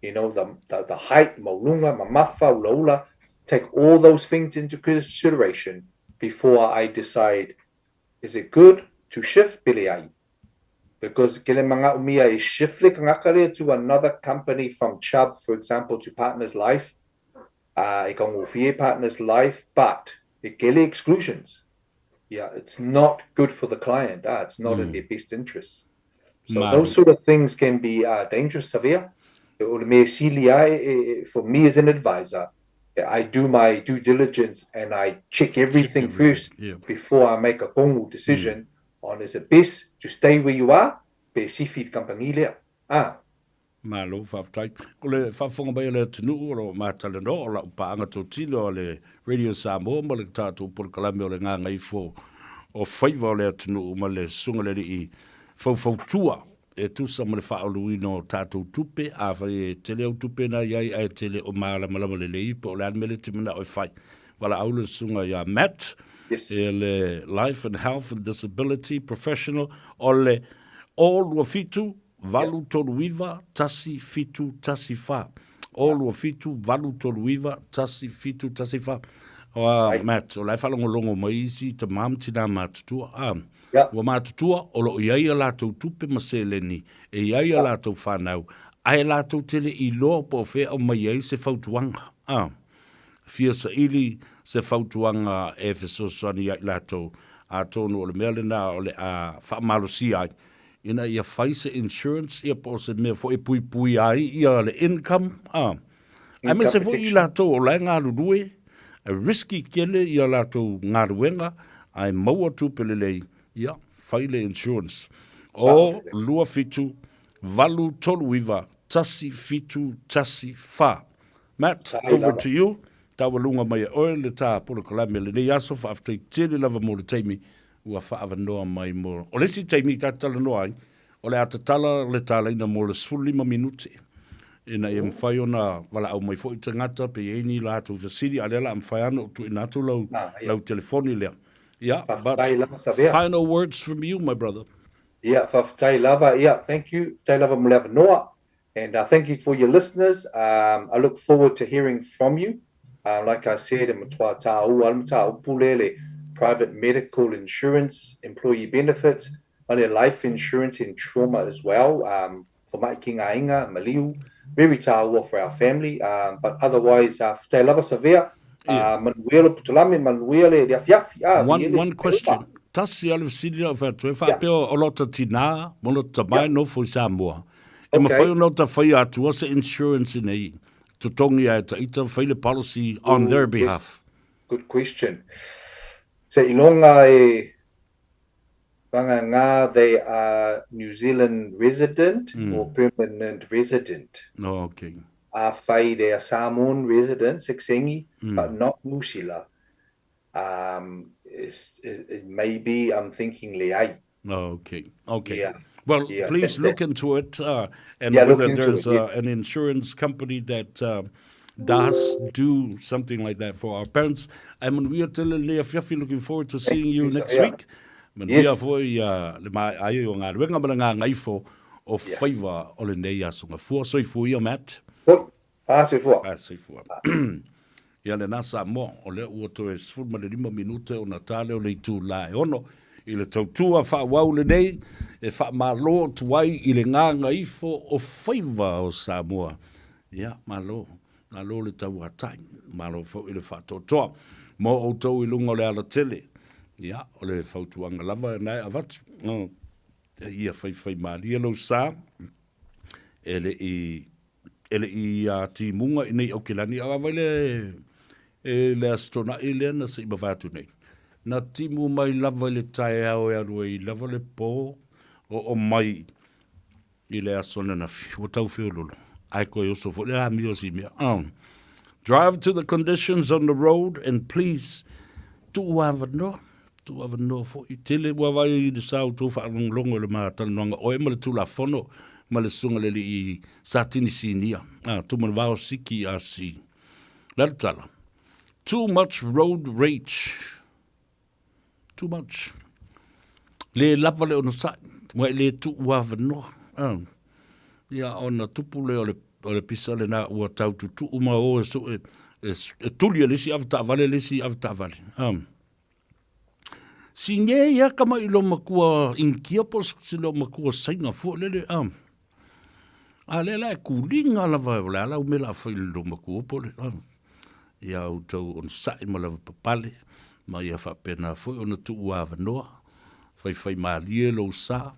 you know, the, the, the height, maulunga, mamafa, ulaula, take all those things into consideration before I decide, is it good to shift pele ai? Because ke le manga'omia e shift le kangaka lea to another company from Chubb, for example, to Partners Life, uh, e kaugofie Partners Life, but e kele exclusions. Yeah, it's not good for the client. Ah, it's not in their best interests. So Malo. those sort of things can be uh, dangerous, Savea. O le mea sili a, e, e, for me as an advisor, I do my due diligence and I check everything, first yeah. before I make a kongu decision on is it best to stay where you are, pe sifi le kampangi lea. Ah, Malo, faafetai. O le faafofoga mai a le atunuu o lo o matalanoa o lau paaga totilo a le Radio Samoa ma le tatou polokalame o le Gagaifo o Faiva o le atunuu ma le Susuga i le Alii Faufautua e tusa ma le faauluina o tatou tupe, afai e tele au tupe na i ai ae tele o malamalama lelei po o le a le mea lea e te manao e fai. Valaau le susuga ia Matt, Yes. e le Life and Health and Disability Professional o le 027 839 1714. 027 839 1714. Uh, Matt, o la e faalogologo mai isi tamā ma tinā matutua. Ah, Yeah. Ua matutua, o lo o i ai a latou tupe ma seleni, e i ai a latou whanau, ae latou te le iloa po o fea o mai ai se fautuaga. Ah, fia saili se fautuaga e fesoasoani ia i latou, atonu o le mea lena o le a faamalosia ai, ina ia fai se insurance ia po o se mea foi e puipuia ai ia le income, ah. Aemaise foi i latou o la e galulue, e risky tele ia latou galuega, ae maua tupe lelei, ia, fai le insurance. O 27 8 3 9 1 7 1 4. Matt, over to you. Taualuga mai e oe le tā polokalame o lenei aso, faafetai tele lava mo le taimi ua faaavanoa mai mo... O le isi taimi ta te talanoa ai, O le a tatala le tālaina mo le 15 minute ina ia mawhai ona walaau mai foi tagata pe i ai ni latou fesili, a lea la a mawhai ana o tuuina atu lau, Ah, ia. lau telefoni lea. Yeah, but Faafetai lava Savea. final words from you, my brother. Ia, faafetai lava. Ia, thank you. Faafetai lava mo le avanoa. And thank you for your listeners. Um, I look forward to hearing from you. Like I said, e matua tāua le mataupu lea le private medical insurance, employee benefits, ma le life insurance and trauma as well. Um, for mai ki ngā inga, maliu, very tāua for our family. Um, but otherwise, faafetai lava Savea. Yeah. Manuia lo putulame, manuia le, le afiafi. Ah, one, one question. Tasi a le fesili lau whai atu, e whaapea o lota tinā, mo lota tamai yeah. nofo i Samoa. E okay. mawhai o lota whai atua se insurance nei, totongi ai ta ita whai le policy on their behalf. Good, good question. Se ilonga e vanga they are New Zealand resident mm. or permanent resident. Oh, okay. Afai they are Samoan resident, Sexengi, mm. but not Musila. Um, it's, it, it maybe I'm thinking leai. Oh, okay, okay. Yeah. Well, yeah, please look that. into it, uh, and yeah, whether there's it, yeah. uh, an insurance company that uh, does do something like that for our parents. I mean, we are telling Lea Fiafi looking forward to seeing you next yeah. week. Manuia yes. foi uh, le mai ai o ngā ruenga ma le ngā ngaifo o whaiva o le nei aso ngā fua. Soifua ia, Matt. A soifua. A soifua. Ia lena Samoa, o lea ua toe 15 minute ona ta lea o le itulā e ono i le tautua faaauau lenei e faamalo atu ai i le gagaifo o faiva o Samoa. Ia, malo, malo le tauatai, malo foi le faatoatoa mo outou i luga o le alatele. Ia, o le fautuaga lava lena e avatu, ia faifaimalie lou sa, e le i e le i timuga i nei Aukilani, a vai le e le Aso Toonai lea na se i mavae atu nei. Na timu mai lava i le taeao e alu ai lava le pō, oo mai i le aso ananafi, ua tau feololo. Ae koe oso foi le amio o si mea. Oh. Drive to the conditions on the road and please tuu avanoa tuu avanoa foi. Tele ua vaai i le sa outou faalogologo i le ma talanoaga oe ma le Tulafono ma le Susuga i le Alii Satini Sinia, a, Tumanavao Siki a si. Le a le tala? Too much road rage. Too much. Le lava le onosai, ua e le tuu avanoa. A, ia ona tupu lea o le o le pisa lena ua tau tutuu ma o e, e, e, e tuli e le isi avetaavale le isi avetaavale. A. Signe ia kama i lo makua Inikia po si lo makua Saina fua lele a. A le la e kulinga lava o le ala u mela fai lo makua po le a. Ia au tau on sai ma lava papale ma ia faapena foi ona tuu avanoa faifai malie lou sa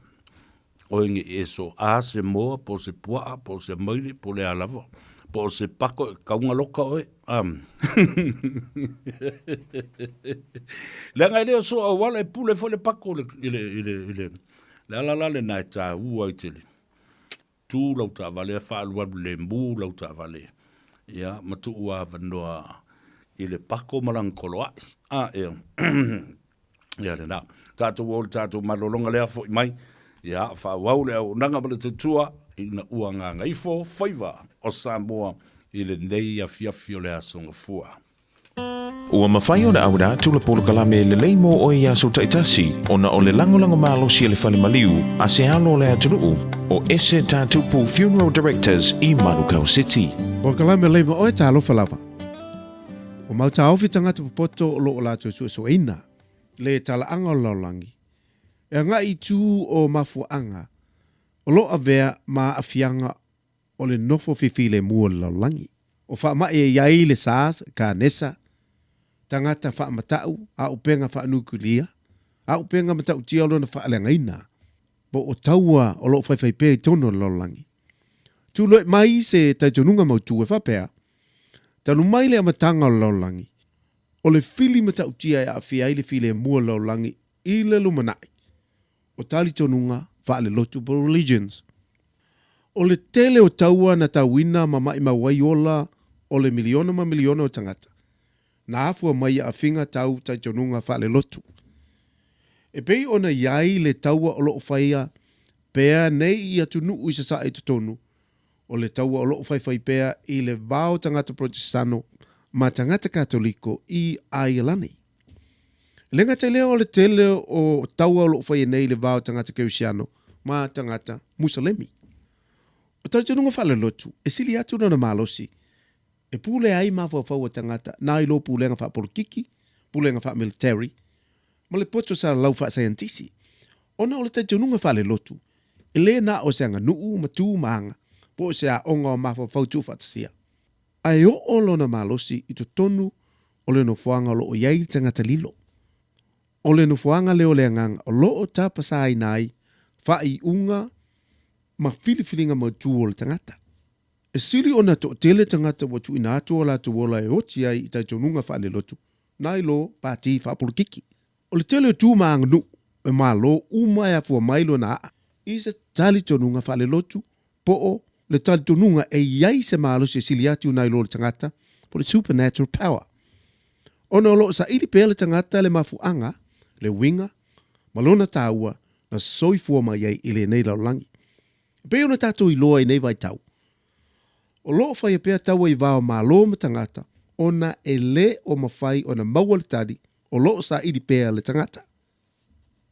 Oe nge e so a se moa po o se puaa po o se maile po o le a lava po o se pako e kaunga loka oe. Um. Leaga e le o so auala e pule foi le pako le, i le, i le, i le, le ala la lena e tāua ai tele. Tū lau taavale, whaalualu le mū lau taavale. Ia, ma tuu avanoa i le pako ma lana koloai. A, ea. Ia lena. Tātou o le tātou malolonga lea foi mai. Ia, faaauau le auaunaga ma le tautua ina ua gagaifo faiva o Samoa i lenei afiafi o le Aso Gafua. Ua mafai ona auina atu le polokalame lelei mo oe i aso taitasi ona o le lagolago malosi a le fale maliu a se alo o le atunuu o Ese Tatupu Funeral Directors i Manukau City. Polokalame lelei mo oe, talofa lava. Ua mau taofi tagata popoto o lo o latou suesueina le talaaga o le lalolagi, e agai i tū o mafuaaga o lo o avea ma aafiaga o le nofo fifilemu o le lalolagi. O faamai e i ai le SARS, kanesa, tagata faamatau, auupega faanukulia, auupega matautia o lona faaleagaina, po o taua o lo o faifai pea i totonu o le lalolagi. Tulai mai se talitonuga mautu e faapea, talu mai le amataga o le lalolagi, o le fili matautia e aafia ai le filemu o le lalolagi i le lumanai, o talitonuga faalelotu po o religions. O le tele o taua na tauina ma maimau ai ola o le miliona ma miliona o tagata, na afua mai i aafiga tau talitonuga faalelotu. E pei ona i ai le taua o lo o faia pea nei i atunuu i sasae i totonu, o le taua o lo o faifai pea i le va o tagata Protesano ma tagata Katoliko i Aielani. E le gata i lea o le tele o taua o lo o faia nei i le va o tagata Kerisiano ma tagata Musalemi. O talitonuga faalelotu, e sili atu lona malosi e pulea ai mafaufau o tagata na i lo pulega faapolokiki, pulega faamilitary, ma le poto salalau faasaienitisi. Ona o le talitonuga faalelotu, e le na o se aganuu ma tu ma aga, po o se aoga o mafaufau tuufaatasia. Ae oo lona malosi i totonu o le nofoaga o lo o i ai le tagata lilo. O le nofoaga lea o le agaga o lo o tapasaina ai faaiuga ma filifiliga mautu o le tagata. E sili ona toatele tagata ua tuuina atu o latou ola e oti ai i talitonuga faalelotu nai lo pati faapolokiki. O le tele o tu ma aganuu e Malo uma e afua mai lona aa i se talitonuga faalelotu po o le talitonuga e i ai se malosi e sili atu nai lo le tagata po o le supernatural power. Ona o lo o saili pea le tagata le mafuaaga, le uiga ma lona taua na soifua mai ai i lenei lalolagi. E pei ona tatou iloa i nei vaitau, o lo o faia pea taua i va o Malo ma tagata ona e le o mafai ona maua le tali o lo o saili pea le tagata.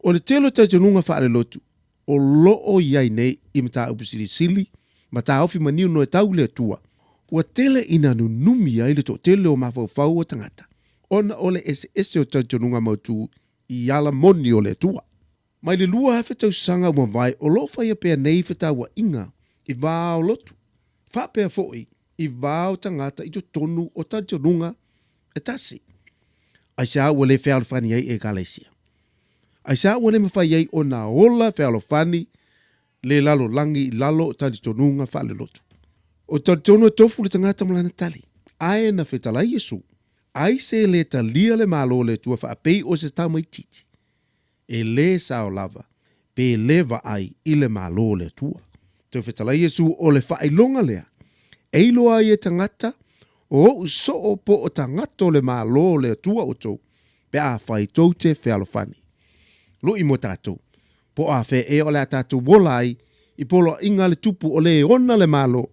O le tele o talitonuga faalelotu o lo o i ai nei i mataupu silisili ma taofi manino e tau i le Atua, ua tele ina nunumi ai le toatele o mafaufau o tagata ona o le eseese o talitonuga mautu i ala moni o le Atua. Mai le 2000 tausaga ua mavae o lo o faia pea nei fetauaiga i va o lotu, faapea foi i va o tagata i totonu o talitonuga e tasi. Aisea ua le fealofani ai Ekalesia? Aisea ua le mafai ai ona ola fealofani le lalolagi i lalo o talitonuga faalelotu? O talitonu e tofu le tagata ma lana tali, ae na fetalai Iesu, Aise le talia le Malo o le Atua faapei o se tamaitiiti? E lē sao lava, pe lē vaai i le Malo o le Atua. Toe fetalai Iesu o le faailoga lea, e iloa ai e tagata o ou soo po o tagata o le Malo o le Atua outou, pe afai tou te fealofani. Luʻi mo tatou, po o afea ea o le a tatou ola ai i poloaiga a le Tupu o le ona le Malo,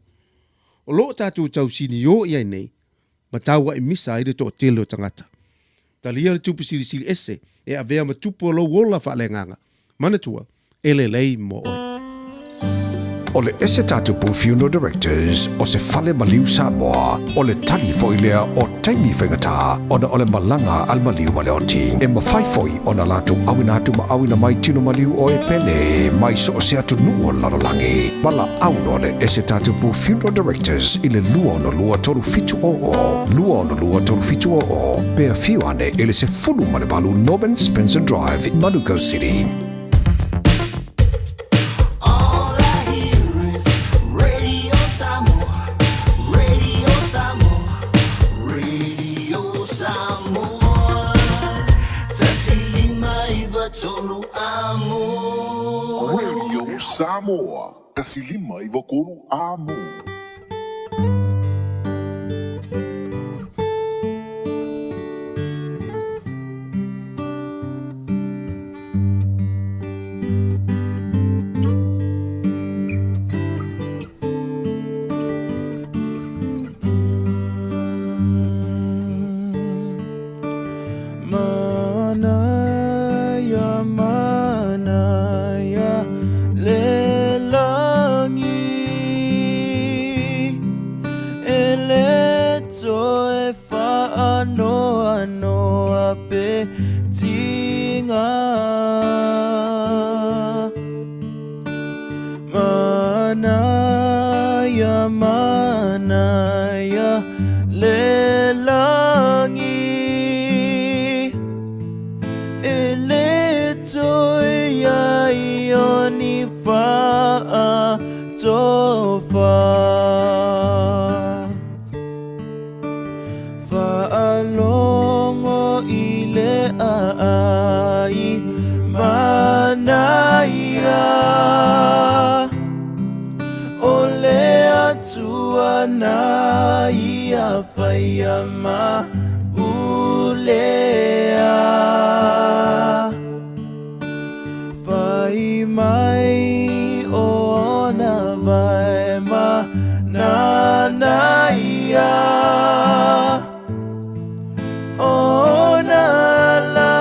o lo o tatou tausiniō i ai nei, ma tauaʻi misa ai le toatele o tagata. Talia le tupe silisili ese e avea ma tupu o lou ola faaleagaga. Manatua, e lelei mo oe. O le ese Tatupu Funeral Directors o se fale maliu Samoa, o le tali foi lea o taimi faigata ona o le malaga a le maliu ma le oti. E mafai foi ona latou auina atu ma auina mai tino maliu o e pele mai so o se atunuu o le lalolagi. Valaau loa le ese Tatupu Funeral Directors i le 262 3700, 262 3700, pe afio ane i le 18 Norman Spencer Drive, Manukau City. Radio Samoa, 153 Amo. Manaia, manaia, le lagi E le toe faanoanoa pe tinga Manaia, manaia, le lagi E le toe iai o ni whaatofa Faalogo i le aai manaia O le Atua na ia whaia ma pulea Whai mai o ona vae ma nanaia Ona la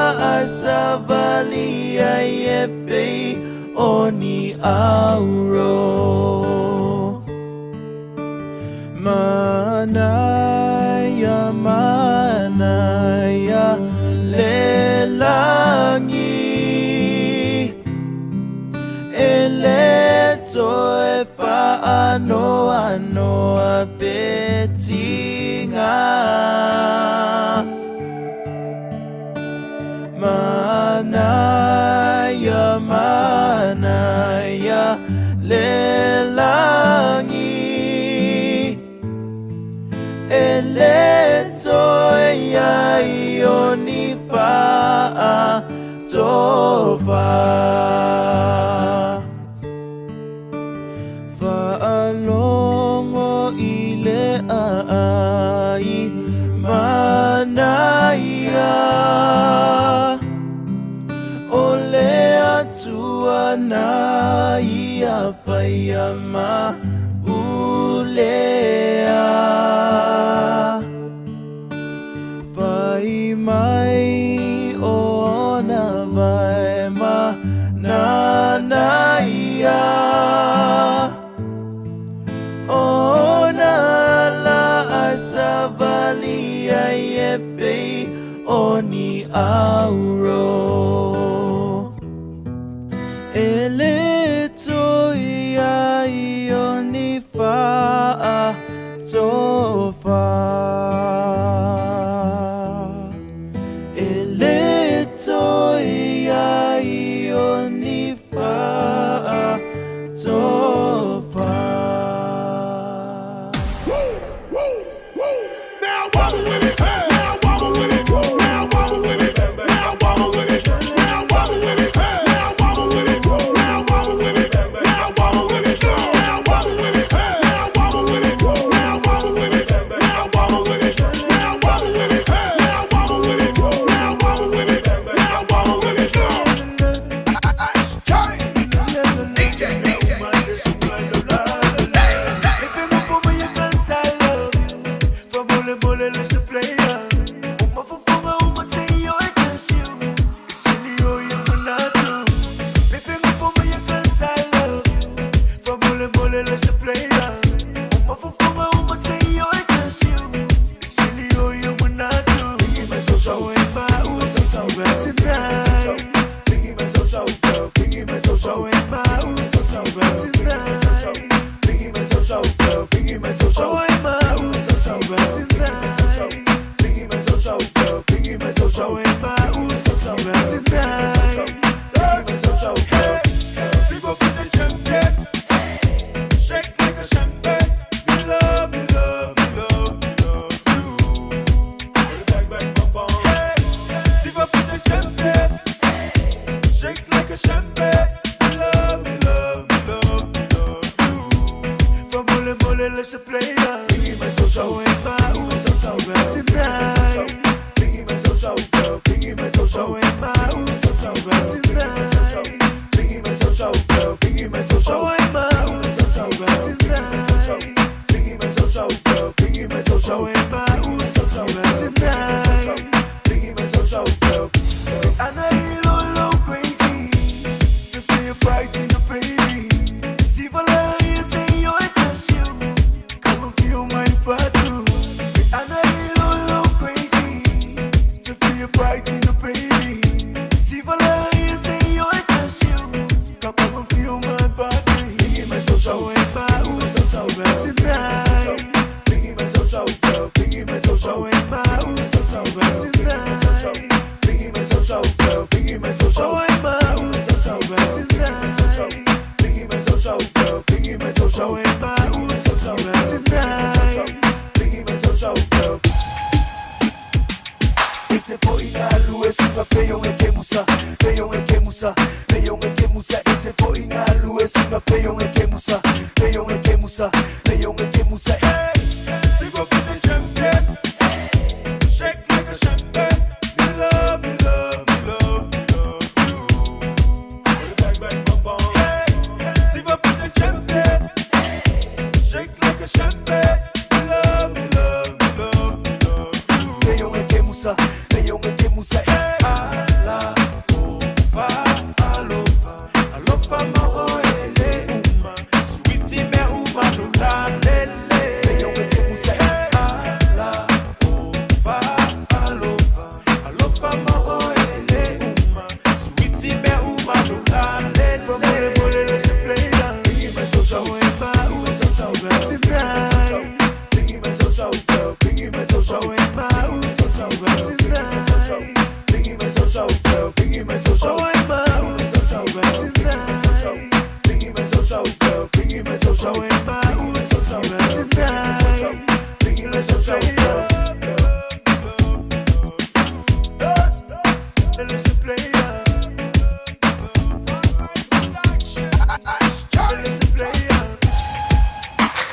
Manaia, manaia le lagi E le toe faanoanoa pe tiga Manaia, manaia le lagi E le toe i ai o ni faatofa. Faalogo i le aai manaia O le Atua na ia faia ma pulea. Fai mai o ona vae ma nanaia Ona ala a savali ai e pei o ni auro. E le toe i ai o ni faatofa. E le toe i ai o ni faatofa.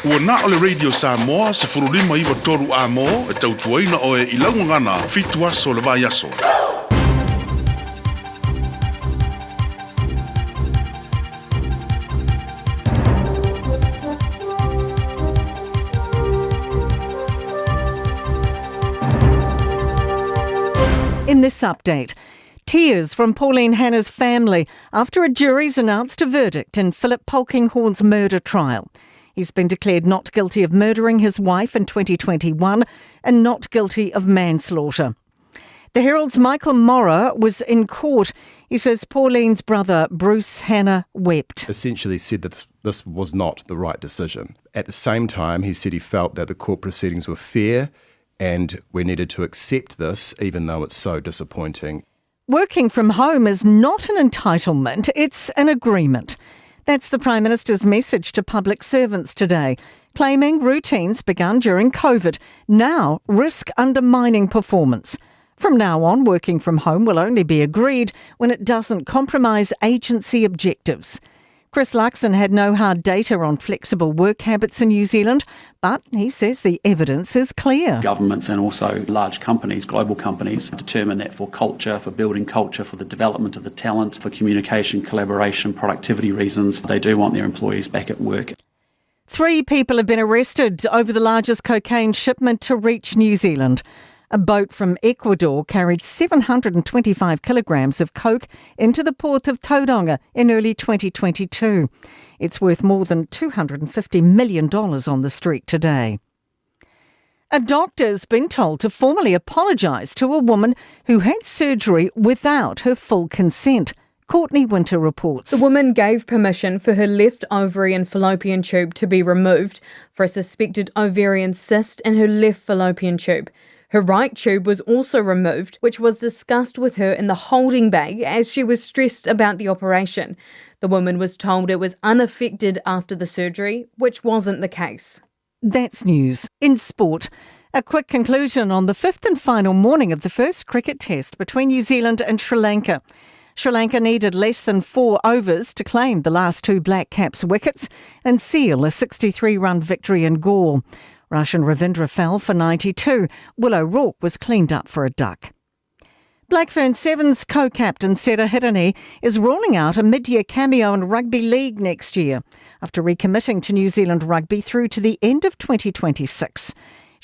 Ua na o le Radio Samoa 1593 A-mo e tautuaina oe i lau gagana fitu aso o le vaiaso. In this update, tears from Pauline Hanna's family after a jury's announced a verdict in Philip Polkinghorne's murder trial. He's been declared not guilty of murdering his wife in 2021 and not guilty of manslaughter. The Herald's Michael Morrah was in court. He says Pauline's brother, Bruce Hanna, wept. Essentially said that this, this was not the right decision. At the same time, he said he felt that the court proceedings were fair and we needed to accept this, even though it's so disappointing. Working from home is not an entitlement, it's an agreement. That's the Prime Minister's message to public servants today, claiming routines begun during COVID now risk undermining performance. From now on, working from home will only be agreed when it doesn't compromise agency objectives. Chris Luxon had no hard data on flexible work habits in New Zealand, but he says the evidence is clear. Governments and also large companies, global companies, determine that for culture, for building culture, for the development of the talent, for communication, collaboration, productivity reasons, they do want their employees back at work. Three people have been arrested over the largest cocaine shipment to reach New Zealand. A boat from Ecuador carried 725 kilograms of coke into the port of Tauranga in early 2022. It's worth more than $250 million on the street today. A doctor's been told to formally apologise to a woman who had surgery without her full consent. Courtney Winter reports. The woman gave permission for her left ovary and fallopian tube to be removed for a suspected ovarian cyst in her left fallopian tube. Her right tube was also removed, which was discussed with her in the holding bag as she was stressed about the operation. The woman was told it was unaffected after the surgery, which wasn't the case. That's news. In sport, a quick conclusion on the fifth and final morning of the first cricket test between New Zealand and Sri Lanka. Sri Lanka needed less than four overs to claim the last two Black Caps wickets and seal a 63 run victory in Galle. Rachin Ravindra fell for 92. Will O'Rourke was cleaned up for a duck. Blackfern Sevens co-captain Sarah Hirini is ruling out a mid-year cameo in rugby league next year after recommitting to New Zealand rugby through to the end of 2026.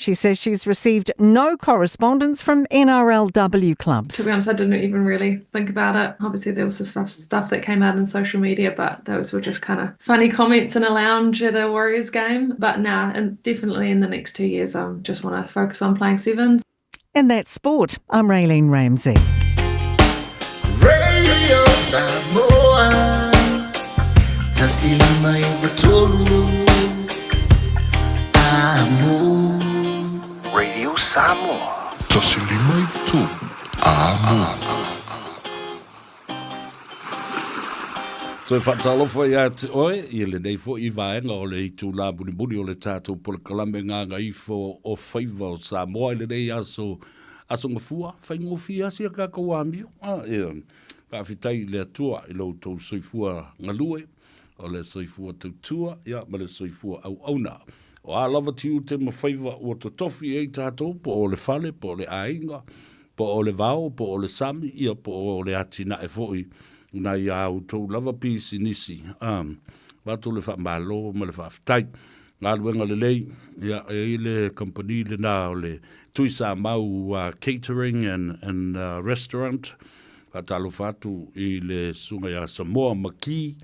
She says she's received no correspondence from NRLW clubs. To be honest, I didn't even really think about it. Obviously, there was the stuff, stuff that came out in social media, but those were just kind of funny comments in a lounge at a Warriors game. But now, nah, and definitely in the next two years, I just want to focus on playing sevens. And that's sport. I'm Raylene Ramsey. Radio Samoa Tasilima Amo Radio Samoa Tasilima Amo Toe faatalofa iā te oe, i lenei fo'i vaega o le itulā mulimuli o le tatou polokalame Gagaifo o Faiva o Samoa i lenei aso, aso gafua, faigofie lava sia tatou amio. A, ia, faafetai i le Atua i lo outou soifua galue, o le soifua tautua, ia, ma le soifua auauna. O a lava tiute ma faiva ua totofi i ai tatou, po o le fale, po o le aiga, po o le vao, po o le sami, ia, po o le atinae foi nai a outou lava pisinisi, a, avatu le faamalo ma le faafetai. Galuega lelei, ia, e i ai le kamupani lena o le Tuisamau Catering and, and Restaurant, faatalofa atu i le susuga ia Samoa McKee,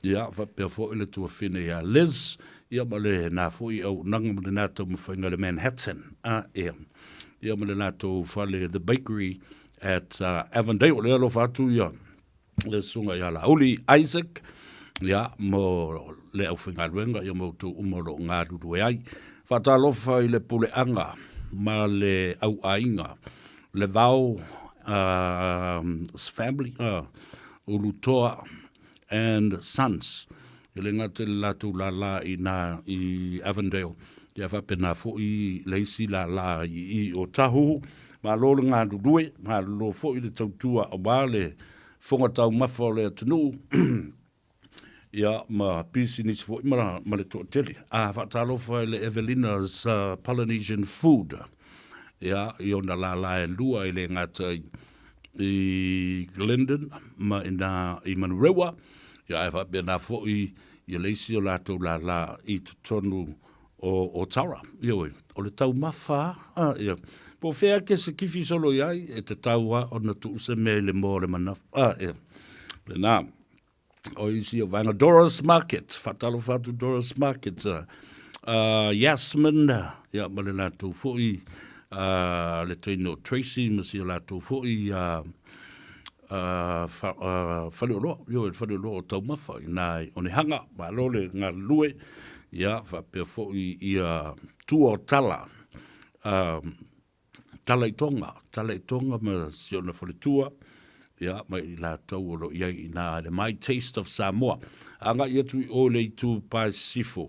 ia, faapea foi le tuafine ia Liz, ia ma lena foi auaunaga ma lena taumafaiga i le Manhattan, a, ia, ia ma le latou fale The Bakery at Avondale. O lea alofa atu ia le susuga ia Laauli Isaac, ia, mo le aufaigaluega, ia ma outou uma o lo o galulue ai. Faatalofa i le puleaga ma le auaiga, le Vao uh, family, uh, Ulutoa and Sons, e le gata i le latou lālā i nā i Avondale, ia faapena foi le isi lālā i i o Tahuhu. Malo le galulue, malolo foi le tautua aua le fofoga taumafa o le atunuu, ia ma pisinisi foi ma, ma le toatele. A faatalofa i le Evelina's uh, Polynesian Food, ia, i ona lālā e lua e le gata i, i Glendon ma ina i Manurewa, ia ae faapena foi ia le isi o latou lālā i totonu o, o Tara. Ioe, o le taumafa a, ia. Po o fea ke se kifi solo i ai, e tatau a ona tuu se mea i le moa o le manafa. A, ia. Lena. O isi o vaega Doris Market, faatalofa atu Doris Market, uh, uh, Yasmin, ia ma le latou foi, uh, le teine o Tracy ma si o latou foi, uh, uh, fa, uh, faleoloa, ioe, le faleoloa o Taumafa i nā i Onehanga, malo le galulue, ia, faapea foi ia tua o Tala, uh, Tala i Tonga, Tala i Tonga ma si ona faletua, ia, ma i latou o lo o i ai i nā le My Taste of Samoa. Agai atu i o i le itu pae sisifo,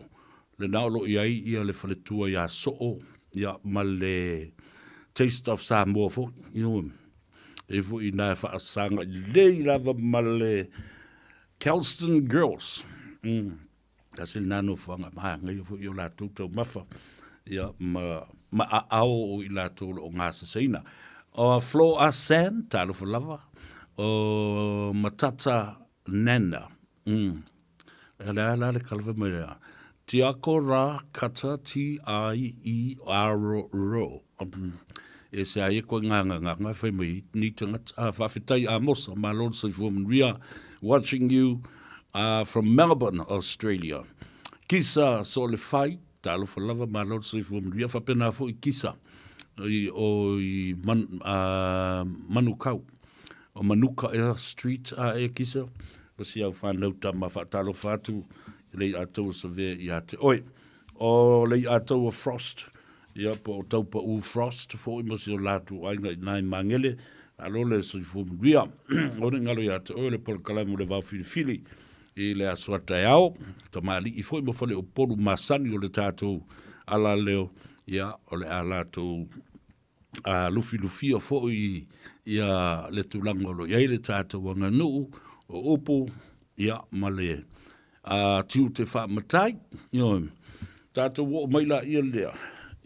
lena o lo o i ai ia le faletua iā Soo, ia, ma le Taste of Samoa foi, ioe. E foi i nā e faasaga lelei lava ma le Kelston Girls. Mm. Tasi lena nofoaga manaia foi o latou taumafa ia ma ma aao o i latou o lo o gasasaina. O Flo Asan, talofa lava, o Matata Nana, mm. E le a la le kalafa mai lea. Tiako ra kata T-I-E-R ro. Um, e se ai e koe ngā ngā ngā ngā whai mai ni tangata. Ah, whawhetai a Mosa, malo le soifua manuia, watching you uh, from Melbourne, Australia. Kisa so le whai, talofa lava, malo le soifua manuia, whapena foi kisa i o i man, uh, Manukau. O Manuka Air Street a e kisa, ma si au whanau tama whaatalofa atu, i lei atou o savea i a te oe. O lei atou o Frost, ia po o Taupaʻu Frost foi ma si o latou aiga i nai Magele, alo le soifua manuia. O le galo ia te oe le polokalamu le vao filifili i le aso a taeao, tamalii foi ma faleupolu masani o le tatou alaleo, ia o le a latou a lufilufia foi ia le tulaga o lo o i ai le tatou aganuu, o upu, ia, ma le a, tiute faamatai. Ioe. Tatou oo mai laia lea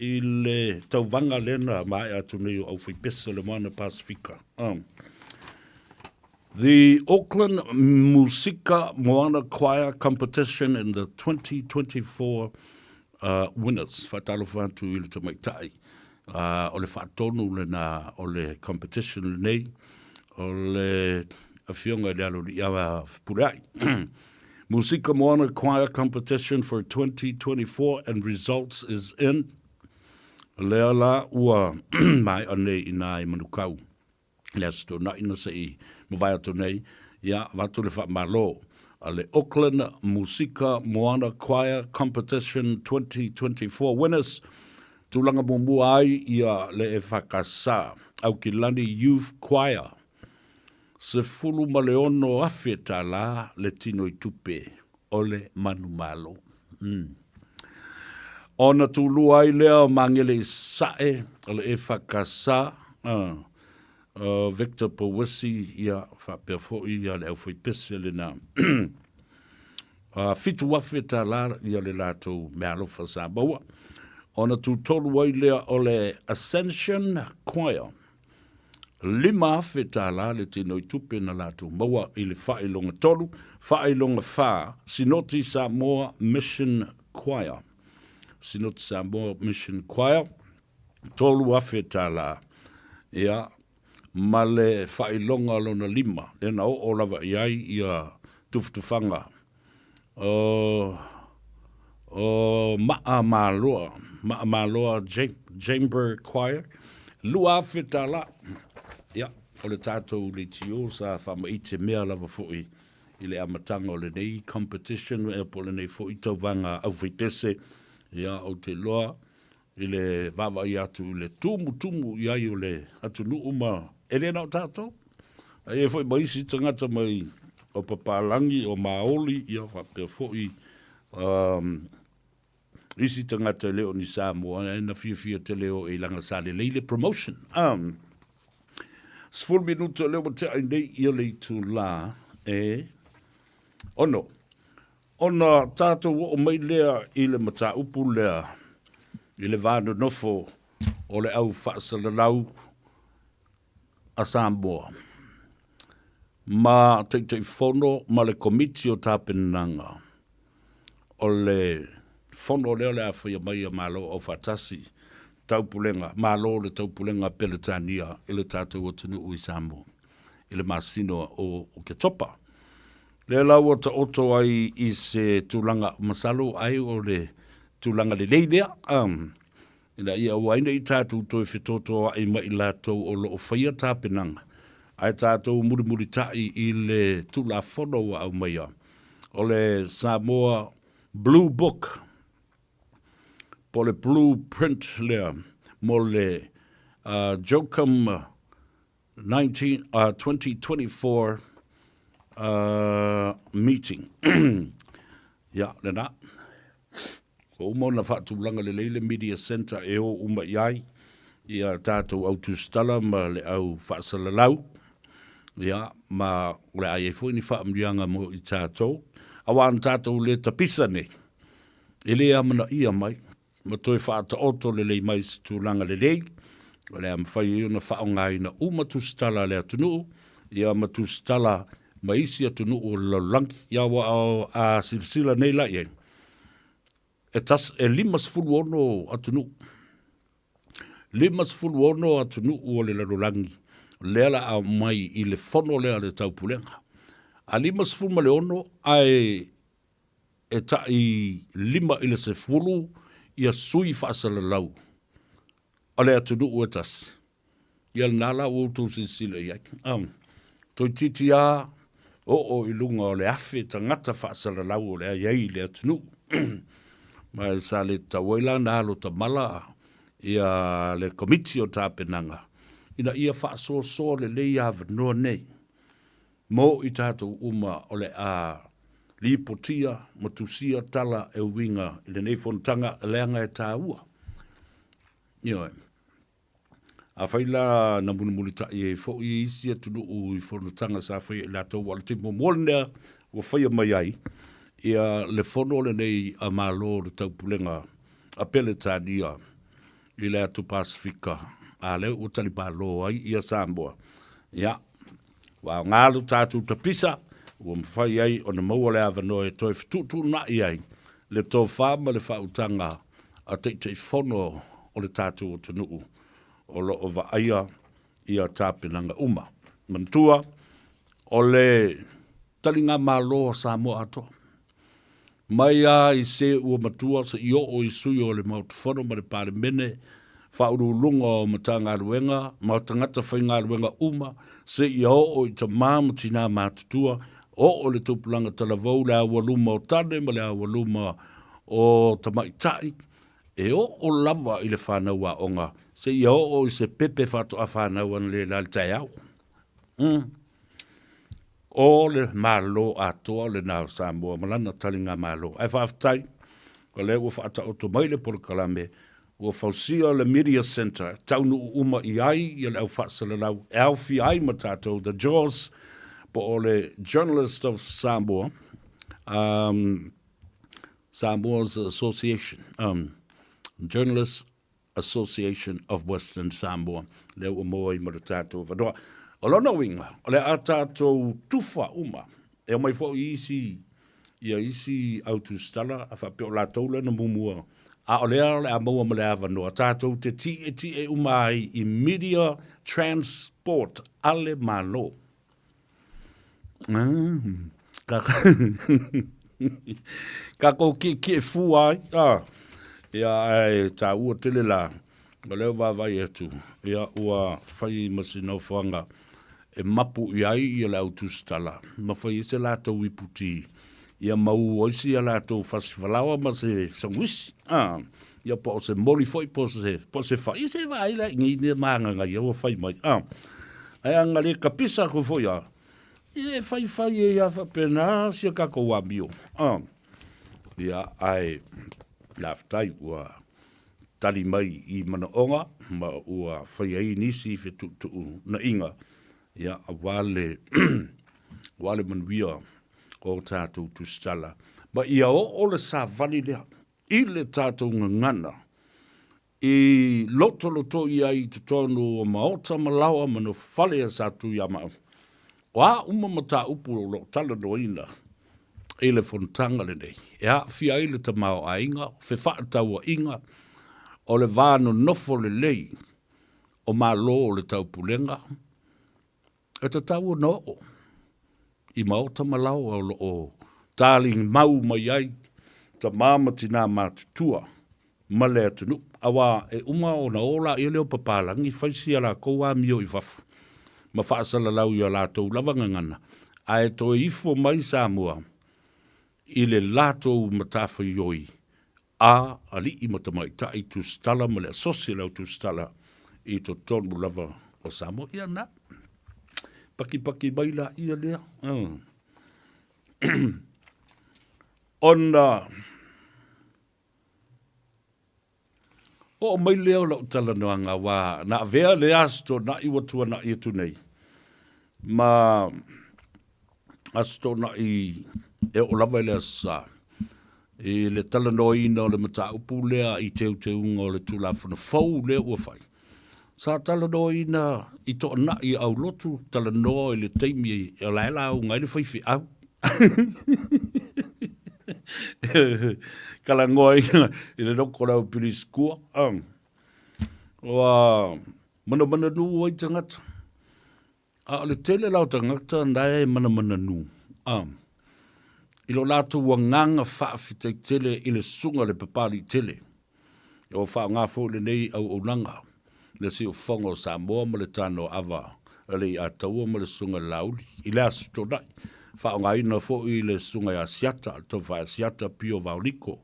i le tauvaga lea na maea atu nei o Aufaipese o le Moana Pasifika. Um. The Auckland Musika Moana Choir Competition in the 2024 uh, winners. Whaatalofa atu i le tamaitai. Uh, o le faatonu lena o le competition lenei, o le afioga i le alo ia Fepuleai. Musika Moana Choir Competition for 2024 and results is in. Lea la ua maea nei i nā i Manukau. le Aso Toonai na se i mavae atu nei, ia, avatu le faamalo a le Auckland Musika Moana Choir Competition 2024 winners, tulaga muamua ai ia le EFKS, Aukilani Youth Choir, $16,000 le tino i tupe o le manumalo. Mm. Ona tūlua ai lea o Magele i Sae, o le EFKS, uh, uh, Victor Powisi, ia, faapea foi ia le aufaipese lena. uh, 7,000 tālā ia le latou mealofa sa maua. Ona tūtolu ai lea o le Ascension Choir. $5,000 le tino i tupe na latou maua i le faailoga tolu, faailoga whā, Sinoti Samoa Mission Choir. Sinoti Samoa Mission Choir, $3,000. Ia, ma le faailoga lona lima, lea na oo lava i ai ia tufatufaga o, o Maa Maloa, Maa Maloa Chamber Choir, $2,000. Ia, o le tātou leitio sa faamaite mea lava foi i le amataga o lenei competition, ea po o lenei foi tauvaga aufaipese. Ia, ou te iloa i le vaavaai atu i le tumutumu i ai o le atunuu ma e le na o tatou, a i ai foi ma isi tagata mai o papalagi, o Maoli, ia faapea foi um, isi tagata e le o ni Samoa, ae na fiafia tele o e leaga sa lelei le promotion. Um, 10 minuta lea ua tea nei ia le itulā e ono. Ona tatou oo mai lea i le mataupu lea i le va nonofo o le au faasalalau a Samoa ma Taitaifono ma le Komiti o Tapenaga o le Fono lea o le a faia mai a Malo Aufaatasi Taupulega, Malo o le Taupulega Peretania i le tatou atunuu i Samoa i le masina o Oketopa. Lea la ua taoto ai i se tulaga, masalo ai o le tulaga lelei lea, um, ina ia aua ai ne i tatou toe fetotoa'i ma i latou o lo o faia tapenaga, ae tatou mulimulita'i i le Tulafono ua aumaia, o le Samoa Blue Book, po o le Blue Print lea mo le uh, Jocum 19, uh, 2024 uh, meeting. Ia, lena. Ua uma ona faatulaga lelei le media centre e o uma i ai ia tatou au tusitala ma le au faasalalau. Ia, ma o le a i ai foi ni faamanuiaga mo i tatou. Aua na tatou le tapisa nei, e le amanaia mai ma toe faataoto lelei mai i se tulaga lelei, o le a mafai ai ona faaaogaina uma tusitala a le atunuu, ia ma tusitala ma isi atunuu o le lalolagi. Ia ua a silasila nei la i ai, e, tas, e 56 atunuu, 56 atunuu o le lalolagi lea la a mai i le fono lea a le taupulega. A 56 ae e tai 5 i le 10 ia sui faasalalau o le atunuu e tasi. Ia lena la ua outou silasila i ai. Um, toeitiiti lava oo i luga o le 1000 tagata faasalalau o le a i ai i le atunuu. Ma e sa le tatau ai la ona alo tamala ia le Komiti o Tapenaga ina ia faasoasoa lelei avanoa nei. Mo i tatou uma o le a lipotia ma tusia tala e uiga i lenei fonotaga leaga e taua. Ioe. Afai la na mulimulitai ai foi isi atunuu i fonotaga sa faia e latou, aua o le taimi muamua lenea ua faia mai ai ia le fono lenei a Malo o le Taupulega a Peretania i le atu Pasefika, a lea ua talipalo ai ia Samoa. Ia, ua aoga lo tatou tapisa, ua mafai ai ona maua le avanoa e toe fetuutuunai ai le tofa ma le faautaga a Taitaifono o le tatou atunuu o lo o vaaia ia tapenaga uma. Manatua, o le taligamalo a Samoa atoa, Mai a i se ua matua seia oo i sui o le Maota Fono ma le Palemene, Faauluuluga o Matagaluega ma tagata faigaluega uma, seia oo i tama ma tinā matutua, oo i le tupulaga talavou, le aualuma o tane ma le aualuma o tamaitai, e oo lava i le fanau aoga, seia oo i se pepe faatoa fanau analeila i le taeao. Mm. O le Malo atoa lena o Samoa ma lana taligamalo. Ae faafetai, o lea ua faataoto mai le polokalame, ua fausia le Media Centre, taunuu uma i ai ia le au faasalalau e aofia ai ma tatou, the JAWS, po o le Journalist of Samoa, um, Samoa's Association, um, Journalists Association of Western Samoa, lea ua maua ai ma le tatou avanoa. O lona uiga, o le a tatou tufa uma, e omai foi isi, ia isi au tusitala, a faapea o latou lea na muamua, a o lea o le a maua ma le avanoa, tatou te tietie uma ai i media transport a le Malo. Ka Kākou kiekie fua ai, a, ia, ae tāua tele la, o lea ua vaavaai atu, ia, ua fai ma se nofoaga e mapu i ai ia le au tusitala, ma fai ai se latou iputi, Ia mau ai si a latou fasifalaoa ma se saguisi, a, ia po o se moli foi po o se, po o se fai, se vaai la i nei mea magaga ia ua fai mai, a. Ae a na le kapisa aku foi a, ia e faifai ai lava faapena si a tatou amio, a. Ia, ae faafetai ua tali mai i manaoga ma ua fai ai nisi fetuutuunaiga, ia, aua le, aua le manuia o tatou tusitala, ma ia oo le savali lea i le tatou gagana i lotolotoi ai i totonu o maota ma laoa ma nofofale a Satuiamau. O a uma mataupu o lo o talanoaina i le fonotaga lenei, e aafia ai le tamaoaiga, fefaatauaiga, o le va nonofo lelei o Malo o le Taupulega, E tatau ona oo i maota ma laoa o lo o talimau mai ai tama ma tinā matutua ma le atunuu, aua e uma ona o laia lea o papalagi fai si a lakou amio i fafo ma faasalalau i a latou lava gagana, ae toe ifo mai Samoa i le latou matafaioi a alii ma tamaitai tusitala ma le asosi a le au tusitala i totonu lava o Samoa. Ia na, pakipaki mai laia lea. Ona oo mai lea o lau talanoaga aua na avea le Aso Toonai ua tuanai atu nei ma Aso Toonai e oo lava i le Aso Sa i le talanoaina o le mataupu lea i teuteuga o le Tulafono fou lea ua fai. Sa talanoaina i toanai aulotu talanoa i le taimi o la e lauga ai le faifeau. Talanoa i le loko o le au pilisikua. Ua manamananū ai tagata. A o le tele la o tagata na e manamananū, a, i lo latou agaga faafetai tele i le susuga i le Papalii tele, ua faaaoga foi lenei auaunaga le siufofoga o Samoa ma le Tanoaava a le Iataua ma le Susuga i le Laauli i le Aso Toonai, faaaogaina foi le Susuga ia Asiata, le Taufae Asiata Pio Vaoliko,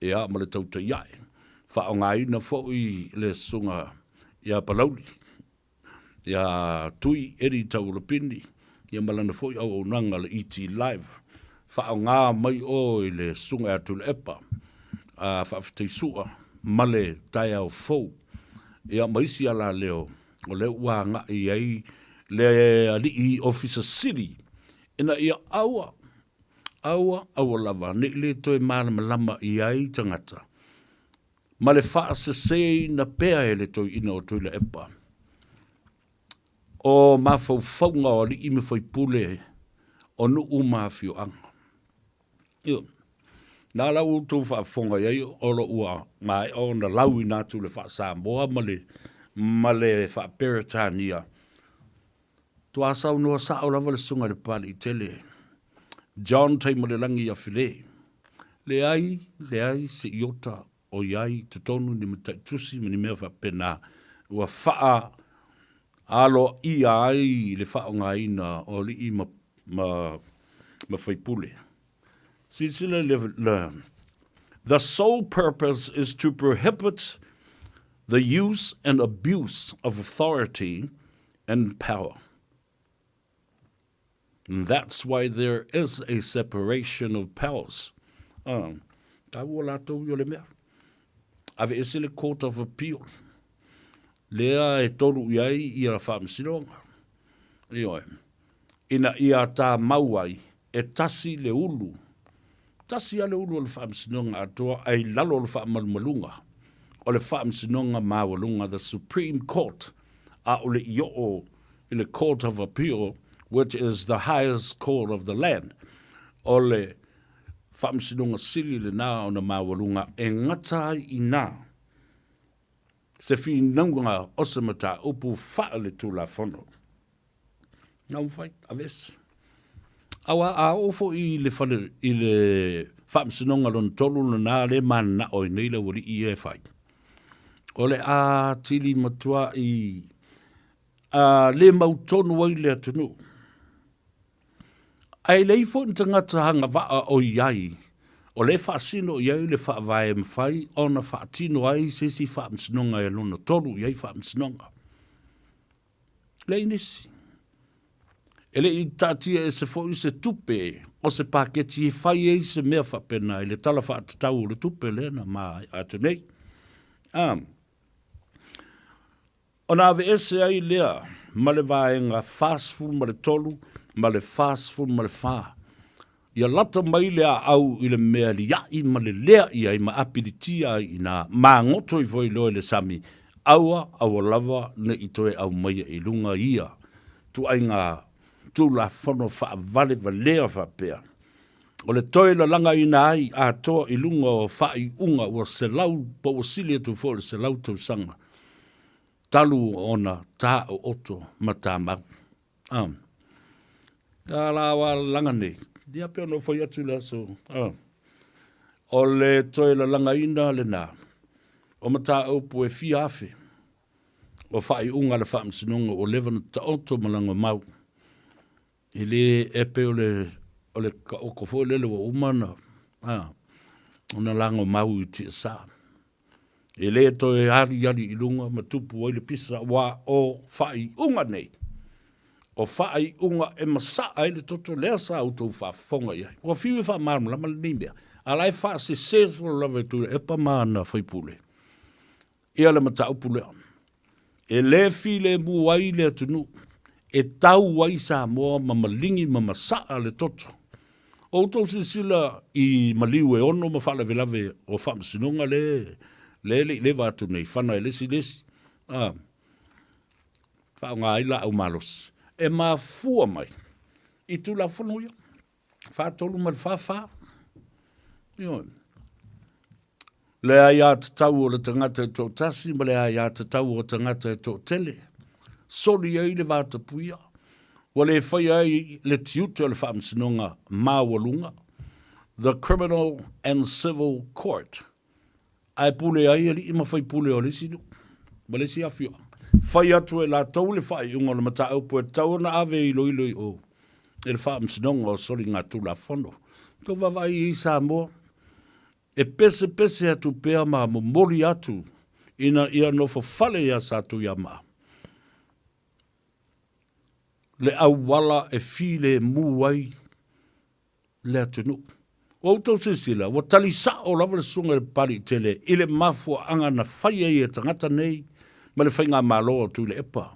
ia, ma le Tautaiae, faaaogaina foi le Susuga ia Palauli. ia Tui Eddie Tauolopini, ia ma lana foi auaunaga le ET Live. Faaaoga mai oe i le Susuga ia Tuilaepa, a Faafetai Sua ma le taeao fou, ia ma isi alaleo o lea ua agai i ai le Alii Ofisa Sili ina ia aua, aua, aua lava ne i le toe malamalama i ai tagata ma le faaseseina pea e le toeaina o Tuilaepa o mafaufauga o alii ma faipule o nuu ma afioaga. Ioe. Na la ua outou faafofoga i ai o lo ua maea ona lauina atu le faa-Samoa ma le, ma le faa-Peretania. Toa saunoa sao lava le susuga i le Papalii tele, John Taimalelagi Afile, Leai, leai se iota o i ai i totonu ni mataitusi ma ni mea faapena ua faa aloaia ai le faaaogaina o alii ma, ma, ma faipule. Silasila i le, le The sole purpose is to prohibit the use and abuse of authority and power. And that's why there is a separation of powers. Ah, tāua lātou i o le mea. Ave ese le Court of Appeal. Lea e tolu i ai ia faamasinoga. Ioe. Ina ia tāmau ai e tasi le ulu. Tasi lava le ulu o le Faamasinoga atoa ae i lalo o le faamalumaluga o le Faamasinoga Maualuga, the Supreme Court, ʻaʻole i oo i le Court of Appeal which is the highest court of the land. O le Faamasinoga Sili lena ona maualuga e gata ai i ina se finauga o se mataupu faale-Tulafono. Na mafai, aveese. Aua a oo foi i le fale, i le faamasinoga lona tolu lena lea e mananao ai nei le aualii ia e fai, o le atili matuai a le mautonu ai le atunuu. Ae leai foi ni tagata agavaa o i ai, o lea e faasino i ai le faavae e mafai ona faatino ai se isi faamasinoga e lona tolu i ai faamasinoga. Leai nisi. E le i taatia ese foi se tupe o se paketi e fai ai se mea faapena i le Tala Faatatau o le Tupe lea na maea atu nei. A. Ona aveese ai lea ma le vaega 43 ma le 44. Ia lata mai le aau i le mea liaʻi ma lelea i ai ma apilitia ai i ina, magoto ifo ai loa i le sami, aua, aua lava ne i toe aumaia i luga ia tuaiga Tulafono faavalevalea faapea. O le toe lalagaina ai atoa i luga o faaiuga ua selau po ua sili atu foi i le selau tausaga talu ona taooto ma tamau. A. A la wa lalaga nei, ia pei ona ou fai atu i le aso, a. O le toe lalagaina lena o mataupu e fia afe o faaiuga a le Faamasinoga ua leva ona taoto ma lagomau. E le e pei o le o le taoto foi lele ua uma ona a ona lagomau i tiasa. E le toe aliali i luga ma tupu ai le pisa aua o faaiuga nei, o faaiuga e masaa ai le toto lea sa outou faafofoga i ai. Ua fiu e faamalamalama lenei mea, a o la e faasese solo lava e Tuilaepa ma ana faipule ia le mataupu lea. E le filemu ai le atunuu, e tau ai Samoa ma maligi ma masaa le toto. O outou silasila i maliu e ono ma faalavelave o faamasinoga le le le i leva atu nei, fana e le isi le isi, a, faaaoga ai laau malosi. E mafua mai i Tulafono ia. 43 ma le 44. Ioe. Le aiatatau o le tagata e toatasi ma le aiatatau o tagata e toatele. Soli ai le vatapuia, ua le faia ai le tiute o le faamasinoga maualuga, the Criminal and Civil Court. Ae pule ai alii ma faipule o le isi nuu ma le isi afioaga. Fai atu e latou le faaiuga o le mataupu e tatau ona ave e iloilo i o i le Faamasinoga o Soligatulafono. Tou vaavaai i Samoa, e pesepese atu pea ma momoli atu ina ia nofo fale iā Satuiamaa le auala e filemu ai le atunuu. Ua outou silasila, ua tali sao lava le Susuga i le Papaliitele i le mafuaaga na fai ai e tagata nei ma le Faigamalo o Tuilaepa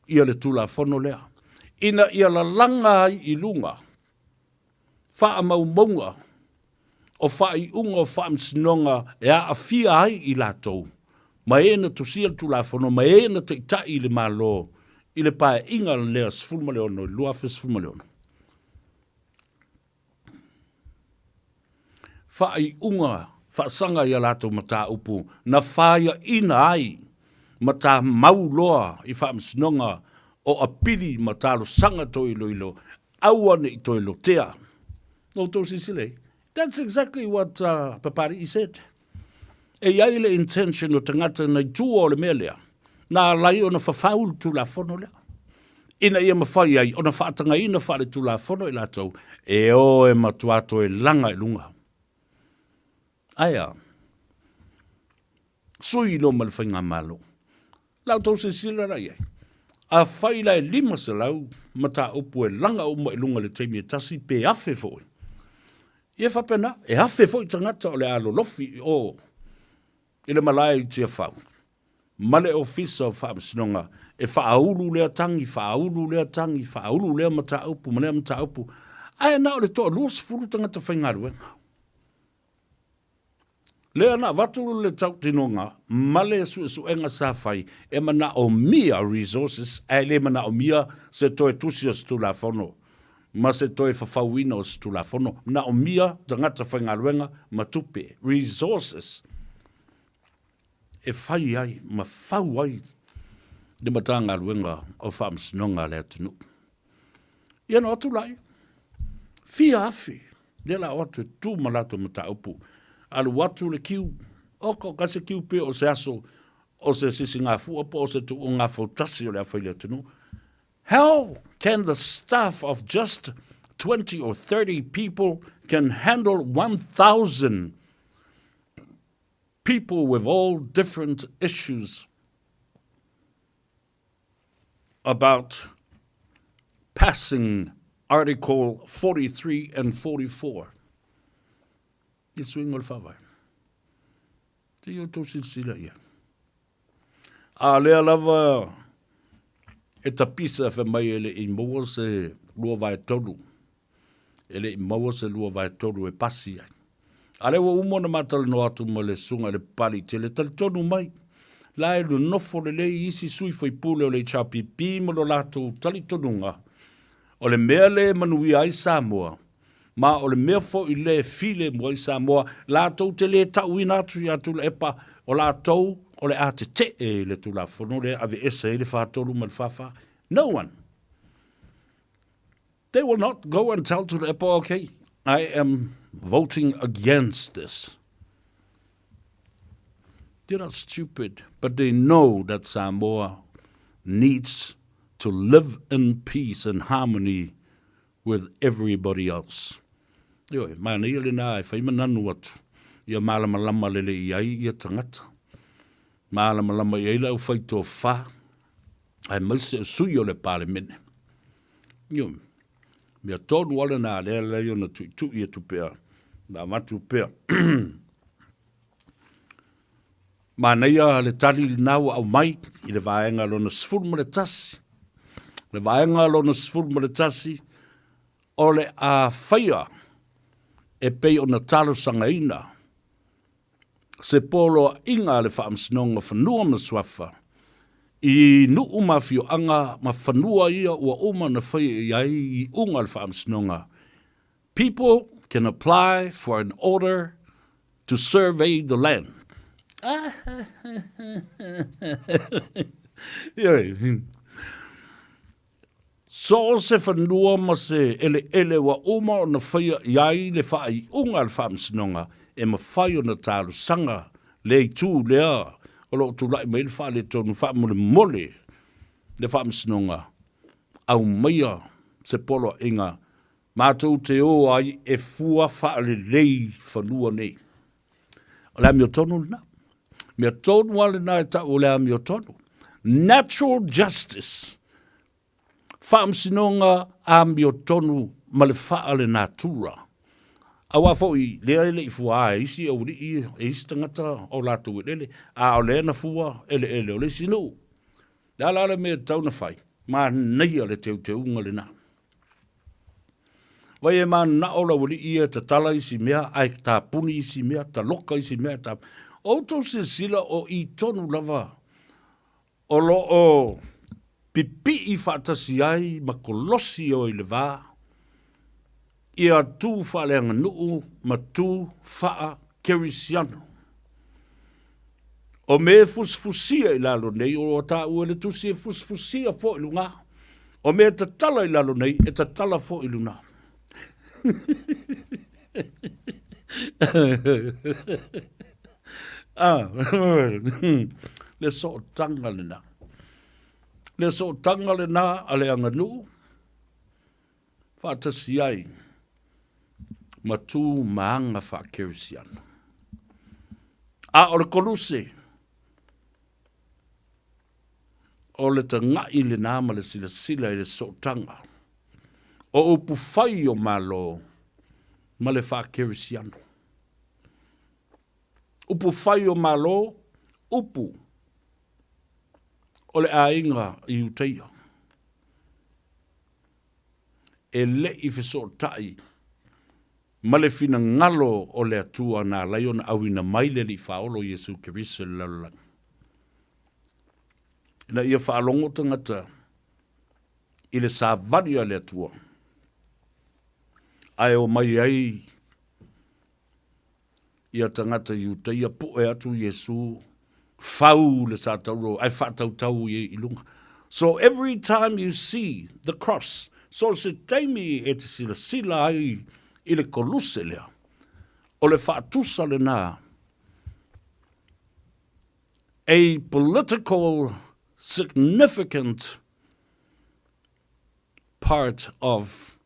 ia le Tulafono lea, ina ia lalaga ai i luga faamaumauga o faaiuga o faamasinoga e aafia ai i latou ma e na tusia le Tulafono ma e na taitai i le Malo i le Paeaiga lea 16 i le 2016. Faaiuga faasaga i a latou mataupu na faiaina ai ma tamau loa i faamasinoga o apili ma talosaga toe iloilo, aua ne i toe lotea. Na outou silasila i ai? That's exactly what Papali'i said. E i ai le intention o tagata nai tua o le mea lea, na ala ai ona fafau le Tulafono lea, ina ia mafai ai ona faatagaina faaletulafono i latou e o e matua toe laga i luga. Ae a? Sui loa ma le Faigamalo. La outou silasila la i ai. Afai la e 500 mataupu e laga uma i luga i le taimi e tasi pe afe foi, ia faapena, e afe foi tagata o le a lolofi i o i le malae i Tiafau ma le Ofisa o Faamasinoga e faaulu lea tagi, faaulu lea tagi, faaulu lea mataupu ma lea mataupu, ae na o le toa 20 tagata faigaluega. Lea na avatu le tautinoga ma le suesuega sa fai e manaomia resources ae le manaomia se toe tusi o se Tulafono ma se toe fafauina o se Tulafono. Manaomia tagata faigaluega ma tupe, resources, e fai ai ma fau ai le Matagaluega o Faamasinoga a le atunuu. Ia na o atu laia, fia afe, lea la o atu e tu ma latou mataupu. Alu atu le kiu, oka o ka se kiu pe o se aso o se sisigafua po o se tuuga fautasi o le a fai i le atunuu. How can the staff of just 20 or 30 people can handle 1,000 people with all different issues about passing Article 43 and 44. I suiga o le faavae. Se i outou silasila i ai. A lea lava e tapisa fai mai e le i maua se 2/3, e le i maua se 2/3 e pasi ai. A lea ua uma ona matalanoa atu ma le susuga i le Papalii Tele, talitonu mai, la e nonofo lelei isi sui faipule o le HRPP ma lo latou talitonuga, o le mea le manuia ai Samoa, Ma o le mea foi lea e filemu ai Samoa, latou te le tauina atu ia Tuilaepa, o latou o le a tetee i le Tulafono lea e aveese ai le 43 ma le 44. No one. They will not go and tell Tuilaepa, okay, I am voting against this. They're not stupid, but they know that Samoa needs to live in peace and harmony with everybody else. Ioe, manaia lena e whai mananu atu, ia malamalama lele i ai ia tagata. Malamalama i ai le au whai tō whā, aemaise o sui o le Palemene. Ioe, mea tonu a lena lea lea ona tuitui atu pea, na avatu pea. Manaia le tali lena ua aumai i le vaega lona 11. Le vaega lona 11, o le a faia e pei ona talosagaina se poloaiga a le Faamasinoga o Fanua ma Suafa i nuu ma afioaga ma fanua ia ua uma ona faia i ai iuga a le Faamasinoga. People can apply for an order to survey the land. Ioe. So o se fanua ma se eleele ua uma ona faia i ai le faaiuga a le Faamasinoga e mafai ona talosaga le itu lea o lo o tulai mai le faaletonu faamolemole le Faamasinoga aumaia se poloaiga Matou te o ai e fua faalelei fanua nei. O le amiotonu lena. Mea tonu lava lena e tau o le amiotonu. Natural justice. Faamasinoga amiotonu ma le faalenatura. Aua foi lea e le i fua e isi aualii, e isi tagata o latou eleele, a o lea na fua eleele o le isi nuu. O le a la le mea e tatau ona fai? Manaia le teuteuga lena. Vai e mananao le aualii ia e tatala isi mea ae tapuni isi mea, taloka isi mea. Ta... Outou silasila o i tonu lava o lo o pipii faatasi ai ma kolosi o i le va ia tu faaleaganuu ma tu faakerisiano. O mea e fusifusia i lalo nei, o taua e le tusi e fusifusia foi i luga. O mea e tatala i lalo nei, e tatala foi i luga. ah, le sootaga lena. Le sootaga lena a le aganuu, faatasi ai ma tu ma aga faakerisiano. A o le koluse, o le taga'i lenā ma le silasila i le sootaga o upu fai o Malo ma le faakerisiano. Upu fai o Malo, upu o le aiga Iutaia. E le i fesootai ma le finagalo o le Atua na alai ona auina mai le Alii Faaolo Iesu Keriso i le lalolagi. Ina ia faalogo tagata i le savali a le Atua, ae omai ai ia tagata Iutaia pu'e atu Iesu, fau le satauro ae faatautau i i luga. So every time you see the cross, so se taimi e te silasila ai i le koluse lea, o le faatusa lena a political significant part of.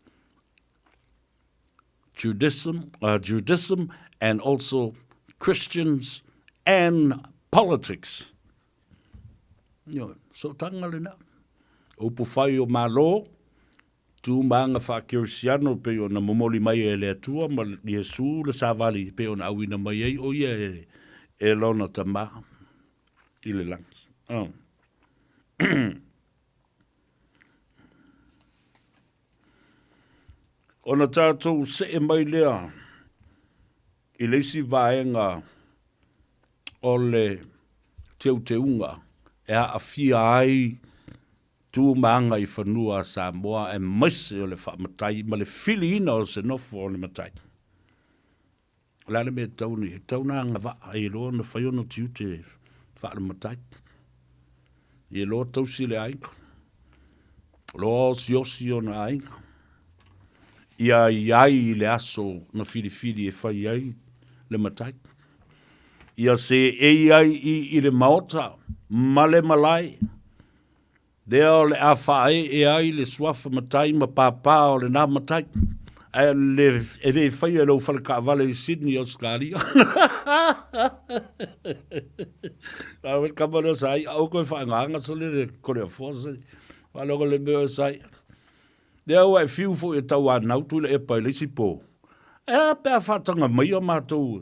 Judaism, uh, Judaism and also Christians and politics. Ioe, sootaga lena. Upu fai o Malo, tu ma aga faakerisiano e pei ona momoli mai e le Atua ma Iesu le savali e pei ona auina mai ai o ia e, e lona Tama i le lagi. Oh. Ona tatou see mai lea i le isi vaega o le teuteuga e aafia ai tu ma aga i fanua a Samoa aemaise o le faamatai ma le filiina o se nofo o le matai. O le a le mea e tatau ona i ai? E tatau ona agavaa e iloa ona fai ona tiute faalematai. Ia iloa tausi le aiga. Loa osiosi ona aiga. Ia i ai i le aso na filifili e fai ai le matai. Ia seei ai i i le maota ma le malae. Lea o le a faaee ai le suafa matai ma pāpā o lenā matai, ae le, e le faia e lou fale taavale i Sydney, Ausetalia. A le kama lea sa ia, aua koe whaanganga sa le kore a foa sa. Whaalogo le mea sa ia. Lea ua e fiu foi e tau anau tu le epa i le isi pō. E a pe a whaatanga mai a mātou,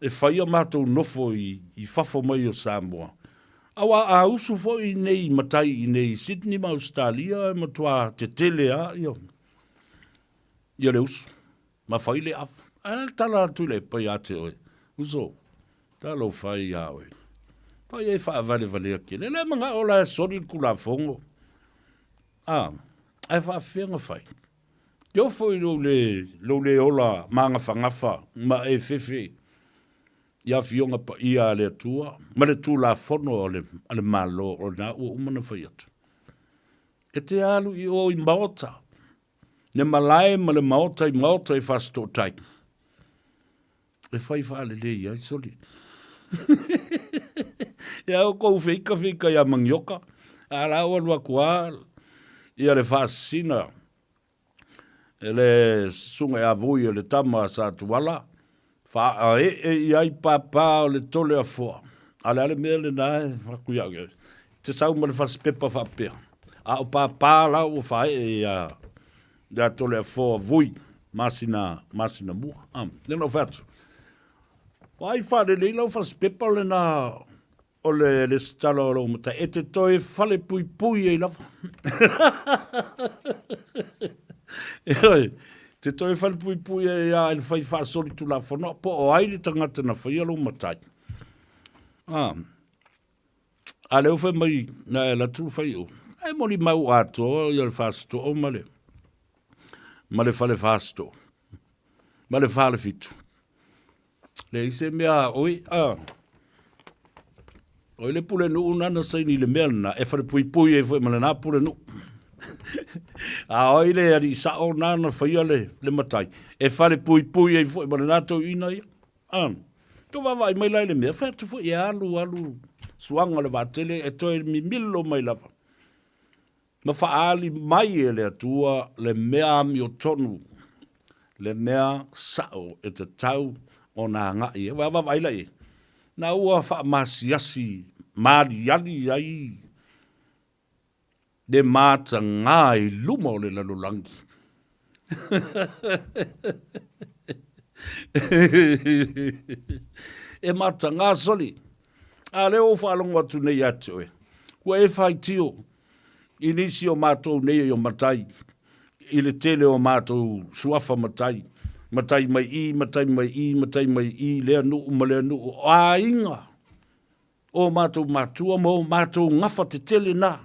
e whai a mātou nofo i, i fafo mai o Samoa. Aua a usu foi nei matai i nei Sydney ma Ausetalia e matua tetele a ia ia le usu ma fai le afa. Ae le tala atu i le epa ia te oe, uso, talofa ai ia oe. Pai e faavalevalea kele. Le manao la e soli le Tulafono. A, ae faafefea ona fai. Te ofo i lou le, lou le ola magafagafa ma e fefe i Afioga Paia a le Atua ma le Tulafono a le, a le Malo o lena ua uma ona fai atu. E te alu i o i maota, le malae ma le maota i maota i Fasitootai. E fai faalelei ai soli. Ia o kou feika feika ia Mangioka, a la ua alu atu a ia le faasisina E le susuga ia Vui o le tama a Satuala, faaee i ai pāpā o le Toleafoa. A o le a le mea lena e aku ia au? Te sau ma le fasipepa faapea, a o pāpā la ua faaee ia ia Toleafoa Vui masina masina mua. Ah, lea na ou fai atu. Ai faalelei lau fasipepa lena O le lesitala o lou matai, e te toe falepuipui ai lava. Ioe, te toe falepuipui ai a i le fai faasolitulafono, po o ai le tagata na faia lou matai. Ah, a lea ua fai mai na e alu atu fai o, e molimau atoa ia le Fasitoo ma le, ma le fale Fasitoo, ma le Falefitu. Leai se mea a oe, a. Oi le pulenuu nana saini i le mea lena, e falepuipui ai foi ma lena pulenuu. A oi le alii sao nana faia le, le matai, e falepuipui ai foi ma lena toeaina ia. A. Tou vaavaai mai la i le mea, fai atu foi e alu alu suaga o le vaatele e toe mimilo mai lava. Na faaali mai e le Atua le mea amiotonu, le mea sao e tatau ona agai i ai. Ua vaavaai la i ai, na ua faamasiasi maaliali ai le matagā i luma o le lalolagi. E matagā soli. A lea ua ou faalogo atu nei ia te oe, ua e faitio i nisi o matou nei o matai, i le tele o matou suafa matai, matai mai i, matai mai i, matai mai i, lea nuu ma lea nuu, o aiga o matou matua ma o matou gafa tetele na,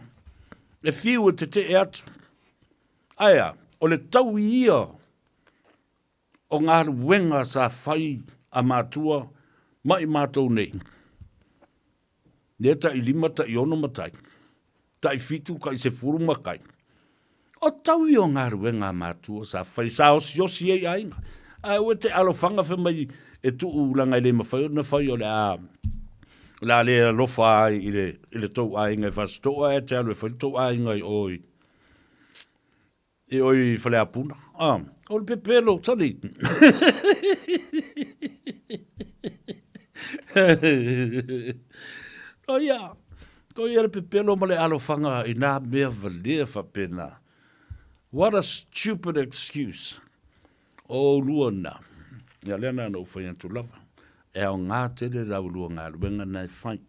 e fiu e tetee atu. Ae a, o le taui ia o galuega sa fai a matua ma i matou nei, lea tai 5, tai 6 matai, tai 7, tai 10 matai. O tau ia o galuega a matua sa fai, sa osiosi ai aiga. Ae ua te alofaga fai mai e tuu leaga e le mafai ona fai o le a o le a le alofa ai i le, i le tou aiga e Fasitoouta ae te alu e fai le tou aiga i o i. I oi Faleapuna. Ah, o le pepelo, sali. O ia, ko ia le pepelo ma le alofaga i nā mea valea faapena. What a stupid excuse. O oulua na. Ia lea na ona ou fai atu lava. E aoga tele la ulua galuega na e fai.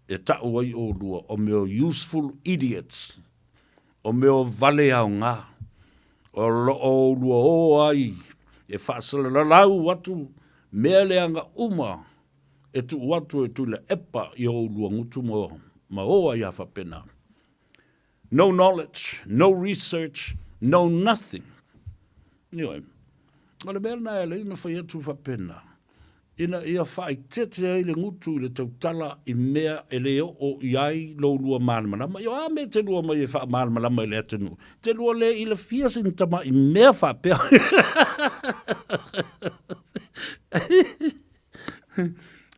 E ta'u ai oulua o mea o useful idiots, o mea o vale aoga, o lo'o oulua o ai e faasalalau atu mea leaga uma e tuu atu e Tuilaepa i o oulua gutu ma o ai a faapena. No knowledge, no research, no nothing. Ioe. O le mea lena e ala ai ona fai atu faapena, ina ia faaeteete ai le gutu i le tautala i mea e le oo i ai lou lua malamalama. Ioe, a mea e te lua mai e faamalamalama i le atunuu, te lua le ilafia sina tamai mea faapea.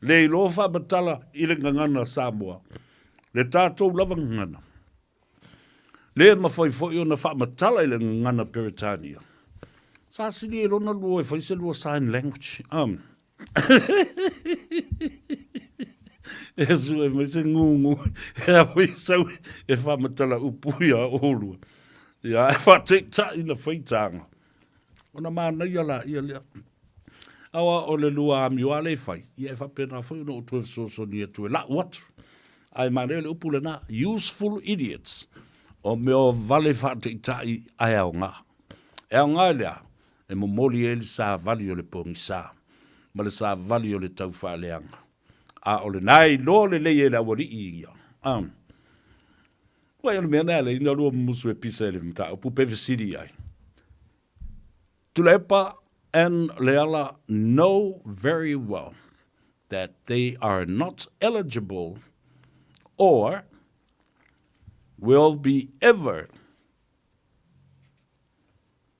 Le iloa faamatala i le gagana Samoa, le tatou lava gagana. Le mafai foi ona faamatala i le gagana Peretania. Sa sili e lona lua e fai se lua sign language. Um. e sue mai se ngungu e awe i sau e faamatala upu ia olua. Ia, e faateita'i na faitaga. Ona manaia laia lea. Aua o le lua amio lava lea e fai, ia e faapena foi ona ou toe fesoasoani atu e lau atu. Ae manaia le upu lena, useful idiots, o mea o vale faataitai ae aoga. E aoga i le a? E momoli ai le savali o le pogisa ma le savali o le taufaaleaga. A o lena e iloa lelei e le aualii ia. Uai o le mea lena e ala ai ona lua mumusu e pisa i le mataupu pe fesili i ai. Tuilaepa and Leala know very well that they are not eligible or will be ever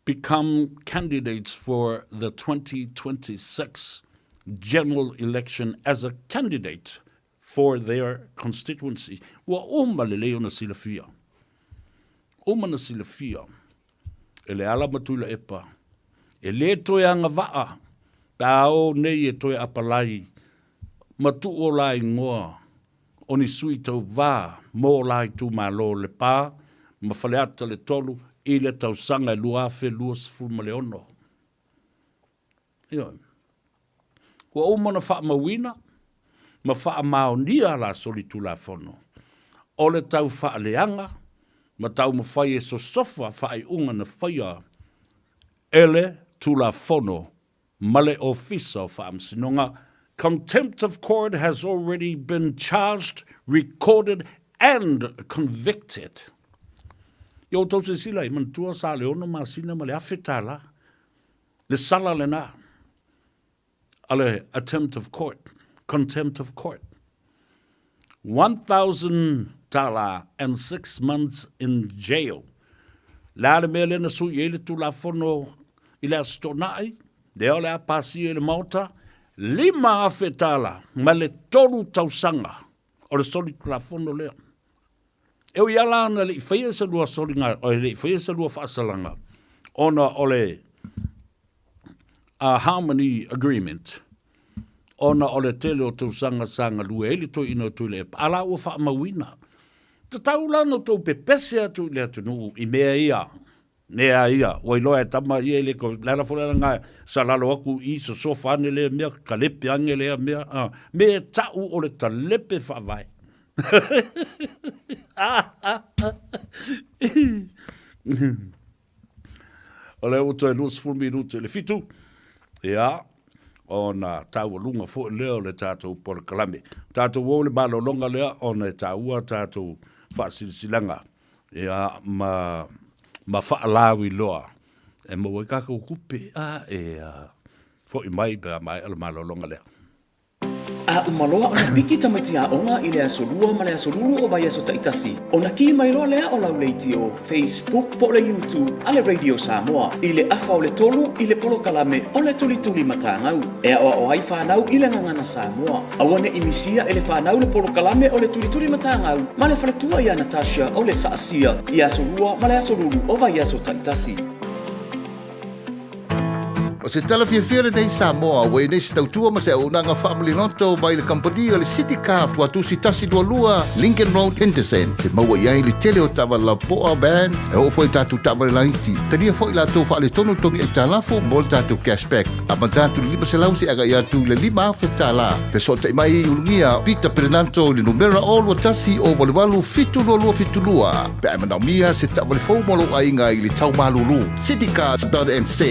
become candidates for the 2026 general election as a candidate for their constituency. Ua uma lelei ona silafia. Uma na silafia e Leala ma Tuilaepa, e lē toe agavaa pe a o nei e toe apalai ma tuu o la igoa o ni sui tauvā mo la itumalo o Lepa ma Faleata le 3 i le tausaga e 2026. Ioe. Ua uma ona faamauina ma faamaonia la solitulafono o le tau faaleaga ma taumafai e sosofa faaiuga na faia e le Tulafono ma le Ofisa o Faamasinoga Contempt of court has already been charged, recorded and convicted. Ia outou silasila ai, manatua sa le ono masina ma le $1,000 le sala lena a le attempt of court, contempt of court. $1,000 and 6 months in jail. Le a le mea lea na sui ai le Tulafono i le Aso Toonai, lea o le a pasia i le Maota, $5,000 ma le tolu tausaga o le solitulafono lea. E ui lava la ona e le i faia se lua soliga, e le i faia se lua faasalaga ona o le a Harmony Agreement, ona o le tele o tausaga sa galue ai le toeaina o Tuilaepa, a la ua faamauina. Tatau la ona outou pepese atu i le atunuu i mea ia Nea ia, ua iloa e tama ia i le ko, le ala foi lea nga sa lalo aku i sosofa ane lea mea, kalepe ane lea mea, a, me e ta'u o le talepe faavae. O lea ua toe 20 minute i le fitu, ia, ona taualuga foi lea o le tatou polokalame. Tatou o i le malologa lea ona e taua tatou faasilasilaga. Ia, ma, ma faalauiloa e maua ai tatou tupe, a, e, a, foi mai pe a maea le malologa lea. A uma loa ona piki tamaiti aoga i le aso Lua ma le aso Lulu o vaiaso taitasi, ona kī mai loa lea o lau leitio, Facebook po o le YouTube a le Radio Samoa i le afa o le tolu i le polokalame o le Tulituli Matagau e aoao ai fanau i le gagana Samoa. Aua ne i misia e le fanau le polokalame o le Tulituli Matagau ma le faletua ia Natasha o le Saasia i aso Lua ma le aso Lulu o vaiaso taitasi. O se tala fiafia lenei Samoa ua i nei se tautua ma se auaunaga faamaliloto mai le kamupani o le City Car Tuatusi 122 Lincoln Road Henderson te maua i ai le tele o taavale lapoa van e oo foi i tatou taavale laiti. Talia foi latou faaletonu togi aitalafu mo le tatou cashback. Amata atu i le 500 seia agai atu i le 5,000 tala. Fesootai mai i Ulugia Peter Perenanto i le numera 021 088 722 pe a e manaomia se taavale fou mo lou aiga i le tau malulu. Citycars.nz.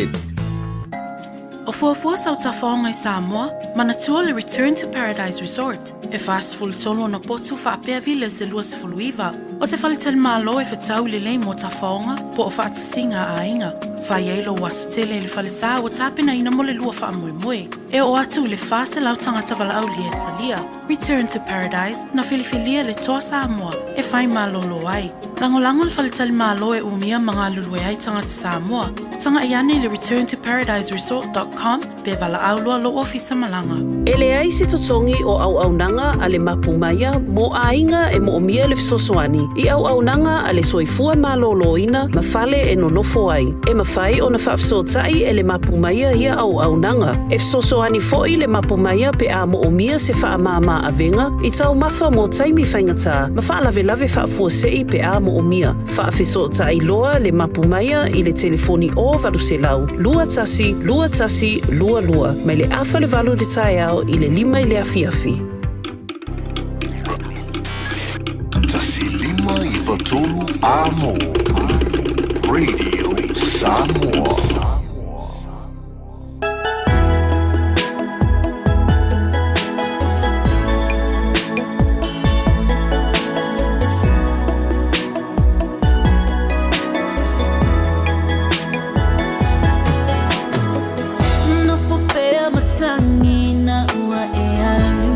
O fuafua sau tafaoga i Samoa, manatua le Return to Paradise Resort, e 43 ona potu faapea Villas e 29. O se faletalimalo e fetau lelei mo tafaoga po o faatasiga a aiga. Fai ai lou aso tele i le falesa ua tapenaina mo le lua faamoemoe. E oo atu i le 400 tagata valaaulia e talia. Return to Paradise, na filifilia le Toa Samoa e fai malolo ai. Lagolago le faletalimalo e umia ma galulue ai tagata Samoa. Tagai ane i le returntoparadiseresort.com pe valaau loa lou ofisa malaga. E leai se totogi o auaunaga a le Mapu Maia mo aiga e moomia le fesoasoani i auaunaga a le soifua malōlōina ma fale e nonofo ai. E mafai ona faafesootai e le Mapu Maia ia auaunaga. E fesoasoani foi le Mapu Maia pe a moomia se faamāmā avega i taumafa mo taimi faigata ma faalavelave faafuasei pe a moomia. Faafesootai loa le Mapu Maia i le telefoni 0800 21 21 22 mai le afa i le valu i le taeao i le lima i le afiafi. 1 5 9 3 Amo Radio Samoa. Nofo pea matagi na ua e alu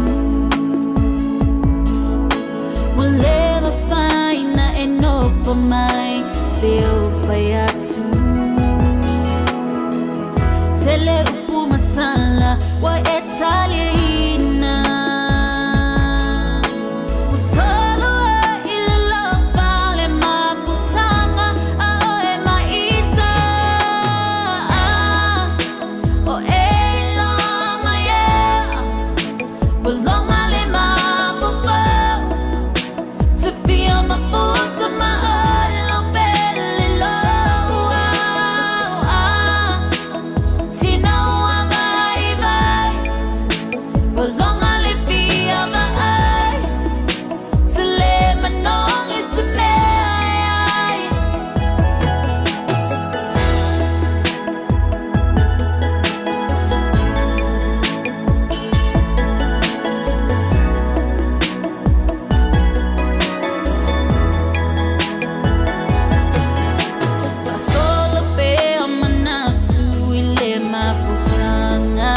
Ua le mafai na e nofo mai se ou fai atu Tele upu ma tala ua e taliaina Ua solo ai i le alofa le mafutaga a oe maita O e iloa mai ea Pologa le mafaufau Te fia mafuta ma olo pele lou au Tina ua vaivai Pologa le fia vaai Te le manogi se mea e ai. Faasolo pea manatu i le mafutaga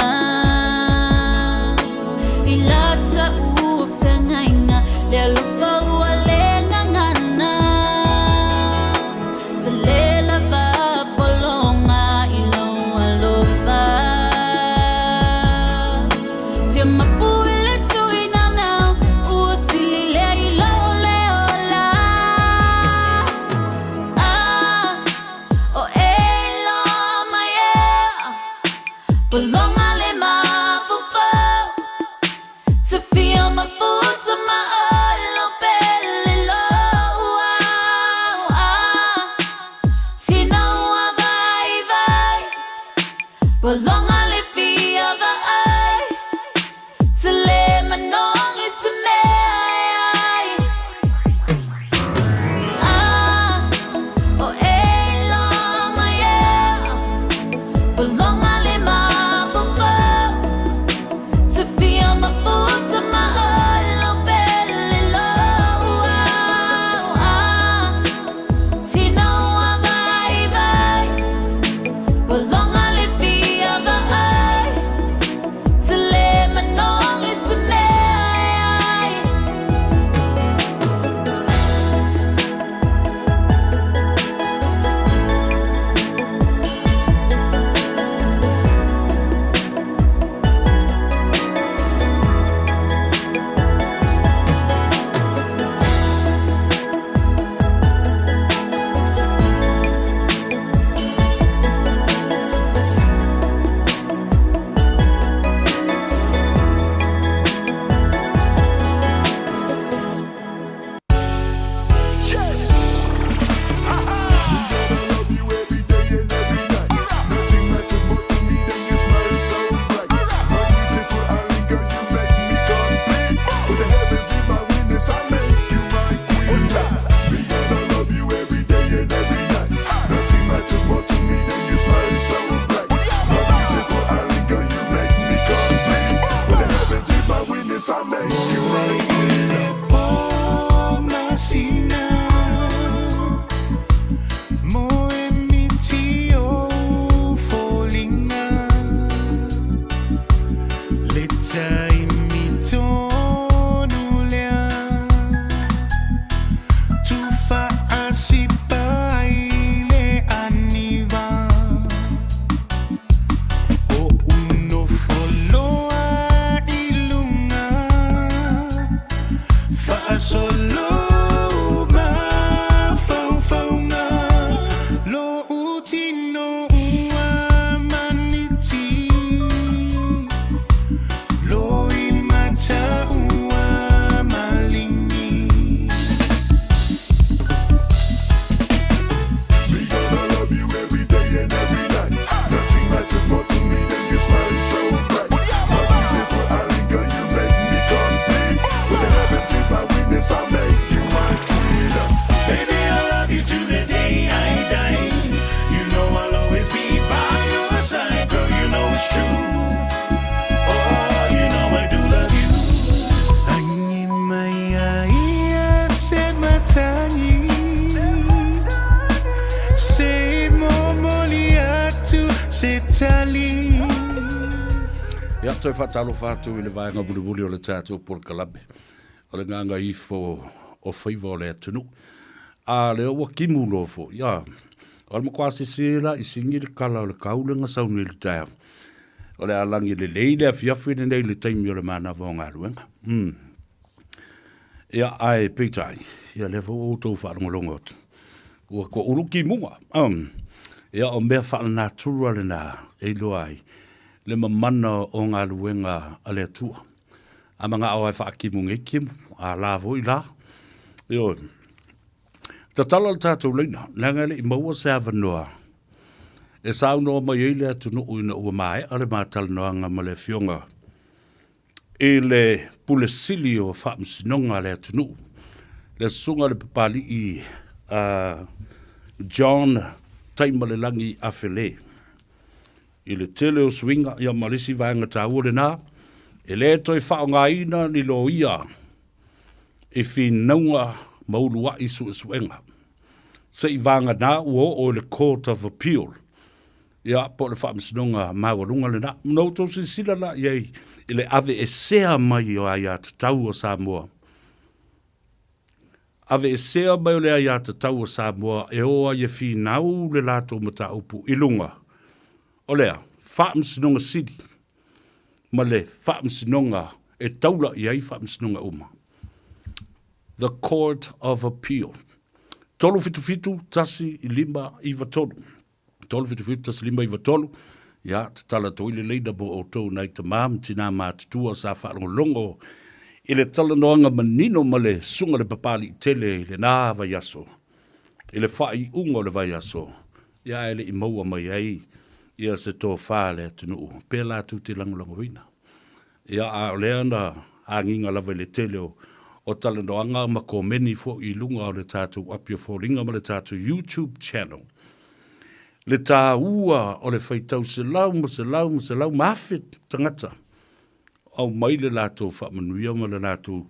I lata ua feagaiga le alofa ua le gagana Tele lava pologa i lou alofa Fia mapu i le tuinanau ua sili lea i lou le ola Ah, o e iloa mai ea Pologa le mafaufau Te fia mafuta ma olo pele lou au ah Tina ua vaivai Pologa le fia vaai Te le manogi se mea e ai Ah, o e iloa mai ea Pologa le mafaufau. so lou mafaufauga Lo'u tino ua maniti Loi mata ua maligi Me gonna love you every day and every night. Nothing matters more to me than your smile so bright. My beautiful Alinka, you make me complete. With the heaven to my witness, I'll make you my queen. Baby, I love you to the day I die. You know I'll always be by your side, girl. You know it's true. Oh, you know I do love you. Lagi mai ai se matagi Se momoli atu se tali. Ia, toe faatalofa atu i le vaega mulimuli o le tatou polokalame o le gagaifo o faiva o le atunuu. A lea ua kimu loa foi, a. O le matua sese la i sigi le kala o le kau le gasau nei i le taeao. O le a lagi lelei le afiafi lenei i le taimi o le manava o galuega. Mm. Ia, ae peitai, ia lea foi ua outou faalogologo atu, ua toulu timuga. Um, ia, o mea faalenatura lena e iloa ai le mamana o galuega a le Atua. A manao lava e faatimu nei timu, a la foi la. Ioe. Tatala le tatou laina, leaga e le i maua se avanoa e saunoa mai ai le atunuu ina ua maea le ma talanoaga ma le Afioga i le Pule Sili o Faamasinoga a le atunuu, le Susuga i le Papali'i a John Taimalelagi Afele. I le tele o suiga, ia ma le isi vaega taua lena, e le toe faaaogaina ni loia i finauga ma uluai suesuega. Seivaganā ua oo i le Court of Appeal, ia, po o le Faamasinoga Maualuga lena. Na outou silasila la i ai i le aveesea mai o aiatatau a Samoa. Aveesea mai o le aiatatau a Samoa e o ai e finau le latou mataupu i luga o le a? Faamasinoga Sili ma le Faamasinoga e taula i ai Faamasinoga uma. The Court of Appeal. 377 1 5 9 3. 377 1593, ia, tatala atu ai le leina mo outou nai tamā ma tinā matutua sa faalogologo i le talanoaga manino ma le Susuga i le Papali'i Tele i lenā vaiaso, i le faaiuga o le vaiaso, ia ae le i maua mai ai ia se tofa a le atunuu pēlā tou te lagolagoina. Ia, a o lea na agiga lava i le tele o, o talanoaga ma komeni foi i luga o le tatou api o foliga ma le tatou YouTube channel. Le tāua o le faitau selau ma selau ma selau ma afe tagata aumai le latou faamanuia ma le latou,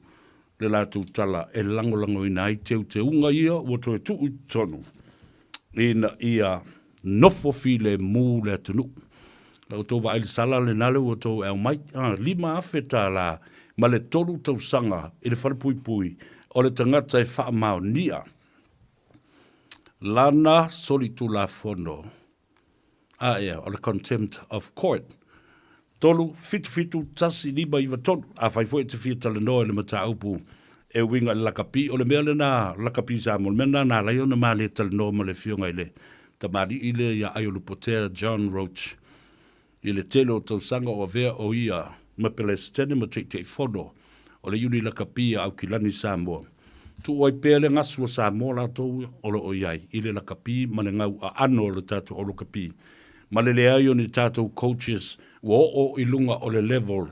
le latou tala e lagolagoina ai teuteuga ia ua toe tuu i totonu ina ia nofo filemu le atunuu. La outou vaai i le sala lena lea ua outou aumai, $5,000 ma le tolu tausaga i le falepuipui o le tagata e faamaonia lana solitulafono a ea, o le contempt of court. 3, 7 7 1 5 9 3. Afai foi e te fia talanoa i le mataupu e uiga i le lakapi, o le mea lena, lakapi Samoa, o le mea lena na ala ai ona ma le talanoa ma le afioga i le tamalii lea ia Aiolupotea John Roach i le tele o tausaga o avea o ia ma Pelesitene ma Taitaifono o le Iuni Lakapi a Aukilani Samoa. Tuu ai pea le gasu a Samoa latou o lo o i ai i le lakapi ma le gau aano o le tatou au lakapi ma le leai o ni tatou coaches ua oo i luga o le level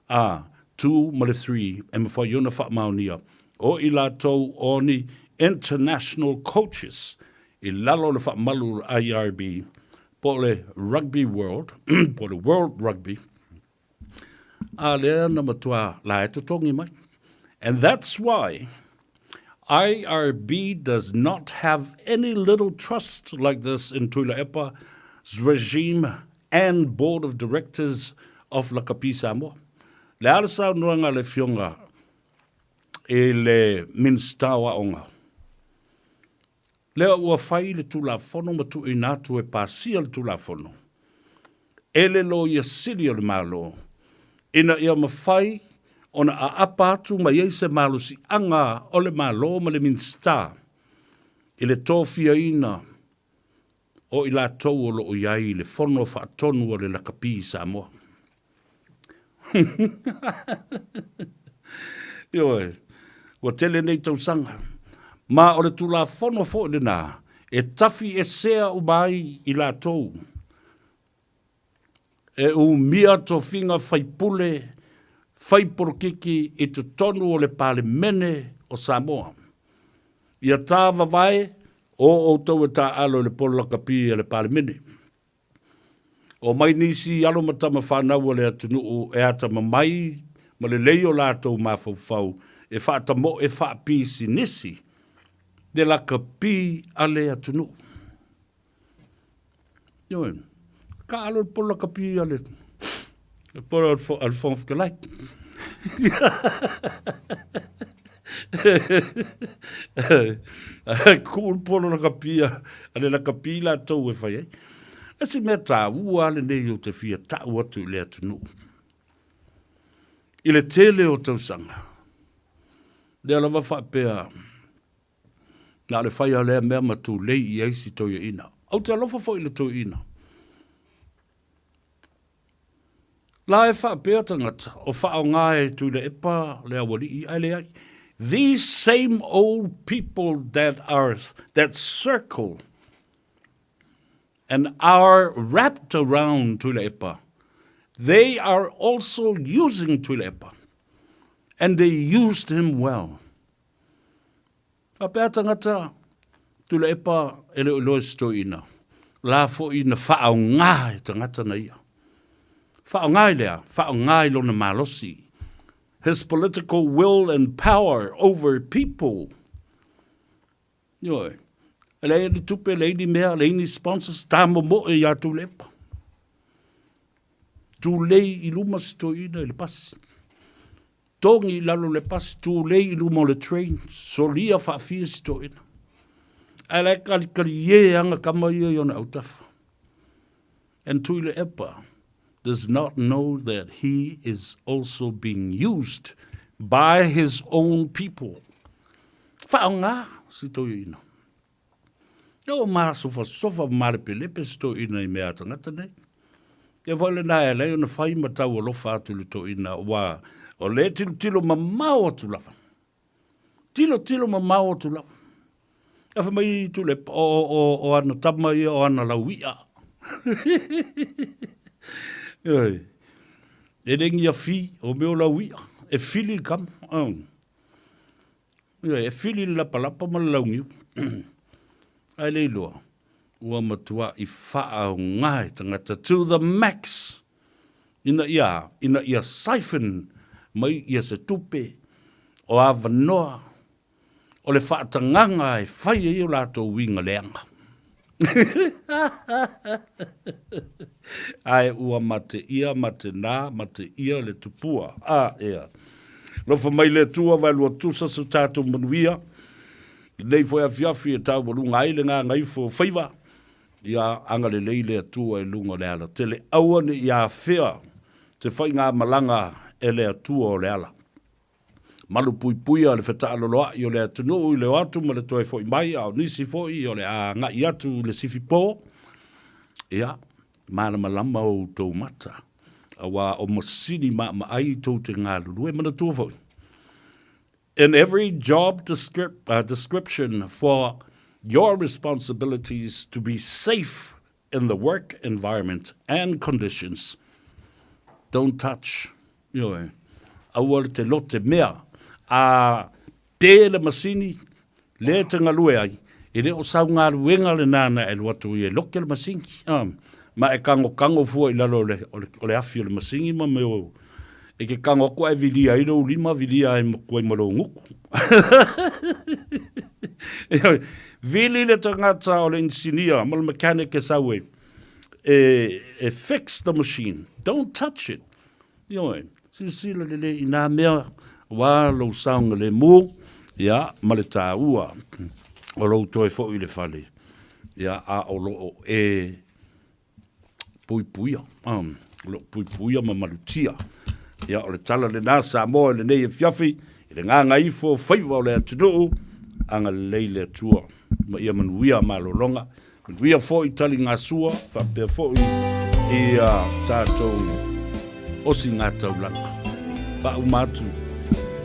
a two ma le three e mafai ona faamaonia o i latou o ni international coaches i lalo o le faamalu o le IRB po o le Rugby World po o le World Rugby a lea na matua la e totogi mai. And that's why IRB does not have any little trust like this in Tuilaepa's regime and board of directors of Lakapi Samoa. Le a le saunoaga a le Afioga i le Minisita o Aoga? Lea ua fai le Tulafono ma tuuina atu e pasia le Tulafono e le Loia Sili o le Malo ina ia mafai ona aapa atu mai ai se malosiaga o le Malo ma le Minisita i le tofiaina o i latou o lo o i ai i le Fono Faatonu a le Lakapi i Samoa. Ioe, ua tele nei tausaga, ma o le Tulafono foi lena e tafiesea uma ai i latou e umia tofiga faipule fai polokiki i totonu o le Palemene o Samoa. Ia tāvavae o outou e taaalo i le polo lakapi a le Palemene. Omai nisi alo ma tama fanau a le atunuu e atamamai ma lelei o latou mafaufau e faatamoe faapisinisi le lakapi a le atunuu. Ioe, taaalo le polo lakapi a le polo a le Fofoga Fetalai. Kuu le polo lakapi a le lakapi latou e fai ai. E se mea taua lava lenei ou te fia tau atu i le atunuu. I le tele o tausaga, lea lava faapea, na o le fai lava o lea mea ma tulei i ai si toeaina. Ou te alofa foi i le toeaina. La e faapea tagata, o faaaoga e Tuilaepa le aualii, ae leai. These same old people that are, that circle and are wrapped around Tuilaepa, they are also using Tuilaepa. And they used him well. Faapea tagata Tuilaepa e le o iloa e se toeaina, la foi na faaaoga e tagata na ia. Faaaoga i le a? Faaaoga i lona malosi. His political will and power over people. Ioe. E leai ni tupe, leai ni mea, leai ni sponsors, tamomoe ia Tuilaepa. Tulei i luma si toeaina i le pasi. Togi i lalo le pasi, tulei i luma o le train, solia faafia si toeaina. Ae la e kalikalie aga kama ia i ona autafa. And Tuilaepa does not know that he is also being used by his own people. Faaaoga si toeaina. E o masofasofa ma malepelepe si toeaina i mea a tagata nei. Ia foi lena e ala ai ona fai ma tau alofa atu i le toeaina, aua o lea e tilotilo mamao atu lava. Tilotilo mamao atu lava. Ia fai mai Tuilaepa, o, o, o ana tama ia o ana lauia. Ioe. E le ngia fi, o mea o lauia. E fili le kama. Oh. Ioe, e fili le lapalapa ma le launiu. Ae le iloa, ua matuai faaaoga e tagata to the max ina ia, ina ia siphon mai ia se tupe o avanoa o le faatagaga e fai ai o latou uiga leaga. Ae ua mate ia, mate nā, mate ia le tupua. A, ea. Alofa mai le Atua, vaelua tusa so tatou manuia. Lenei foi afiafi e taualuga ai le gagaifo o faiva, ia agalelei le Atua i luga o le alatele. Aua ne i afea te faigamalaga e le Atua o le ala. Malupuipuia le fetaaloloai o le atunuu i le o atu ma le toe foi mai, a o nisi foi o le a agai atu i le sifipo, ia, malamalama outou mata, aua o masini maamaai tou te galulue. Manatua foi, in every job description for your responsibilities to be safe in the work environment and conditions, don't touch, ioe, aua le te lote mea, a pē le masini, lea e te galue ai, e le o sau galuega lena na e alu atu ai e lote le masini, ma e kagokago fua i lalo o le, o le, o le afi o le masini ma mea o, e ke kago aku ae vilia ai lou lima, vilia ai ma ma lou gutu. Ioe, vili le tagata o le inisinia ma le mechanic e sau e, e, e fix the machine. Don't touch it. Ioe, silasila lelei i nā mea aua lou saogalemu, ia, ma le tāua o lou toe foi i le fale, ia, a o lo o e puipuia, o lo o puipuia ma malutia. Ia, o le tala lenā Samoa i lenei afiafi, i le gagaifo o faiva o le atunuu, agalelei le Atua ma ia manuia malologa, manuia foi taligasua faapea foi i a tatou osigataulaga. Faauma atu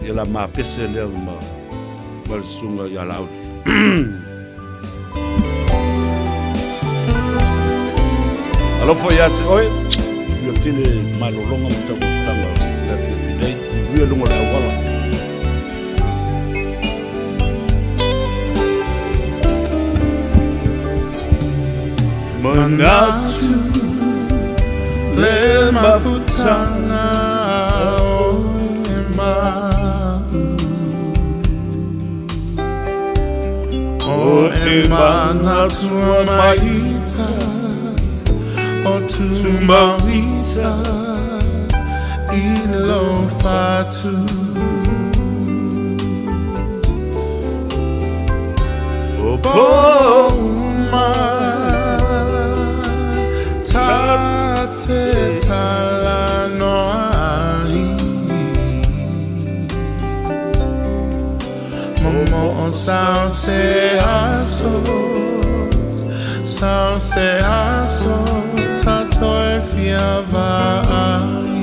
ia la mapese lea ma ma le susuga ia Laauli. Alofa ia te oe, ia tele malologa ma taumafataga o le afiafi nei, manuia luga o le auala. Manatu le mafutanga o e ma'u O e manatua maita O tumauita i lo fatu O pouma ta te talanoa ai Momo'o sao se aso Sao se aso Ta toe fia vaai.